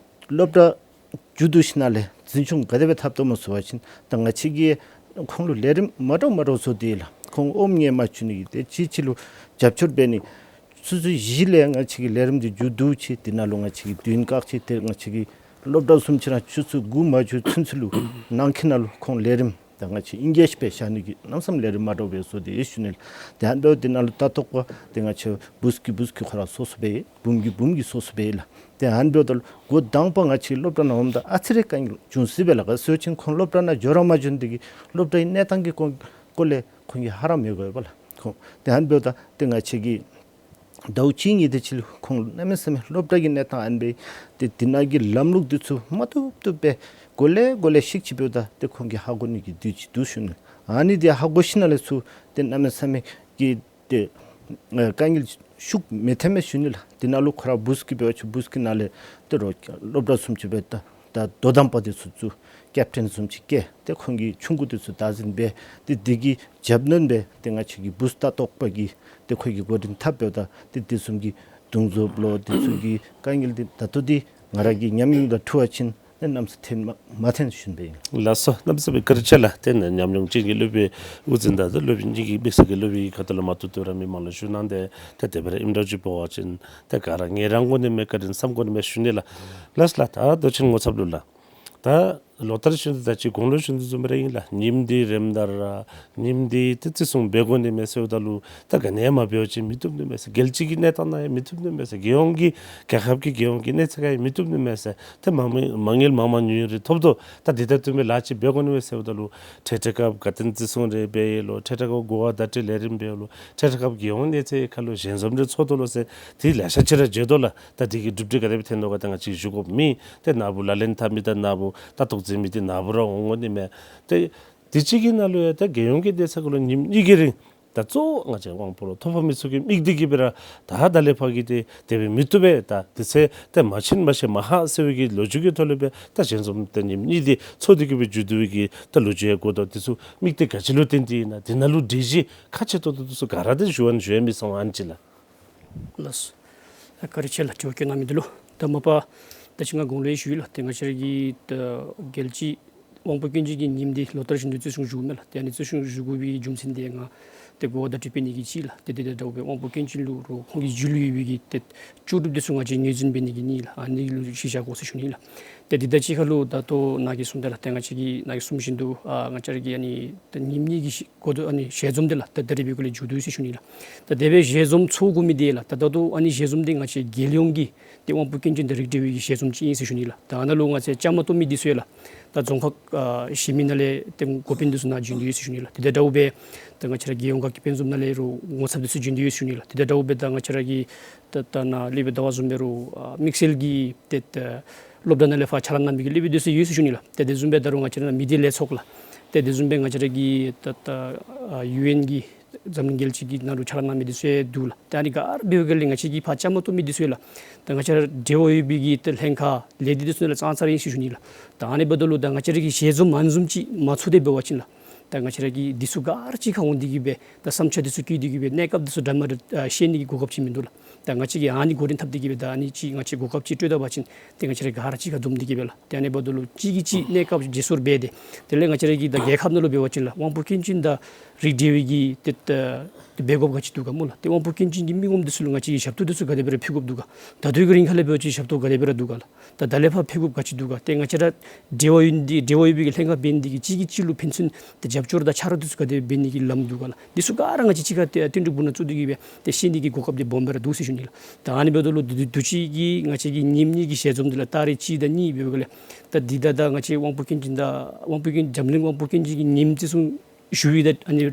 སློབ་གྲྭ་མཇུག་བསྡུ་ཞིནམ་ལས་འཛིན་སྐྱོང་ག་དེ་སྦེ་འཐབ་དོ་སྨོ་ཟེར་བ་ཅིན་ད་ང་བཅས་ཀྱིས་ཁོང་ལུ་ལས་རིམ་མ་འདྲཝ་མ་འདྲཝ་བཟོ་སྟེ་ལགས། ཁོང་ཨོམ་ངལ་མ་བྱུང་ནི་གི་ཏེ་གཅིག་གཅིག་ལུ་རྒྱབ་སྐྱོར་འབད་ནི། ཆུ་ཚོད་བཞི་ལས་ང་བཅས་ཀྱི་ལས་རིམ་འདི་མཇུག་བསྡུ་ཅི། དེ་ནང་ལུ་ང་བཅས་ཀྱི་དུས་ཡུན་བཀག་ཅི། ཏེ་ང་བཅས་ཀྱི་སློབ་གྲྭ་བཟུམ་ཅིག་ར་ཆུ་ཚོད་དགུ་མ་མཇུག་ཚུན་ཚོད་ལུ་ནང་འཁོད་ནང་ལུ་ཁོང་ལས་རིམ་ད་ང་བཅས་ཨིན་གེཇ་འབད་བཞག་ནི་གི་གནམ་མེད་ས་མེད་ལས་རིམ་མ་འདྲཝ་སྦེ་བཟོ་སྟེ་ཡོད་ཞུ་ནི་ལགས། ཏེ་ཨ་ནི་འབདཝ་ད་དེ་ནང་ལུ་ལྟ་རྟོག་པ་ཏེ་ང་བཅས་བུཚ་གིས་བུཚ་གིས་ཁོ་ར་སོ་སོ་སྦེ་འབུམ་གིས་འབུམ་གིས་སོ་སོ་སྦེ་ལགས། ཏེ་ཨ་ནི་འབདཝ་ད་ལུ་འགོ་དང་པ་ང་བཅས་སློབ་གྲྭ་ནང་འོངམ་ད་ཨ་ཙི་རེ་དཀའ་ངལ་འབྱུང་སྲིད་པས་ལགས། ག་ཅི་ཟེར་བ་ཅིན་ཁོང་སློབ་གྲྭ་ནང་འགྱོ་ར་མ་འགྱོ་ནི་འདི་གིས་སློབ་གྲྭའི་གནས་སྟངས་ཀྱི་སྐོར་སྐོར་ལས་ཁོང་གིས་ཧ་ར་མི་གོ་བས་ལགས། ཁོང་ཏེ་ཨ་ནི་འབདཝ་ད་ཏེ་ང་བཅས་ཀྱིས་ཟླཝ་གཅིག་གཉིས་དེ་ཅིག་ལུ་ཁོང་གནམ་མེད་ས་མེད་སློབ་གྲྭ་གི་གནས་སྟངས་ཨ་ནི་སྦེ་ཏེ་དེ་ནང་གི་ལམ་ལུགས་འདི་ཚུ་མ་བཏུབ་བཏུབ་སྦེ་གོ་ལེ་གོ་ལེ་ཤིག་ཅིག་འབདཝ་ད་ཏེ་ཁོང་གིས་ཧ་གོ་ནི་གི་དུས་ཅིག་འདུག་ཞུ་ནི། ཨ་ནི་འདི་ཧ་གོ་ཞིནམ་ལས་ཚུར་ཏེ་གནམ་མེད་ས་མེད་ཀྱི་ཏེ་ཨ་དཀའ་ངལ་ཤུགས་མི་ཐོན་མས་ཞུ་ནི་ལགས། དེ་ནང་ལུ་ཁོ་ར་བུཚ་གིས་འབད་བ་ཅིན་བུཚ་གི་ནང་ལས་ཏེ་རོགས་སློབ་གྲྭ་བཟུམ་ཅིག་སྦེ་ད་ད་དོ་དམ་པ་འདི་ཚུ་བཙུགས་ཀེབ་ཊེན་བཟུམ་ཅིག་བཀལ་ཏེ་ཁོང་གིས་ཆུང་ཀུ་འདི་ཚུ་བདག་འཛིན་འབད་དེ་འདི་གི་རྒྱབ་སྣོན་སྦེ་ཏེ་ང་བཅས་ཀྱི་བུཚ་ལྟ་རྟོག་པ་གིས་ཏེ་ཁོ་གིས་འགོ་འདྲེན་འཐབ་འབདཝ་ད་ཏེ་འདི་བཟུམ་གྱི་དུང་རྩོདཔ་ལོ་འདི་ཚུ་གི་དཀའ་ངལ་འདི་ད་ལྟོ་འདི་ང་ར་གི་ཉམས་མྱོང་དང་འཁྲིལ་བ་ཅིན་ཏེ་གནམ་མེད་ས་མེད་ཐོན་མ་མ་ཐོན་ཞུ་ནི་སྦེ་ཨིན། ལགས་སོ། གནམ་མེད་ས་མེད་བཀའ་དྲིན་ཆེ་ལགས། ཏེ་ནཱ་ཉམས་མྱོང་ཅན་གྱི་སློབ་དཔོན་དབུ་འཛིན་དང་ཏེ་སློབ་དཔོན་གཉིས་ཀྱིས་དམིགས་བསལ་གྱི་སློབ་དཔོན་གྱི་ཁ་ཐུག་ལས་མར་ཏོག་ཏོ་ར་མི་མང་ལུ་ཞུ་གནང་སྟེ་ཏེ་དེ་སྦེ་ར་ཨིནམ་འདྲཝ་ཅིག་འབད་བ་ཅིན་ཏེ་ག་ར་ངལ་རངས་དགོ་ནི་མས། བཀའ་དྲིན་བསམ་དགོ་ནི་མས་ཞུ་ནི་ལགས། ལགས་ལགས། ད་མདོ་ཆེན་ངོ་ཚབ་ལུ་ལགས། ད་ ལོ་ལྟར་བཞིན་དུ་ད་ཅི་དགུང་ལོ་བཞིན་དུ་བཟུམ་ར་ཨིན་ལགས། ཉིནམ་འདི་རནམ་ད་ར་ཉིནམ་འདི་ཏེ་བརྩི་སྲུང་འབད་དགོ་ནི་མས་ཟེརཝ་ད་ལུ་ད་ག་ནི་ཡང་མ་འབད་བ་ཅིན་མི་བཏུབ་ནི་མས་ཟེར། རྒྱལ་སྤྱི་གི་གནས་སྟངས་ནང་ཡང་མི་བཏུབ་ནི་མས་ཟེར། རྒྱལ་ཡོངས་ཀྱི་རྒྱལ་ཁབ་ཀྱི་རྒྱལ་ཡོངས་ཀྱི་གནས་ཚད་ཁར་ཡང་མི་བཏུབ་ནི་མས་ཟེར། ཏེ་མ་མ་མ་དངུལ་མང་མང་ཉུང་ཉུང་རེ་ཐོབ་དོ། ད་འདི་དང་བསྟུན་པའི་ལཱ་ཅིག་འབད་དགོ་ནི་མས་ཟེརཝ་ད་ལུ་འཕྲལ་འཕྲལ་སྐབས་དགའ་སྟོན་བརྩི་སྲུང་རེ་འབད་ཡི་ལོ། འཕྲལ་འཕྲལ་སྐབས་གོ་བ་བརྡ་སྤྲོད་ལས་རིམ་འབད་ཡི་ལོ། འཕྲལ་འཕྲལ་སྐབས་རྒྱལ་ཡོངས་གནས་ཚད་ཁར་ལུ་ཞལ་འཛོམས་རེ་ཚོགས་དོ་ལོ་ཟེར། དེ་ལེ་ཤ་ཅིག་ར་བརྗོད་དོ་ལགས། ད་དེ་གི་གྲུབ་འབྲས་ག་དེ་སྦེ་ཐོན་དོ་ག་ད་ང་བཅས་ཞུ་དགོཔ་མེད། ཏེ་ནཱ་བུ་ལག་ལེན་འཐབ་མི་དང་ནཱ་བུ་ལྟ་རྟོག་མཛད་མི་འདི་ནཱ་བུ་ར་འོང་དགོ་ནི་མས། ཏེ་དེ་ཅིག་གི་ནང་ལུ་ཡང་ད་རྒྱལ་ཡོངས་ཀྱི་གནས་ཚད་ཁར་ལུ་ཉིནམ་གཉིས་ཀྱི་རིང་ད་གཙོ་བོ་ང་བཅས་དབང་པོ་ལུ་ཐོབ་པ་མི་ཚུ་གིས་དམིགས་ཏེ་གི་སྦེ་ར་ད་ད་ལས་ཕར་གྱི་ཏེ་དེ་སྦེ་མི་བཏུབ་པས། ད་དེ་ཚེ་ཏེ་མ་ཕྱིན་མ་ཤེས་མ་ཧ་ཟེར་བའི་གི་ལོ་རྒྱུས་ཀྱི་ཐོག་ལས་སྦེ་ད་ཞལ་འཛོམས་ཏེ་ཉིནམ་གཉིས་འདི་ཚོགས་ཏེ་གི་སྦེ་མཇུག་བསྡུ་བའི་གི་ད་ལོ་རྒྱུས་ཡང་གོ་དོ། དེ་ཚུ་དམིགས་གཏད་ག་ཅི་ལུ་བརྟེན་ཏེ་ཨིན་ན། དེ་ནང་ལུ་འབྲེལ་གཞི་ཁག་ཆེ་ཏོག་ཏོ་དེ་ཚུ་ག་ར་ཏེ་ཞུ་ཡང་ཞུ་ཡང་མི་ཚང་ཨ་ནི་ཅིག་ལགས། ལགས་སོ། བཀའ་དྲིན་ཆེ་ལགས། དྲི་བ་བཀོད་གནང་མི་འདི་ལུ། ད་མ་པ་ད་ཅི་ང་གོང་ལུ་ཡང་ཞུ་ཡི་ལགས། ཏེ་ང་བཅས་ར་གི་ད་རྒྱལ་སྤྱི་དབང་པོ་སྐྱོན་ཅན་གྱི་ཉིནམ་འདི་ལོ་ལྟར་བཞིན་དུ་བརྩི་སྲུང་ཞུཝ་མས་ལགས། ཏེ་ཨ་ནི་བརྩི་སྲུང་ཞུ་དགོ་པའི་རྒྱུ་མཚན་འདི་ང་ཏེ་གོ་བ་བརྡ་སྤྲོད་འབད་ནི་གི་ཅིག་ལགས། ཏེ་དེ་དང་འདྲཝ་སྦེ་དབང་པོ་སྐྱོན་ཅན་ལུ་རོགས་ཁོང་གི་རྒྱུས་ལུ་ཡོད་པའི་གི་ཏེ་ལྕོགས་གྲུབ་འདི་ཚུ་ང་བཅས་ངོས་འཛིན་འབད་ནི་གི་ནི་ལགས། ཨ་ནི་ལུ་གཞི་བཞག་དགོ་ཟེར་ཞུ་ནི་ལགས། ཏེ་དེ་དང་གཅིག་ཁར་ལུ་ད་ལྟོ་ནཱ་གིས་གསུངས་ཏེ་ལགས། ཏེ་ང་བཅས་ཀྱིས་ནཱ་གིས་གསུངས་བཞིན་དུ་ཨ་ང་བཅས་ར་གི་ཨ་ནི་ད་ཉིནམ་གཉིས་ཀྱི་ཤི་གོ་དོ་ཨ་ནི་ཞལ་འཛོམས་འདི་ལགས། ད་ད་རིས་འབད་བའི་སྐོར་ལས་མཇུག་བསྡུ་ཡི་ཟེར་ཞུ་ནི་ལགས། ད་དེ་སྦེ་ཞལ་འཛོམས་ཚོགས་དགོ་མི་འདི་ལགས། ད་ད་ལྟོ་ཨ་ནི་ཞལ་འཛོམས་འདི་ང་བཅས་རྒྱལ་ཡོངས་ཀྱི་ཏེ་དབང་པོ་སྐྱོན་ཅན་དང་རིགས་བསྒྲེ་བའི་གི་ཞལ་འཛོམས་ཅིག་ཨིན་ཟེར་ཞུ་ནི་ལགས། ད་ཨ་ནཱ་ལུ་ང་བཅས་བཅའ་མར་གཏོགས་མི་འདི་ཚུ་ཡང་ལགས། ད་རྫོང་ཁག་ཨ་གཞན་མི་ནང་ལས་ཏེ་འགོ་དཔོན་འདི་ཚུ་ནཱ་བྱོན་ཏེ་ཡོད་ཟེར་ཞུ་ནི་ལགས། དེ་དང་འདྲཝ་སྦེ་ད་ང་བཅས་ར་རྒྱལ་ཡོངས་དགའ་སྐྱིད་དཔལ་འཛོམས་ནང་ལས་རོགས་ངོ་ཚབ་འདི་ཚུ་བྱོན་ཏེ་ཡོད་ཟེར་ཞུ་ནི་ལགས། དེ་དང་འདྲཝ་སྦེ་ད་ང་བཅས་ར་གི་ད་ད་ནཱ་སློབ་དཔོན་ཟླ་བ་བཟུམ་སྦེ་རོགས་ཨ་དམིགས་བསལ་གྱི་ཏེ་ད་སློབ་གྲྭ་ནང་ལས་ཕར་ཕྱག་ལཱ་གནང་མི་གི་སློབ་དཔོན་འདི་ཚུ་ཡོད་ཟེར་ཞུ་ནི་ལགས། ཏེ་དེ་བཟུམ་སྦེ་ད་རུང་ང་བཅས་ར་མི་སྡེ་ལས་ཚོགས་ལགས། ཏེ་དེ་བཟུམ་སྦེ་ང་བཅས་ར་གི་ད་ད་ཨ་ཡུ་ཨེན་གྱི་འཛམ་གླིང་རྒྱལ་སྤྱི་གི་ནང་ལུ་ཕྱག་ལཱ་གནང་མི་འདི་ཚུ་ཡང་འདུག་ལགས། ད་ཨ་ནི་ག་ར་འབདཝ་ལས་ང་བཅས་ཀྱིས་ཕར་བཅའ་མར་གཏོགས་མི་འདི་ཚུ་ཡང་ལགས། ད་ང་བཅས་ར་འབྲེལ་བ་ཡོད་པའི་གི་ད་ལྷན་ཁག་ལས་སྡེ་འདི་ཚུ་ནང་ལས་ཙང་ཙ་ར་ཨིན་ཟེར་ཞུ་ནི་ལགས། ད་ཨ་ནི་འབདཝ་ད་ལུ་ད་ང་བཅས་ར་གི་ཞལ་འཛོམས་མང་འཛོམས་ཅིག་མ་ཚོགས་ཏེ་འབད་བ་ཅིན་ལགས། ད་ང་བཅས་ར་གི་འདི་ཚུ་ག་ར་གཅིག་ཁར་འོང་སྟེ་གི་སྦེ་ད་བསམ་འཆར་འདི་ཚུ་བཀོད་དེ་གི་སྦེ་གནས་སྐབས་འདི་ཚུ་འདྲ་མ་འདྲ་ཨ་བཤད་ནི་གི་གོ་སྐབས་ཅིག་མིན་འདུག་ལགས། ད་ང་བཅས་ཀྱིས་ཨ་ནི་འགོ་འདྲེན་འཐབ་སྟེ་གི་སྦེ་ད་ཨ་ནི་ཅིག་ང་བཅས་གོ་སྐབས་ཅིག་སྤྲོད་ད་པ་ཅིན་ཏེ་ང་བཅས་ར་ག་ར་གཅིག་ཁར་འཛོམས་ཏེ་གི་སྦེ་ལགས། ཏེ་ཨ་ནི་འབདཝ་ད་ལུ་གཅིག་གིས་གཅིག་གནས་སྐབས་བརྗེ་སོར་འབད་དེ་དེ་ལས་ང་བཅས་ར་གི་ད་རྒྱལ་ཁབ་ནང་ལུ་འབད་བ་ཅིན་ལགས། དབང་པོ་སྐྱོན་ཅན་དང་རིགས་བསྒྲེ་བའི་གི་ཏེ་ད་འབད་དགོཔ་ག་ཅི་འདུག་ག་སྨོ་ལགས། ཏེ་དབང་པོ་སྐྱོན་ཅན་གྱི་མི་ངོམ་འདི་ཚུ་ལུ་ང་བཅས་ཀྱིས་ཞབས་ཏོག་འདི་ཚུ་ག་དེ་སྦེ་ར་ཕུལ་དགོཔ་འདུག་ག། ད་ལྟོའི་གི་རིང་ཁ་ལས་འབད་བ་ཅིན་ཞབས་ཏོག་ག་དེ་སྦེ་ར་འདུག་ག་ལགས། ད་ད་ལས་ཕར་ཕུལ་དགོཔ་ག་ཅི་འདུག་ག། ཏེ་ང་བཅས་ར་འབྲེལ་བ་ཡོད་འདི་འབྲེལ་བ་ཡོད་པའི་གི་ལྷན་ཁག་འབད་ནི་འདི་གིས་གཅིག་གིས་གཅིག་ལུ་ཕན་ཚུན་ཏེ་རྒྱབ་སྐྱོར་དང་ཆ་རོགས་འདི་ཚུ་ག་དེ་འབད་ནི་གི་ལམ་འདུག་ག་ལགས། འདི་ཚུ་ག་ར་ང་བཅས་གཅིག་ཁར་ཏེ་བསྟུན་གྲོས་འབུ་ནང་བཙུགས་ཏེ་གི་སྦེ་ཏེ་བཤད་ནི་གི་གོ་སྐབས་འདི་སྦོམ་སྦེ་ར་འདུག་ཟེར་ཞུ་ནི་ལགས། ད་ཨ་ནི་འབདཝ་ད་ལུ་དུས་དུས་ཅི་གི་ང་བཅས་ཀྱི་ཉིནམ་གཉིས་ཀྱི་ཞལ་འཛོམས་འདི་ལགས་ད་རིས་གཅིག་དང་གཉིས་འབདཝ་ལས་ད་འདི་ད་ད་ང་བཅས་དབང་པོ་སྐྱོན་ཅན་དང་དབང་པོ་སྐྱོན་འཛམ་གླིང་དབང་པོ་སྐྱོན་ཅན་གྱི་ཉིནམ་བརྩི་སྲུང་ཞུ་བའི་ད་ཨ་ནི་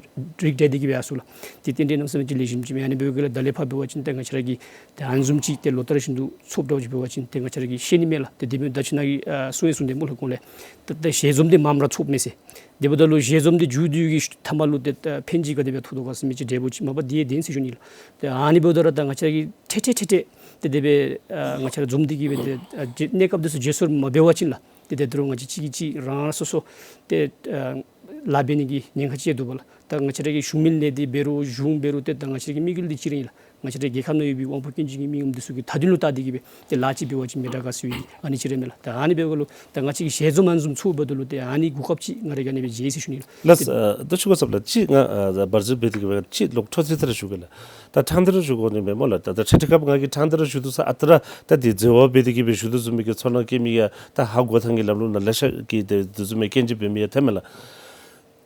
རིགས་བསྒྲེ་སྟེ་གི་སྦེ་ཡར་སོང་ལགས། ཏེ་རྟེན་འབྲེལ་གནམ་མེད་ས་མེད་ཅིག་ལེགས་ཤོམ་ཅིག་མས། ཨ་ནི་འབདཝ་ལས་ད་ལས་ཕར་འབད་བ་ཅིན་ཏེ་ང་བཅས་ར་གི་ཏེ་ཨ་ནི་བཟུམ་ཅིག་ཏེ་ལོ་ལྟར་བཞིན་དུ་ཚོགསཔ་འདྲཝ་ཅིག་འབད་བ་ཅིན་ཏེ་ང་བཅས་ར་གིས་ཤེས་ནི་མས་ལགས། ཏེ་དེ་འབདཝ་ད་ཅི་ནཱ་གིས་ཨ་གསུང་ཡང་གསུངས་ཏེ་སྨོ་ལགས་གོང་ལས། ད་ད་ཞལ་འཛོམས་འདི་མངམ་ར་ཚོགསཔ་མས་ཟེར། དེ་འབདཝ་ད་ལུ་ཞལ་འཛོམས་འདི་མཇུག་བསྡུ་བའི་གི་མཐའ་མ་ལུ་ཏེ་ད་ཕན་ཅིག་ག་དེ་སྦེ་ཐོགས་དོ་ག་ཟེར་མི་ཅིག་འབྲས་བུ་ཅིག་མ་པ་འདི་ཡང་བདེན་ཟེར་ཞུ་ནི་ལགས། ཏེ་ཨ་ནི་འབདཝ་ད་ར་ད་ང་བཅས་ར་གིས་ཐད་ཐད་ཐད་ཐད་ཏེ་དེ་སྦེ་ཨ་ང་བཅས་ར་འཛོམས་ཏེ་གི་སྦེ་ཏེ་ཨ་གནས་སྐབས་འདི་ཚུ་བརྗེ་སོར་མ་འབད་བ་ཅིན་ལགས། ཏེ་དེ་འདྲ་ང་བཅས་གཅིག་གིས་གཅིག་རང་རང་སོ་སོ་ཏེ་ཨ་ལཱ་འབད་ནི་གི་ཉེན་ཁ་ཅིག་འདུག་པ་ལགས། ད་ང་བཅས་ར་གི་གཞུང་མིན་ལས་སྡེ་འབད་རུང་གཞུང་འབད་རུང་ཏེ་ད་ང་བཅས་ར་གི་དམིགས་ཡུལ་འདི་གཅིག་ར་ཨིན་ལགས། ང་བཅས་ར་རྒྱལ་ཁབ་ནང་ཡོད་པའི་དབང་པོ་སྐྱོན་ཅན་གྱི་མི་ངོམ་འདི་ཚུ་གི་མཐའ་དོན་ལུ་བལྟ་སྟེ་གི་སྦེ་ཏེ་ལཱ་ཅིག་འབད་བ་ཅིན་མི་དྲག་ག་ཟེར་བའི་ཨ་ནི་ཅིག་ར་མས་ལགས། ད་ཨ་ནི་འབདཝ་ལུ་ད་ང་བཅས་ཀྱི་ཞལ་འཛོམས་ཨ་ནི་བཟུམ་ཚོགས་འབདཝ་ད་ལུ་ཏེ་ཨ་ནི་གོ་སྐབས་ཅིག་ང་ར་གིས་ཨ་ནི་སྦེ་མཇལ་ཡི་ཟེར་ཞུ་ནི་ལགས། ལགས། ཨ་ད་ཆུ་ཁ་སབ་ལགས་ཅིག་ང་ཨ་བར་ཟུར་འབད་དེ་གི་སྦེ་ཅིག་ལོག་འཕྲོ་མཐུད་དེ་ར་ཞུ་གེ་ལགས། ད་ཕྲང་སྟེ་ར་ཞུ་དགོ་ནི་མས་སྨོ་ལགས། ད་ད་འཕྲལ་འཕྲལ་སྐབས་ང་གིས་ཕྲང་སྟེ་ར་ཞུ་དོ་ས་ཨ་རྟག་ར་ད་འདི་འཛོལ་བ་འབད་དེ་གི་སྦེ་ཞུ་དོ་བཟུམ་མའི་གི་ཚོར་སྣང་སྐྱེ་མི་ཡང་ད་ཧ་གོ་ཐངས་ཀྱི་ལམ་ལུགས་ནང་ལེ་ཤ་གི་དེ་དེ་བཟུམ་མའི་སྐྱོན་ཅིག་འབད་མི་ཡང་ཐོན་མས་ལགས།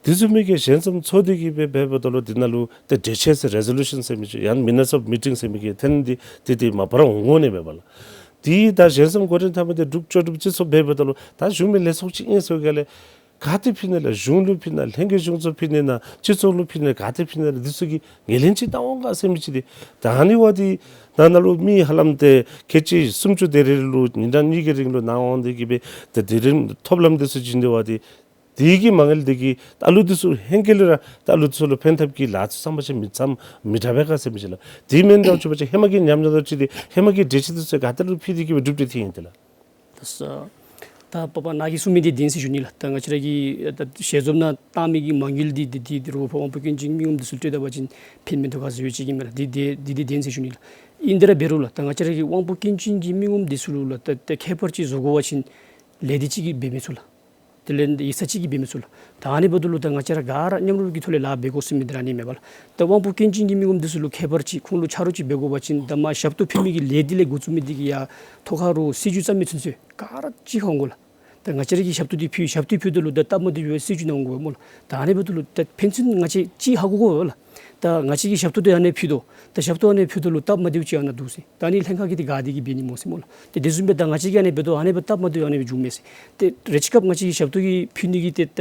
དེ་བཟུམ་མའི་གི་ཞལ་འཛོམས་ཚོགས་ཏེ་གི་སྦེ་འབདཝ་ད་ལུ་འདི་ནང་ལུ་ཏེ་གྲོས་ཆོད་ཟེར་རེ་ཟོ་ལུ་ཤཱན་ཟེར་མི་ཅིག་ཡང་མི་ནཊས་ཨོཕ་མི་ཊིང་ཟེར་མི་གི་ཐོན་ནི་འདི་ཏེ་ཏེ་མ་པ་ར་འོང་དགོ་ནི་མས་པ་ལགས། དེ་ད་ཞལ་འཛོམས་འགོ་འདྲེན་འཐབ་མི་འདི་འབྲུག་ལྕོགས་གྲུབ་སྤྱི་ཚོགས་འབདཝ་ད་ལུ་ད་གཞུང་མིན་ལས་ཚོགས་ཅིག་ཨིན་ཟེར་བའི་སྒང་ལས་ག་ཏེ་ཕུལ་ནི་ལགས། གཞུང་ལུ་ཕུལ་ན་ལྷན་རྒྱས་གཞུང་ཚོགས་ཕུལ་ནི་ན་སྤྱི་ཚོགས་ལུ་ཕུལ་ན་ག་ཏེ་ཕུལ་ནི་ལགས། འདི་ཚུ་གི་ངོས་ལེན་ཅིག་བཏང་འོང་ག་ཟེར་མི་ཅིག་འདི་ད་ཨ་ནི་བ་འདི་ནང་ན་ལུ་མི་ཧ་ལམ་ཏེ་ཁལ་གཅིག་སུམ་ཅུ་དེ་རེ་ལུ་ཉིན་གྲངས་གཉིས་ཀྱི་རིང་ལུ་ནཱ་འོང་སྟེ་གི་སྦེ་ཏེ་དེ་རིང་ཐོབ་ལམ་འདི་ཚུ་བྱིན་ཏེ་བ་འདི་དེ་གིས་མ་ངལ་དེ་གིས་ད་ལུ་འདི་ཚུ་ཧེང་སྐལ་ལུ་ར་ད་ལུ་འདི་ཚུ་ལུ་ཕན་ཐབས་ཀྱི་ལཱ་ཚུ་ཚང་མ་ཅིག་མི་ཚང་མི་དྲག་པས་ག་ཟེར་མི་ཅིག་ལགས། དེ་མེན་དྲག་ཅིག་འབད་བ་ཅིན་ཧེ་མ་གི་ཉམས་མྱོང་དང་འཁྲིལ་ཏེ་ཧེ་མ་གི་གྲོས་ཆོད་འདི་ཚུ་ག་ཏེ་ལུ་ཕུལ་ཏེ་གི་སྦེ་གྲུབ་འབྲས་ཐོན་ཡི་དེ་ལགས། ད་ས་ད་པ་པ་ནཱ་གིས་གསུངས་མི་འདི་བདེན་ཟེར་ཞུ་ནི་ལགས། ད་ང་བཅས་ར་གི་ད་ཞལ་འཛོམས་ནང་བཏང་མི་གི་མ་དངུལ་འདི་འདི་འདི་རོགས་ཕར་དབང་པོ་སྐྱོན་ཅན་མི་ངོམ་འདི་ཚུ་ལུ་སྤྲོད་ད་པ་ཅིན་ཕན་མི་ཐོགས་ག་ཟེར་བའི་ཅིག་ཨིན་མས་ལགས། འདི་འདི་འདི་འདི་བདེན་ཟེར་ཞུ་ནི་ལགས། ཨིན་དེ་ར་འབད་རུང་ལགས་ད་ང་བཅས་ར་གི་དབང་པོ་སྐྱོན་ཅན་གྱི་མི་ངོམ་འདི་ཚུ་ལུ་ལགས་ད་ད་ཁྱད་པར་ཅིག་བཟོ་དགོ་པ་ཅིན་ལས་སྡེ་གཅིག་གིས་འབད་མི་ཚུགས་ལགས། དེ་ལས་ཡིག་ཚང་གཅིག་གིས་འབད་མི་ཚུགས་ལགས། ད་ཨ་ནི་འབདཝ་ད་ལུ་ད་ང་བཅས་ར་ག་ར་མཉམ་རུབ་ཀྱི་ཐོག་ལས་ལཱ་འབད་དགོ་ཟེར་མི་འདི་ར་ཨ་ནི་མས་པ་ལགས། ད་དབང་པོ་སྐྱོན་ཅན་གྱི་མི་ངོམ་འདི་ཚུ་ལུ་ཁྱད་པར་ཅིག་ཁོང་ལུ་ཆ་རོགས་ཅིག་འབད་དགོ་པ་ཅིན་ད་མར་ཞབས་ཏོག་ཕུལ་མི་གི་ལས་སྡེ་ལས་འགོ་བཙུགས་མི་འདི་གིས་ཡར་ཐོག་ཁར་རོགས་སྲིད་བྱུས་བརྩམ་མི་ཚུན་ཚོད་ག་ར་གཅིག་ཁར་འོང་དགོ་ལགས། ད་ང་བཅས་ར་གིས་ཞབས་ཏོག་འདི་ཕུལ་ཞབས་ཏོག་ཕུལཝ་ད་ལུ་ད་སྟབས་མ་བདེཝ་སྦེ་སྲིད་བྱུས་ནང་འོང་དགོ་པས་སྨོ་ལགས། ད་ཨ་ནི་འབདཝ་ད་ལུ་ད་ཕན་ཚུན་ང་བཅས་ཅིག་ཧ་གོ་དགོ་པས་ལགས། ད་ང་བཅས་ཀྱིས་ཞབས་ཏོག་འདི་ཨ་ནི་ཕུལ་དོ། ད་ཞབས་ཏོག་ཨ་ནི་ཕུལཝ་ད་ལུ་སྟབས་མ་བདེཝ་ཅིག་ཨ་ནཱ་འདུག་ཟེར། ད་ཨ་ནི་ལྷན་ཁག་གིས་འདི་ག་དེ་གིས་འབད་ནི་སྨོ་ཟེར་སྨོ་ལགས། ཏེ་དེ་བཟུམ་སྦེ་ད་ང་བཅས་ཀྱིས་ཨ་ནི་འབད་དོ་ཨ་ནི་སྦེ་སྟབས་མ་བདེཝ་ཨ་ནི་སྦེ་འབྱུངམ་མས་ཟེར། ཏེ་རེ་ཅིག་སྐབས་ང་བཅས་ཀྱི་ཞབས་ཏོག་གི་ཕུལ་ནི་གི་ཏེ་ད་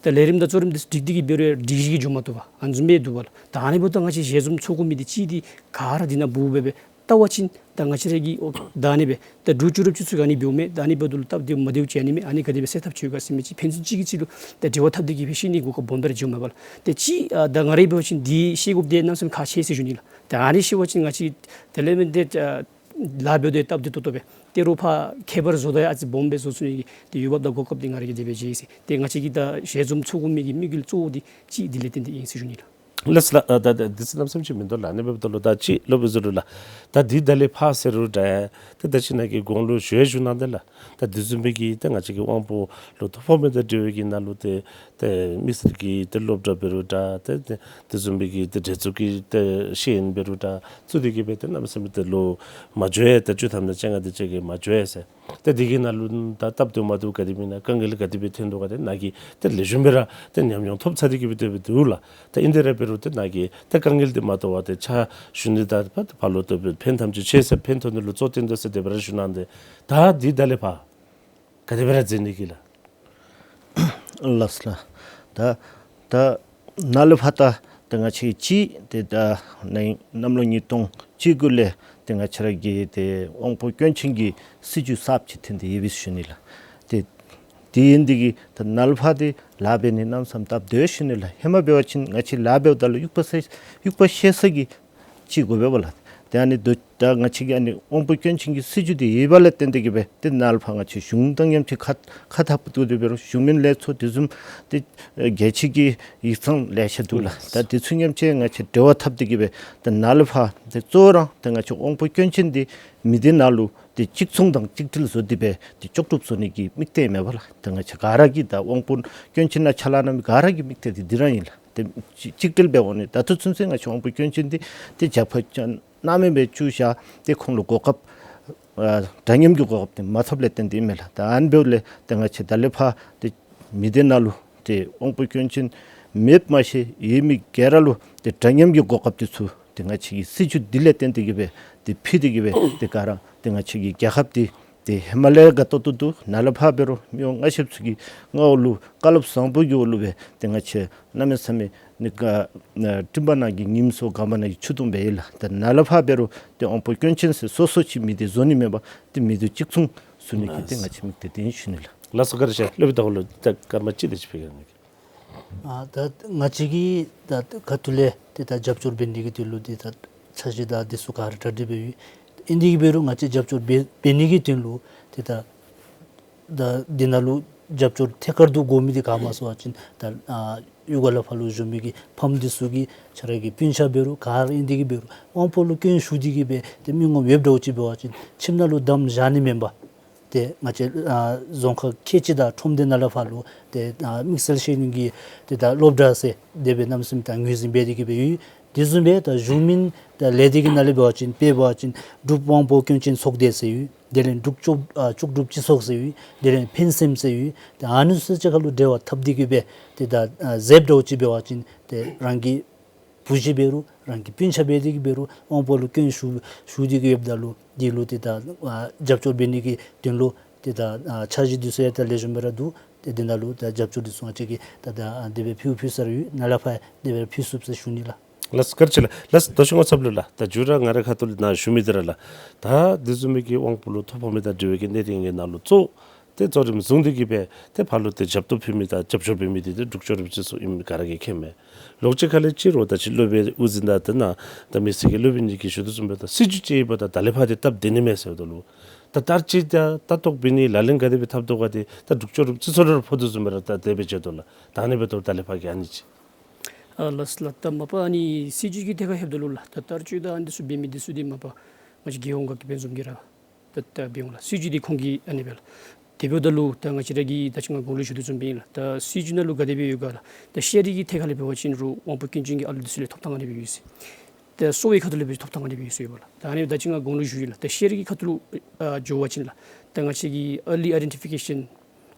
ད་ལས་རིམ་དང་གཙོ་རིམ་འདི་ཚུ་སྒྲིག་སྟེ་གིས་འབད་རུང་སྒྲིག་གཞི་གིས་འགྱོ་མ་བཏུབ་པར་ཨ་ནི་བཟུམ་སྦེ་འདུག་པས་ལགས། ད་ཨ་ནི་འབདཝ་ད་ང་བཅས་ཞལ་འཛོམས་ཚོགས་དགོ་མི་འདི་ཅིག་འདི་ག་ར་འདི་ནང་འབོ་སྦེ་སྦེ་བལྟ་བ་ཅིན་ད་ང་བཅས་ར་གི་ཨོ་ད་ཨ་ནི་སྦེ་ད་འབྲུག་ལྕགས་རི་སྤྱི་ཚོགས་ཨ་ནི་འབདཝ་མས། ད་ཨ་ནི་འབདཝ་ད་ལུ་སྟབས་བདེཝ་མ་བདེཝ་ཅིག་ཨ་ནི་མས། ཨ་ནི་ག་དེ་སྦེ་སེལ་ཐབས་བྱོས་ག་ཟེར་མི་ཅིག་ཕན་ཚུན་གཅིག་གིས་གཅིག་ལུ་ད་འབྲེལ་བ་འཐབ་སྟེ་གིས་སྦེ་ཤེས་ནི་གོ་སྐབས་སྦོམ་སྦེ་ར་བྱུངམ་མས་པ་ལགས། ཏེ་ཅིག་ཨ་ད་ང་རའི་འབད་བ་ཅིན་འདི་ཤེས་དགོཔ་འདི་གནམ་མེད་ས་མེད་ཁག་ཆེ་ཟེར་ཞུ་ནི་ལགས། ད་ཨ་ནི་ཤེས་པ་ཅིན་ང་བཅས་དེ་ལས་མི་འདི་ཨ་ལཱ་འབདཝ་ད་སྟབས་བདེ་ཏོག་ཏོ་སྦེ་ཏེ་རོགས་ཕར་ཁྱད་པར་བཟོ་ད་ཡང་ཨ་ཙི་སྦོམ་སྦེ་བཟོ་ཚུགས་ནི་གི་ཏེ་འོས་འབབ་དང་གོ་སྐབས་འདི་ང་ར་གིས་དེ་སྦེ་མཇལ་ཡི་ཟེར། ཏེ་ང་བཅས་ཀྱི་ད་ཞལ་འཛོམས་ཚོགས་དགོ་མི་གི་དམིགས་ཡུལ་གཙོ་བོ་འདི་ཅིག་འདི་ལས་བརྟེན་ཏེ་ཨིན་ཟེར་ཞུ་ནི་ལགས། ལགས་སོ་ལགས། ཨ་ད་ད་འདི་ཚུ་གནམ་མེད་ས་མེད་ཅིག་མིན་འདུག་ལགས། ཨ་ནི་འབདཝ་ད་ལུ་ད་ཅིག་སློབ་དཔོན་ཟུར་ལགས། ད་འདི་ད་ལས་ཕར་ཟེར་རུང་འདྲ་ཏེ་ད་ཅི་ནཱ་གི་གོང་ལུ་ཞུ་ཡང་ཞུ་གནང་དེས་ལགས། ད་དེ་བཟུམ་སྦེ་གི་ད་ང་བཅས་ཀྱི་དབང་པོ་ལུ་ཐོ་ཕོག་མི་དང་འབྲེལ་བའི་གི་ནང་ལུ་ཏེ་ཏེ་མི་སེར་གྱི་ཏེ་སློབ་གྲྭ་འབད་རུང་འདྲ་ཏེ་ཏེ་དེ་བཟུམ་སྦེ་གི་ཏེ་གྲལ་ཚུགས་ཀྱི་ཏེ་ཤེས་ཡོན་འབད་རུང་འདྲ་བཙུགས་ཏེ་གིས་སྦེ་ཏེ་གནམ་མེད་ས་མེད་ཏེ་ལོ་མ་འགྱོ་ཡང་ཏེ་བཅུ་ཐམ་དང་བཅོ་ལྔ་དེ་ཅིག་གིས་མ་འགྱོ་ཡང་ཟེར། ཏེ་འདི་གི་ནང་ལུ་ད་སྟབས་བདེཝ་མ་བདེཝ་ག་དེ་སྦེ་ཨིན་ན་དཀའ་ངལ་ག་དེ་སྦེ་ཐོན་དོ་ག་ཏེ་ནཱ་གིས་ཏེ་ལེགས་ཤོམ་སྦེ་ར་ཏེ་ཉམས་མྱོང་ཐོབ་ཚར་ཏེ་གིས་སྦེ་ཏེ་སྦེ་འདུག་ལགས། ད་ཨིན་དེ་ར་འབད་རུང་ཏེ་ནཱ་གིས་ཏེ་དཀའ་ངལ་འདི་མ་གཏོགས་པ་ཏེ་ཕྱག་ཞུ་ནི་དང་ཕར་ཕར་ལུ་ཏེ་ཕན་ཐབས་ཅིག་ཆེ་ཟེར་ཕན་ཐོགས་ནི་ལུ་གཙོ་བོར་བཏོན་དོ་ཟེར་དེ་སྦེ་ར་ཞུ་གནང་དེས། ད་འདི་ད་ལས་ཕར་ག་དེ་སྦེ་ར་མཛད་ནི་གི་ལགས། ལགས་སོ་ལགས། ད་ད་ནཱ་ལས་ཕར་ད་ད་ང་བཅས་ཀྱིས་ཏེ་ད་ནཱ་གནམ་ལོ་ཉིས་སྟོང་བཅུ་དགུ་ལས་ཏེ་ང་བཅས་ར་གི་ཏེ་དབང་པོ་སྐྱོན་ཅན་གྱི་སྲིད་བྱུས་གསརཔ་ཅིག་ཐོན་ཏེ་ཡོད་པས་ཞུ་ནི་ལགས། ཏེ་དེ་ཨིན་དེ་གིས་ད་ནཱ་ལས་ཕར་ཏེ་ལཱ་འབད་ནི་གནམ་མེད་ས་མེད་སྟབས་བདེ་ཞུ་ནི་ལགས། ཧེ་མ་འབད་བ་ཅིན་ང་བཅས་ལཱ་འབདཝ་ད་ལུ་དབྱུག་པ་ཟེར་དབྱུག་པ་བཤེད་ས་གི་ཅིག་དགོ་པས་པ་ལགས། ཏེ་ཨ་ནི་དོ་ད་ང་བཅས་ཀྱི་ཨ་ནི་དབང་པོ་སྐྱོན་ཅན་གྱི་སྲིད་བྱུས་འདི་ཡོད་པ་ལས་བརྟེན་ཏེ་གིས་སྦེ་ཏེ་ནཱ་ལས་ཕར་ང་བཅས་གཞུང་དང་མཉམ་གཅིག་ཁ་ཁ་འཐབ་སྟེ་འབད་རུང་གཞུང་མིན་ལས་ཚོགས་དེ་བཟུམ་ཏེ་རྒྱལ་སྤྱི་གི་ཡིག་ཚང་ལེ་ཤ་འདུག་ལགས། ད་དེ་ཚུ་མཉམ་གཅིག་ང་བཅས་འབྲེལ་བ་འཐབ་སྟེ་གིས་སྦེ་ཏེ་ནཱ་ལས་ཕར་ཏེ་གཙོ་བོ་ར་ཏེ་ང་བཅས་དབང་པོ་སྐྱོན་ཅན་འདི་མི་སྡེ་ནང་ལུ་ཏེ་གཅིག་མཚུངས་དང་གཅིག་སྒྲིལ་བཟོ་སྟེ་སྦེ་ཏེ་ལྕོགས་གྲུབ་བཟོ་ནི་གི་དམིགས་གཏད་མས་པ་ལགས། ཏེ་ང་བཅས་ག་ར་གི་ད་དབང་པོ་སྐྱོན་ཅན་ནང་ཕྱག་ལཱ་གནང་མི་ག་ར་གི་དམིགས་གཏད་འདི་འདི་ར་ཨིན་ལགས། ཏེ་གཅིག་གཅིག་སྒྲིལ་འབད་འོང་ནི། ད་ལྟོ་ཚུན་ཚོད་ང་བཅས་དབང་པོ་སྐྱོན་ཅན་འདི་ཏེ་རྒྱབ་ཁར་ཅིག་གནམ་མེད་སྦེ་བཅུག་བཞག་ཏེ་ཁོང་ལུ་གོ་སྐབས་ཨ་འདྲ་མཉམ་གྱི་གོ་སྐབས་འདི་མ་ཐོབ་ལས་བརྟེན་ཏེ་ཨིན་མས་ལགས། ད་ཨ་ནི་འབདཝ་ལས་ཏེ་ང་བཅས་ད་ལས་ཕར་ཏེ་མི་སྡེ་ནང་ལུ་ཏེ་དབང་པོ་སྐྱོན་ཅན་མེདཔ་མ་ཤེས་ཡོད་མི་ག་ར་ལུ་ཏེ་འདྲ་མཉམ་གྱི་གོ་སྐབས་འདི་ཚུ་ཏེ་ང་བཅས་ཀྱི་སྲིད་བྱུས་འདི་ལས་བརྟེན་ཏེ་གིས་སྦེ་ཏེ་ཕུལ་ཏེ་གིས་སྦེ་ཏེ་ག་ར་ཏེ་ང་བཅས་ཀྱི་རྒྱལ་ཁབ་འདི་ཏེ་ཧེ་མ་ལས་དགའ་ཏོག་ཏོ་འདུག། ནཱ་ལས་ཕར་འབད་རུང་མི་དབང་མངའ་ཞབས་ཚུ་གི་མངའ་འོག་ལུ་བཀའ་སློབ་བཟང་པོ་གི་འོག་ལུ་སྦེ་ཏེ་ང་བཅས་གནམ་མེད་ས་མེད་ནི་ག་ཨ་སྤྲིན་པ་ནང་གི་ཉིམ་སོང་སྒམ་པ་ནང་གི་ཆུ་དུང་སྦེ་ཨིན་ལགས། ཏེ་ནཱ་ལས་ཕར་འབད་རུང་ཏེ་དབང་པོ་སྐྱོན་ཅན་ཟེར་སོ་སོ་ཅིག་མི་སྡེ་བཟོ་ནི་མེན་པར་ཏེ་མི་སྡེ་གཅིག་མཚུངས་བཟོ་ནི་གི་ཏེ་ང་བཅས་དམིགས་གཏད་འདི་ཨིན་ཞུ་ནི་ལགས། ལགས་སོ་བཀའ་དྲིན་ཆེ། སློབ་དཔོན་ད་ཧོ་ལུ་ད་སྐར་མ་གཅིག་དེ་ཅིག་ཕུལ་གེ་ང་གིས། ཨ་ད་ང་བཅས་ཀྱིས་ད་ཁ་ཐུག་ལས་ཏེ་ད་རྒྱབ་སྐྱོར་འབད་ནི་གི་དོན་ལུ་ཏེ་ད་འཆར་གཞི་དང་འདི་ཚུ་ག་ར་གྲ་སྒྲིག་འབད་ཡོད། ཨིན་དེ་གིས་འབད་རུང་ང་བཅས་རྒྱབ་སྐྱོར་འབད་འབད་ནི་གི་དོན་ལུ་ཏེ་ད་ད་འདི་ནང་ལུ་རྒྱབ་སྐྱོར་ཐད་ཀར་དུ་དགོ་མི་འདི་ག་སྨོ་ཟེར་བ་ཅིན་ད་ཨ་གཡུས་ཁ་ལས་ཕར་ལུ་བཞུགས་མི་གི་ཕམ་འདི་ཚུ་གི་ཁྱོད་ར་གི་སྤུན་ཆ་འབད་རུང་ག་ར་ཨིན་དེ་གིས་འབད་རུང་དབང་པོ་ལུ་སྐྱོན་ཞུགས་ཏེ་གིས་སྦེ་ཏེ་མི་ངོམ་ཡོདཔ་འདྲཝ་ཅིག་འབད་བ་ཅིན་ཁྱིམ་ནང་ལུ་བསྡམས་བཞག་ནི་མེན་པར་ཏེ་ང་བཅས་ཨ་རྫོང་ཁག་ཁལ་གཅིག་དང་ཁྲོམ་སྡེ་ནང་ལས་ཕར་ལུ་ཏེ་ཨ་དམིགས་བསལ་ཤེས་ཡོན་གྱི་ཏེ་ད་སློབ་གྲྭ་ཟེར་དེ་སྦེ་གནམ་མེད་ས་མེད་ད་ངོས་འཛིན་འབད་དེ་གིས་སྦེ་ཡོད། དེ་བཟུམ་སྦེ་ད་གཞུང་མིན་ད་ལས་སྡེ་གི་ནང་ལས་འབད་བ་ཅིན་དཔེ་འབད་བ་ཅིན་འབྲུག་དབང་པོ་སྐྱོན་ཅན་ཚོགས་སྡེ་ཟེར་ཡོད། དེ་ལས་འབྲུག་ལྕོགས་ཨ་ལྕོགས་གྲུབ་སྤྱི་ཚོགས་ཟེར་ཡོད། དེ་ལས་ཕན་སེམས་ཟེར་ཡོད། ཏེ་ཨ་ནི་ཚུ་གཅིག་ཁར་ལུ་འབྲེལ་བ་འཐབ་སྟེ་གིས་སྦེ་ཏེ་ད་ཨ་ཟེརཝ་འདྲཝ་ཅིག་འབད་བ་ཅིན་ཏེ་རང་གི་བུ་གཞི་འབད་རུང་རང་གི་སྤུན་ཆ་འབད་དེ་གིས་འབད་རུང་དབང་པོ་ལུ་སྐྱོན་ཞུགས་ཞུགས་ཏེ་གིས་ཡོདཔ་ད་ལུ་འདི་ལུ་ཏེ་ད་ཨ་རྒྱབ་སྐྱོར་འབད་ནི་གི་དོན་ལུ་ཏེ་ད་ཨ་འཆར་གཞི་འདི་ཚུ་ཡང་ད་ལེགས་ཤོམ་སྦེ་ར་འདུག། ཏེ་འདི་ནང་ལུ་ད་རྒྱབ་སྐྱོར་འདི་ཚུ་ང་བཅས་ཀྱིས་ད་ད་ཨ་དེ་སྦེ་ཕུལ་ཕུལ་ས་ར་ཡོད། ནཱ་ལས་ཕར་དེ་སྦེ་ཕུལ་ཚུགས་ཟེར་ཞུ་ནི་ལགས། ལགས་སོ་བཀའ་དྲིན་ཆེ་ལགས། ལགས་སོ་དོ་ཤོ་ངོ་ཚབ་ལུ་ལགས། ད་མཇུག་ར་ང་རའི་ཁ་ཐུག་ལས་ནཱ་ཞུ་མི་འདི་ར་ལགས། ད་འདི་བཟུམ་མའི་གི་དབང་པོ་ལུ་ཐོ་ཕོག་མི་དང་འབྲེལ་བའི་གི་གནད་དོན་གྱི་ནང་ལུ་གཙོ་ཏེ་གཙོ་རིམ་བཟུང་སྟེ་གིས་སྦེ་ཏེ་ཕར་ལུ་ཏེ་ཞབས་ཏོག་ཕུལ་མི་དང་རྒྱབ་སྐྱོར་འབད་མི་འདི་ཏེ་འབྲུག་ལྕོགས་གྲུབ་སྤྱི་ཚོགས་ཨིནམ་ག་ར་གིས་མཁྱེནམ་མས། ལོགས་ཅིག་ཁ་ལས་ཅིག་རུང་ད་ཅི་སློབ་དཔོན་དབུ་འཛིན་དང་ཏེ་ནཱ་ད་མི་སེར་གྱི་སློབ་དཔོན་གཉིས་ཀྱིས་ཞུ་དོ་བཟུམ་སྦེ་ད་སྲིད་བྱུས་ཅིག་ཡོདཔ་ད་ད་ལས་ཕར་ཏེ་སྟབས་བདེ་ནི་མས་ཟེརཝ་ད་ལུ་ད་ལྟ་ཅིག་ད་ལྟ་རྟོག་འབད་ནི་ལག་ལེན་ག་དེ་སྦེ་འཐབ་དོ་ག་དེ་ད་འབྲུག་ལྕོགས་གྲུབ་སྤྱི་ཚོགས་ལུ་ར་ཕོག་དོ་བཟུམ་སྦེ་ར་ད་དེ་སྦེ་མཇལ་དོ་ལགས། ད་ཨ་ནི་འབདཝ་ད་ད་ལས་ཕར་གྱི་ཨ་ནི་ཅིག། ཨ་ལགས་སོ་ལགས། ད་མ་པ་ཨ་ནི་སྲིད་བྱུས་ཀྱི་ཐད་ཁར་ལྷོདཔ་ད་ལུ་ལགས་ད་བསྟར་སྤྱོད་དང་ཨ་ནི་འདི་ཚུ་འབད་མི་འདི་ཚུ་འདི་མ་པ་ང་བཅས་རྒྱལ་ཡོངས་ཁ་གི་དཔེ་མཚོན་གྱིས་ར་ད་ད་འབད་འོང་ལགས། སྲིད་བྱུས་འདི་ཁོང་གིས་ཨ་ནི་འབད་ལགས། དེ་འབདཝ་ད་ལུ་ད་ང་བཅས་ར་གིས་ད་ཅི་ང་གོང་ལུ་ཞུ་དོ་བཟུམ་སྦེ་ཨིན་ལགས། ད་སྲིད་བྱུས་ནང་ལུ་ག་དེ་སྦེ་ཡོད་ག་ལགས། ད་ཤེས་རིག་གི་ཐད་ཁར་ལས་འབད་བ་ཅིན་རུང་དབང་པོ་སྐྱོན་ཅན་གྱི་ཨ་ལུ་འདི་ཚུ་ལས་ཐོབ་ཐང་ཨ་ནི་སྦེ་ཡོད་ཟེར། ད་གསོ་བའི་ཁ་ཐུག་ལས་འབད་ཐོབ་ཐང་ཨ་ནི་སྦེ་ཡོད་ཟེར་ཡོདཔ་ལགས། ད་ཨ་ནི་ད་ཅི་ང་གོང་ལུ་ཞུ་ཡི་ལགས། ད་ཤེས་རིག་གི་ཁ་ཐུག་ལུ་ཨ་འགྱོ་བ་ཅིན་ལགས་ད་ང་བཅས་ཀྱི་early identification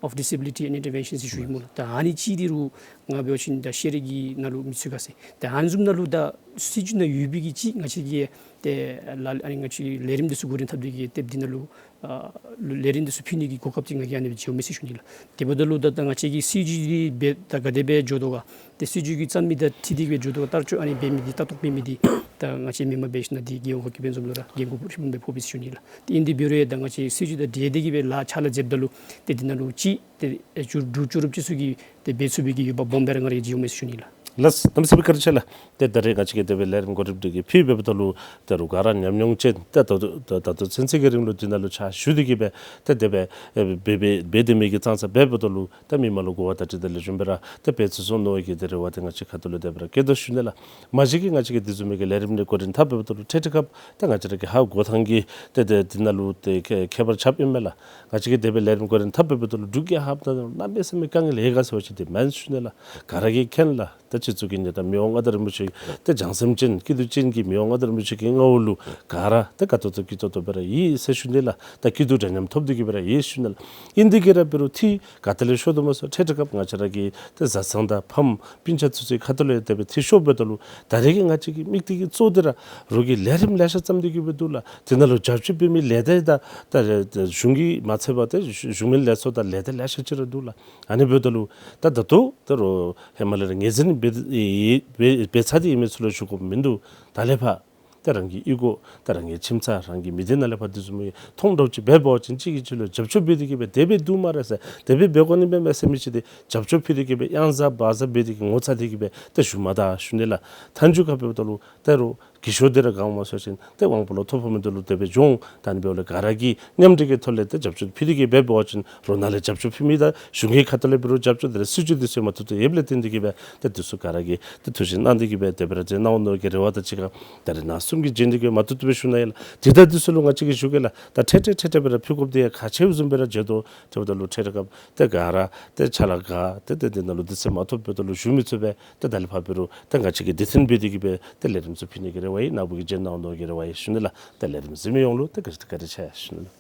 of Disability and Interventions ཟེར་ཞུ་ཡི་སྨོ་ལགས། ད་ཨ་ནི་ཅིག་འདི་རུ་ང་འབད་བ་ཅིན་ད་ཤེས་རིག་གི་ནང་ལུ་མི་ཚུད་ག་ཟེར། ད་ཨ་ནི་བཟུམ་ནང་ལུ་ད་སྲིད་བྱུས་ནང་ཡོད་པའི་གི་ཅིག་ང་བཅས་ཀྱིས་ཏེ་ལ་ཨ་ནི་ང་བཅས་ལས་རིམ་འདི་ཚུ་འགོ་འདྲེན་འཐབ་སྟེ་གི་དེབ་འདི་ནང་ལུ་ཨ་ལས་རིམ་འདི་ཚུ་ཕུལ་ནི་གི་གོ་སྐབས་ཅིག་ང་གིས་ཨ་ནི་སྦེ་བྱིན་འོང་མས་ཟེར་ཞུ་ནི་ལགས། དེ་འབདཝ་ད་ལུ་ད་ད་ང་བཅས་ཀྱི་སྲིད་བྱུས་འདི་འབད་ད་ག་དེ་སྦེ་འགྱོ་དོ་ག། ཏེ་སྲིད་བྱུས་ཀྱི་རྩ་མི་དང་འཁྲིལ་ཏེ་གི་སྦེ་འགྱོ་དོ་ག། བསྟར་སྤྱོད་ཨ་ནི་འབད་མི་འདི་ལྟ་རྟོག་འབད་མི་འདི་ད་ང་བཅས་མི་མང་འབད་ཞིནམ་ལས་འདི་རྒྱལ་ཡོངས་ཧོ་ཀི་དཔལ་འཛོམས་ལུ་ར་འགན་ཁུར་ཧྲིལ་བུམ་སྦེ་ཕོག་པས་ཟེར་ཞུ་ནི་ལགས། ཏེ་ཨིན་དེ་འབད་རུང་ད་ང་བཅས་སྲིད་བྱུས་དང་འབྲེལ་ཏེ་གི་སྦེ་ལཱ་ཕྱག་ལཱ་མཛདཔ་ད་ལུ་ཏེ་འདི་ནང་ལུ་ཅིག་ཏེ་ཨེ་བཅུ་དྲུག་བཅུ་རུབ་ཅིག་ཚུ་གིས་ཏེ་འབད་ཚུགས་པའི་གི་ཡོདཔ་སྦོམ་སྦེ་ར་ང་ར་གིས་བརྗེད་འོང་མས་ཟེར་ཞུ་ནི་ལགས། ལགས་སོ། གནམ་མེད་ས་མེད་བཀའ་དྲིན་ཆེ་ལགས། ཏེ་ད་རེས་ང་བཅས་ཀྱིས་དེ་སྦེ་ལས་རིམ་གོ་སྒྲིག་འདི་གི་ཕུལ་འབདཝ་ད་ལུ་ད་རུང་ག་ར་ཉམས་མྱོང་ཅན་ཏེ་ད་ལྟོ་ད་ལྟོ་ཚུན་ཚོད་ཀྱི་རིང་ལུ་འདི་ནང་ལུ་ཕྱག་ཞུ་སྟེ་གི་སྦེ་ཏེ་དེ་སྦེ་ཨེ་འབད་འབད་འབད་དེ་མི་གི་ཙང་ཙ་འབདཝ་ད་ལུ་ད་མི་མང་ལུ་གོ་བ་བརྡ་སྤྲོད་དང་ལེགས་ཤོམ་སྦེ་ར་ཏེ་འབད་ཚུགས་སོང་མནོ་བའི་གི་ཏེ་རེ་བ་འདི་ང་བཅས་ཁ་ཐུག་ལུ་དེ་སྦེ་ར་བསྐྱེད་དོ་ཞུ་ནི་ལགས། མ་གཞི་གིས་ང་བཅས་ཀྱིས་འདི་བཟུམ་མའི་གི་ལས་རིམ་འདི་འགོ་འདྲེན་འཐབ་འབདཝ་ད་ལུ་འཕྲལ་འཕྲལ་སྐབས་ད་ང་བཅས་ར་གི་ཧ་གོ་ཐངས་ཀྱི་ཏེ་ཏེ་འདི་ནང་ལུ་ཏེ་ཁྱད་ཁྱད་པར་ཆགསཔ་ཨིན་མས་ལགས། ང་བཅས་ཀྱིས་དེ་སྦེ་ལས་རིམ་འགོ་འདྲེན་འཐབ་འབདཝ་ད་ལུ་འབྲུག་རྒྱལ་ཁབ་ནང་གནམ་མེད་ས་མེད་དཀའ་ངལ་ཡོད་ག་ཟེར་བ་ཅིན་དེ་མེན་ཟེར་ཞུ་ནི་ལགས། ག་ར་གིས་མཁྱེན་ལགས། ད་སྤྱི་གཙུག་གི་ཉི་ཟླ་མི་དབང་མངའ་བདག་རིན་པོ་ཆེ་ཏེ་བྱང་སེམས་ཅན་སྐྱིད་སྡུག་ཅན་གྱི་མི་དབང་མངའ་བདག་རིན་པོ་ཆེ་གི་མངའ་འོག་ལུ་ག་ར་ཏེ་དགའ་ཏོག་ཏོ་སྐྱིད་ཏོག་ཏོ་སྦེ་ར་ཡོད་ཟེར་ཞུ་ནི་ལགས། ད་སྐྱིད་སྡུག་འདྲ་མཉམ་ཐོབ་སྟེ་གི་སྦེ་ར་ཡོད་ཟེར་ཞུ་ནི་ལགས། ཨིན་དེ་གིས་ར་འབད་རུང་འཐུས་ག་ཏེ་ལས་ཤོར་དོ་སྨོ་ཟེར་འཕྲལ་འཕྲལ་སྐབས་ང་བཅས་ར་གི་ཏེ་བཟའ་ཚང་དང་ཕམ་སྤུན་ཆ་ཚུ་ཚུ་ཁ་ཐུག་ལས་དེ་སྦེ་འཐུས་ཤོརཝ་ད་ལུ་ད་རེས་ཀྱི་ང་བཅས་ཀྱི་དམིགས་གཏད་ཀྱི་གཙོ་འདི་ར་རོགས་ཀྱིས་ལས་རིམ་ལེ་ཤ་བརྩམས་ཏེ་གི་སྦེ་འདུག་ལགས། དེ་ནང་ལུ་རྒྱབ་སྐྱོར་འབད་མི་ལས་སྡེ་དང་ད་རེས་ད་གཞུང་གིས་མ་ཚད་པར་ཏེ་གཞུང་མིན་ལས་ཚོགས་དང་ལས་སྡེ་ལེ་ཤ་ཅིག་ར་འདུག་ལགས། ཨ་ནི་འབདཝ་ད་ལུ་ད་ད་ལྟོ་ད་རོགས་ཧེ་མ་ལས་ར་ངོས་འཛིན་འབད་འབད་འབད་ཚར་ཏེ་ཨིན་མི་ཚུ་ལུ་ཞུ་དགོཔ་མིན་འདུག། ད་ལས་ཕར་ཏེ་རང་གི་གཡུས་སྒོ་ཏེ་རང་གི་ཁྱིམ་ཚང་རང་གི་མི་སྡེ་ནང་ལས་ཕར་འདི་བཟུམ་མའི་མཐོང་གྲོལ་ཅིག་འབད་བ་ཅིན་གཅིག་གིས་གཅིག་ལུ་རྒྱབ་སྐྱོར་འབད་དེ་གི་སྦེ་དེ་སྦེ་འདུག་སྨ་རེ་ཟེར་དེ་སྦེ་འབད་དགོ་ནི་མས་མས་ཟེར་མི་ཅིག་འདི་རྒྱབ་སྐྱོར་ཕུལ་ཏེ་གི་སྦེ་གཡང་ཟ་བག་ཟ་འབད་དེ་གི་ངོ་ཚ་སྟེ་གི་སྦེ་ཏེ་བཞུགས་མ་ད་ཞུ་ནི་ལགས། མཐའ་མཇུག་ཁར་འབདཝ་ད་ལུ་ད་རུང་གི་ཤོ་འདི་ར་གང་སྨོ་ཟེར་བ་ཅིན་ཏེ་དབང་པོ་ལུ་ཐོ་ཕོག་མི་འདི་ལུ་དེ་སྦེ་འགྱོ་འོང་། ད་ཨ་ནི་འབདཝ་ལས་ག་ར་གིས་མཉམ་འབྲེལ་གྱི་ཐོག་ལས་ཏེ་རྒྱབ་སྐྱོར་ཕུལ་ཏེ་གི་སྦེ་འབད་བ་ཅིན་རོགས་ནང་ལས་རྒྱབ་སྐྱོར་ཕུལ་མི་དང་གཞུང་གི་ཁ་ཐུག་ལས་འབད་རུང་རྒྱབ་སྐྱོར་དེ་ལས་སྲིད་བྱུས་འདི་ཚུ་མ་ཐུབ་ཐུབ་ཡོདཔ་ལས་བརྟེན་ཏེ་གི་སྦེ་ཏེ་འདི་ཚུ་ག་ར་གིས་ཏེ་ཐུགས་ཞིབ་གནང་སྟེ་གི་སྦེ་དེ་སྦེ་ར་མཛད་གནང་འོང་མནོ་གི་རེ་བ་དང་གཅིག་ཁར་ད་རེས་ནཱ་གསུམ་གྱིས་བརྒྱན་ཏེ་གི་མ་བཏུབ་བཏུབ་སྦེ་ཞུ་ནི་ཨིན་ལགས། དེ་ད་འདི་ཚུ་ལུ་ང་བཅས་ཀྱིས་ཞུ་གེ་ལགས། ད་འཕྲལ་འཕྲལ་འཕྲལ་འཕྲལ་སྦེ་ར་ཕུལ་དགོཔ་འདི་ཡང་ཁག་ཆེཝ་བཟུམ་སྦེ་ར་མཇལ་དོ། དེ་འབདཝ་ད་ལུ་འཕྲལ་འཕྲལ་སྐབས་ཏེ་ག་ར་ཏེ་ཕྱག་ལཱ་ག་ཏེ་ཏེ་འདི་ནང་ལུ་དུས་ཚོད་མ་ཐོབ་འབདཝ་ད་ལུ་ཞུ་མི་ཚུགས་པས། ཏེ་ད་ལས་ཕར་འབད་རུང་ཏེ་ང་བཅས་ཀྱིས་དུས་མཐུན་འབད་དེ་གི་སྦེ་ཏེ་ལས་རིམ་ཚུ་ཕུལ་ནི་གི་རེ་བ་ཡོད། ནཱ་བུ་གིས་བརྒྱན་གནང་འོང་མནོ་གི་རེ་བ་ཡོད་ཞུ་ནི་ལགས། ཏེ་ལས་རིམ་གཟིགས་མི་ཡོངས་ལུ་ཏེ་བཀའ་དྲིན་བཀའ་དྲིན་ཆེ་ཞུ་ནི་ལགས།